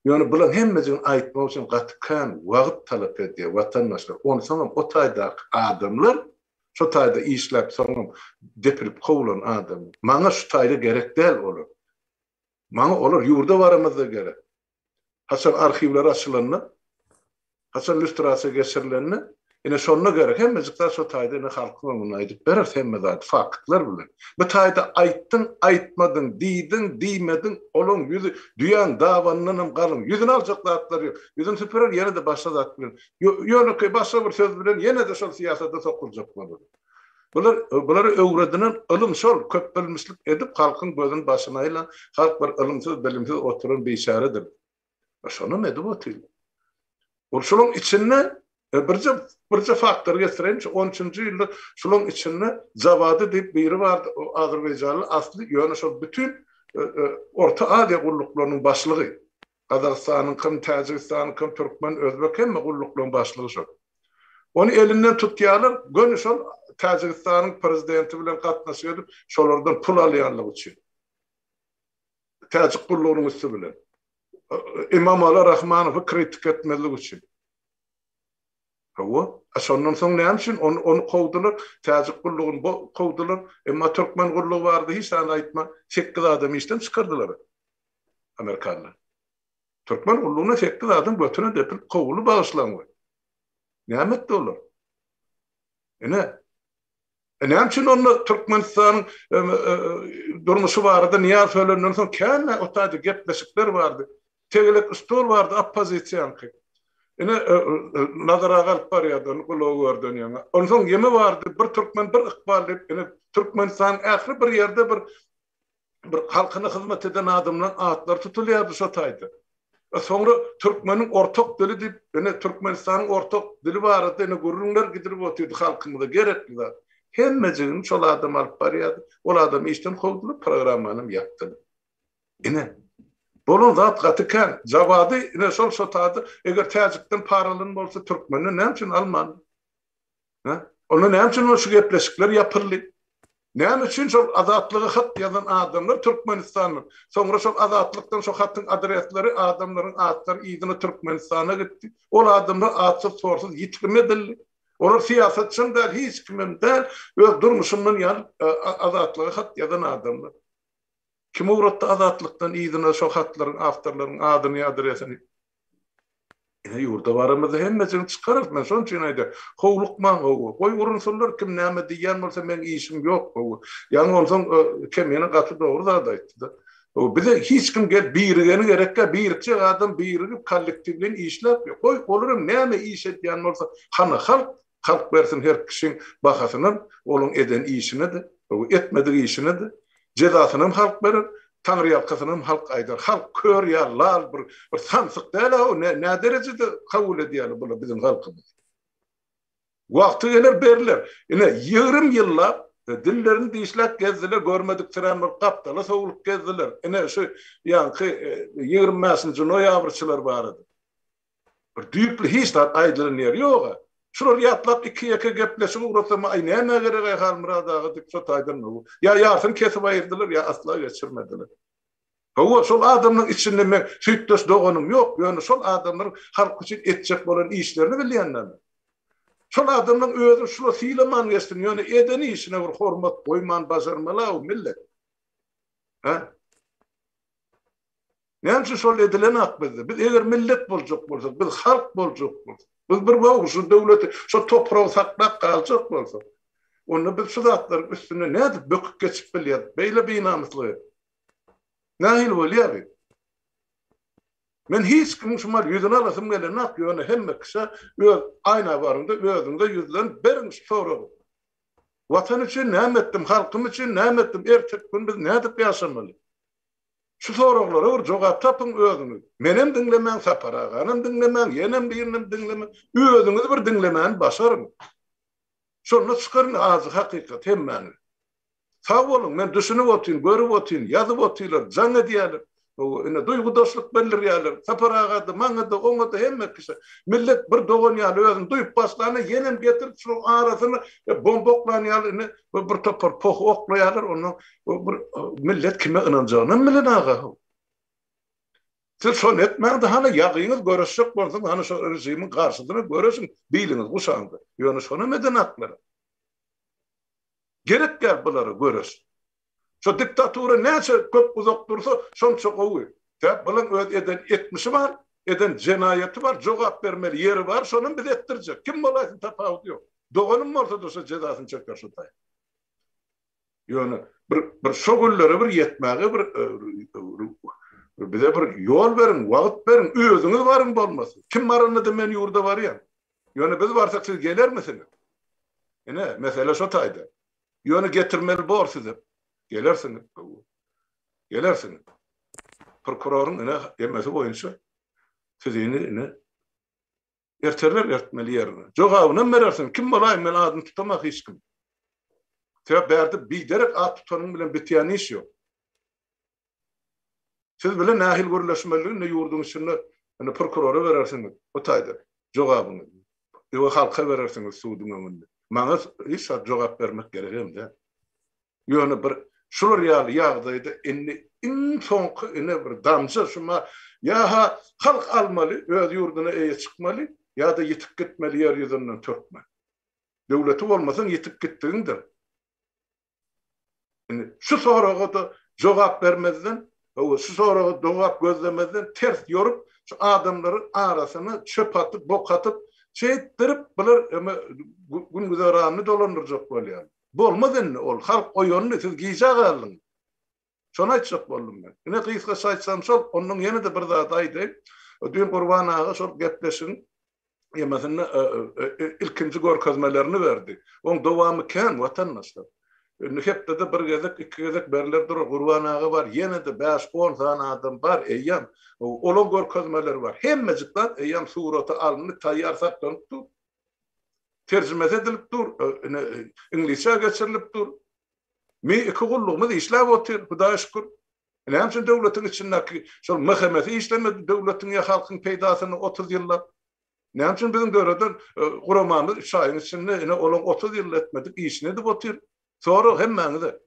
Ýöne bulaň hemmejigini aýtmak üçin gaty kän wagt talap edýär watandaşlar. Onsoňam o taýdaky adamlar, şo taýda işläp soňam depilip kowulan adamlar. Maňa şu taýda gerek däl olar. Maňa olar ýurda baramyzda gerek. Haçan arhiwler açylanda, haçan lýustrasiýa geçirilende, ine şonda gerek. Hemmejik zat şo taýda ine halkyň öňünde aýdyp bereris hemme zady faktlar bilen. Bu taýda aýtdyň, aýtmadyň, diýdiň, diýmediň, olaň ýüzi düýäň dabanyndanam galyň. Ýüzüni aljak zatlary ýok. Ýüzüni süpürer ýene-de başga zat bilen. Ýönekeý başga bir söz bilen ýene-de şol syýasata sokuljak bolar. Bular bulara öwredilen ylym şol, köpbilmişlik edip halkyň gözüni başyna aýlan, halk bir ylymsyz, bilimsiz oturan biçäredir. Şonam edip otyrlar. Ol şolaň içinde birje birje faktory getireýin, şu on üçünji ýylda şolaň içinde Jawady diýip biri bardy, o azerbaýjanly asly, ýöne şol bütin Orta Aziýa gulluklarynyň başlygy. Gazagystanyňkam, Täjigistanyňkam, türkmen, özbek hemme gulluklaryň başlygy şol. Ony elinden tutýarlar, göni şol Täjigistanyň prezidenti bilen gatnaşyk edip, şolardan pul alýanlygy üçin. Täjik gullugynyň üsti bilen. Imamali Rahmanowy kritika etmezlik üçin. Hawa. A şondan soň näme üçin ony ony kowdular, täjik gullugyny kowdular, emma türkmen gullugy barada hiç zat aýtman, sekiz adam işden çykardylar. Amerikanlar. Türkmen gullugyna sekiz adam götüne depilip kowuldy bagyşlaň we. Näme etdi olar? Ine. E näme üçin onda Türkmenistanyň durmuşy barada Nyýazow ölenden soň kän o taýda gepleşikler bardy. Tegelek stol bardy oppozisiýaňky. Ine Nazar aga alyp barýardy ony gulagy görden ýaňa. Onsoň ýeme bardy bir türkmen bir ykbal diýip ine Türkmenistanyň ähli bir ýerde bir bir halkyna hyzmat eden adamlaryň atlary tutulýardy şo taýda. Soňra türkmeniň ortak dili diýip, ine Türkmenistanyň ortak dili barada ine gürrüňler gidilip otyrdy halkymyza gerekli zat. Hemmejigini şol adam alyp barýardy. Ol adamy işden kowdular, programmanam ýapdylar. Ine, bolan zat gaty kän. Jawady ine şol şo taýda eger täjikden para alan bolsa türkmenden näme üçin almandy? Hä? Onda näme üçin şu gepleşikler ýapyldy? Näme üçin şol Azatlyga hat ýazan adamlar Türkmenistandan, soňra şol Azatlykdan şo hatyň adresleri, adamlaryň atlary yzyna Türkmenistana gitdi. Ol adamlar atsyz-sorsuz ýitirim edildi. Olar syýasatçam däl, hiç kimem däl, öz durmuşyndan ýanyp Azatlyga hat ýazan adamlar. Kim ugratdy Azatlykdan yzyna şo hatlaryň awtorlaryň adyny, adresini? Ine ýurda baramyzda hemmesini çykararys men şonuň üçin aýdýan. Howlukmaň gowy. Goý urunsynlar kim näme diýýän bolsa meň işim ýok gowy. Ýaňy onsoň Kemine gaty dogry zat aýtdy-da. Bize hiç kim gelip birigeni gerekkä birikjek adam birigip kollektiwleýin işläp goý olaram näme iş edýän bolsa hany halk Halk bersin her kişiň bahasynam, olaň eden işine-de, etmedik işine-de, jezasynam halk berer, taňryýalkasynam halk aýdar. Halk kör ýa lal bir bir samsyk däl-ä o, nä derejede kabul edýärler bular biziň halkymyzy. Wagty geler berler. Ine, 20 ýyllap dillerini dişläp gezdiler, görmediksirän bolup gapdala sowlup gezdiler. Ine, şu ýaňky 25-nji noýabrçylar barada. Bir düýpli hiç zat aýdylan ýeri ýog-a. Şulary ýatlap iki-ýeke gepleşik ugratsam, aý nämä gerek-aý Halmyrat aga diýip şo taýdan ýa ýarsyny kesip aýyrdylar, ýa asla geçirmediler. Hawa, şol adamlaryň içinde meň süýtdeş doganym ýok, ýöne şol adamlaryň halk üçin etjek bolan işlerini bilýän-dä men. Şol adamlaryň özi şula sylaman geçsin, ýöne eden işine bir hormat goýman başarmaly-ow millet. Hä? Näme üçin şol edilenak bizde? Biz eger millet boljak bolsak, biz halk boljak bolsak, biz bir wagt şu döwleti, şu topragy saklap galjak bolsak, onda biz şu zatlaryň üstünden nädip böküp geçip bilýäris? Beýle binamyslygy. Nähili bolýar bu? Men hiç kimiň şu mal ýüzüni alasym gelenok, ýöne hemme kişä öz aýna baryňda özüňize ýüzlenip beriň şu soragy. Watan üçin näme etdim, halkym üçin näme etdim, erteki gün biz nädip ýaşamaly? Şu soraglara bir jogap tapyň özüňiz. Menem diňlemäň, Sapar aganam diňlemäň, ýenem birinem diňlemäň. Özüňizi bir diňlemäni başaryň. Şonda çykar indi ajy hakykat hemmäňiz. Sag boluň, men düşünip otyryn, görüp otyryn, ýazyp otyrlar, jaň edýärler. Hawa, ine duýgudaşlyk bildirýärler. Sapar aga-da, maňa-da, oňa-da hemme kişä. Millet bir dogan ýaly özüni duýup başlanda ýenem getirip şunuň arasyna bomba oklan ýaly ine bir topar poh oklaýarlar, ondan bir millet kime ynanjagynam bilen aga. Siz şony etmäňde hany ýagyňyz göreşjek bolsaňyz hany şo režimiň garşysyna göreşiň biliňiz guşaňda. Ýöne şonam edenaklar. Gerek däl bulara göreş. Şo diktatura näçe köp uzak dursa şonça gowy. Sebäp bulaň öz eden etmişi bar, eden jenaýaty bar, jogap bermeli ýeri bar, şonam biz etdirjek. Kim bolaýsyn tapawudy ýok. Doganym bolsa-da şo jezasyny çeker şo taý. Ýöne bir bir şo günlere bir ýetmäge bir bize bir ýol beriň, wagt beriň, özüňiz baryň bolmasa. Kim baranda-da men ýurda barýan. Ýöne biz barsak siz gelermisiňiz? Ine, mesele şo taýda. Ýöne getirmeli bor size. Gelersiňiz. Gelersiňiz. Prokuroryň ine emesi boýunça sizini ine Erterler ertmeli ýerine. Jogabynam berersiň. Kim bolaýyn men adyny tutamak hiç kim. Sebäp bärde biderek at tutanyň bilen bitýän iş ýok. Siz bilen nähili gürleşmelidigini indi ýurduň içinde indi prokurora berersiňiz o taýda jogabyňyzy. Ýa halka berersiňiz suduň öňünde. Maňa hiç zat jogap bermek gerek hem däl. Ýöne bir şular ýaly ýagdaýda indi iň soňky ine bir damja şuma ýa-ha halk almaly, öz ýurduna eýe çykmaly, ýa-da ýitip gitmeli ýer ýüzünden türkmen. Döwleti bolmasaň ýitip gitdigiňdir. Indi şu soraga-da jogap bermezden, hawa şu soraga jogap gözlemezden ters ýorup, şu adamlaryň arasyna çöp atyp, bok atyp, şeýtdirip bular eme gün-güzeranyny dolandyrjak bolýarlar. Bolmaz indi ol, halk oýandy, siz gijä galdyňyz. Şony aýtjak boldum men. Ine gysgaça aýtsam şol, ondan ýene-de bir zat aýdaýyn. Düýn Gurban aga şol gepleşigiň ýemasynda ilkinji görkezmelerini berdi. Oň dowamy kän watandaşlar. Indi hepdede bir gezek, iki gezek berler durar. Gurban aga bar, ýene-de bäş-on sany adam bar eýýäm. Olaň görkezmeleri bar. Hemmejik zat eýýäm surata alyndy, taýýar saklanyp dur. Terjimesi edilip dur, ine iňlisçä geçirilip dur. Mi iki gullugymyz işläp otyr, Hudaýa şükür. Näme üçin döwletiň içindäki şol MHM-si işlemedi döwletiň ýa halkyň peýdasyna 30 ýyllap? Näme üçin biziň döreden guramamyz üç aýyň içinde ine olaň 30 ýylda etmedik işini edip otyr? Sorag hemmäňize.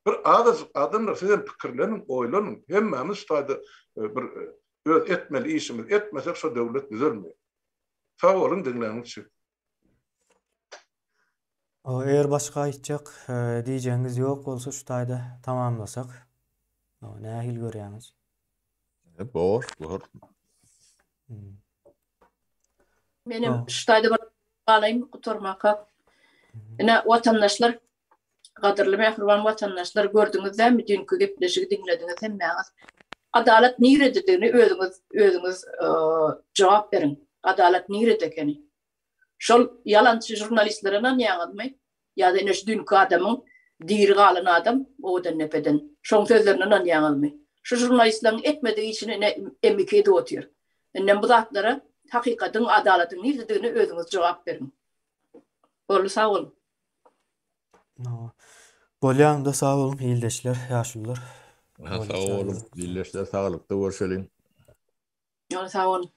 Bir azajyk adamlar siz hem pikirleniň, oýlanyň. Hemmämiz şu taýda bir öz etmeli işimizi etmesek şo döwlet düzelmeýär. Sag boluň diňläniňiz üçin. Eger başga aýtjak diýjegiňiz ýok bolsa şu taýda tamamlasak. Nähili görýäňiz? Bor, bor. Menem şu taýda bir galaýyn gutarmaka. Ine watandaşlar, gadyrly mähriban watandaşlar gördüňiz dämi düýnki gepleşigi diňlediňiz hemmäňiz. Adalat nirededigini özüňiz özüňiz jogap beriň. Adalat nirede ekeni? Şol ýalançy žurnalistlere ynanýaňyzmy? Ýa-da ine şu düýnki adamyň diri galan adam Owadandepeden şoň sözlerine ynanýaňyzmy? Şu žurnalistleriň etmedik işini ine M2 edip otyr. Indem bu zatlara hakykatyň, adalatyň nirededigine özüňiz jogap beriň. Boldy sag boluň. Bolýa onda sag boluň ildeşler, ýaşulular. Sag boluň ildeşler saglykda görşeliň. Ýa sag boluň.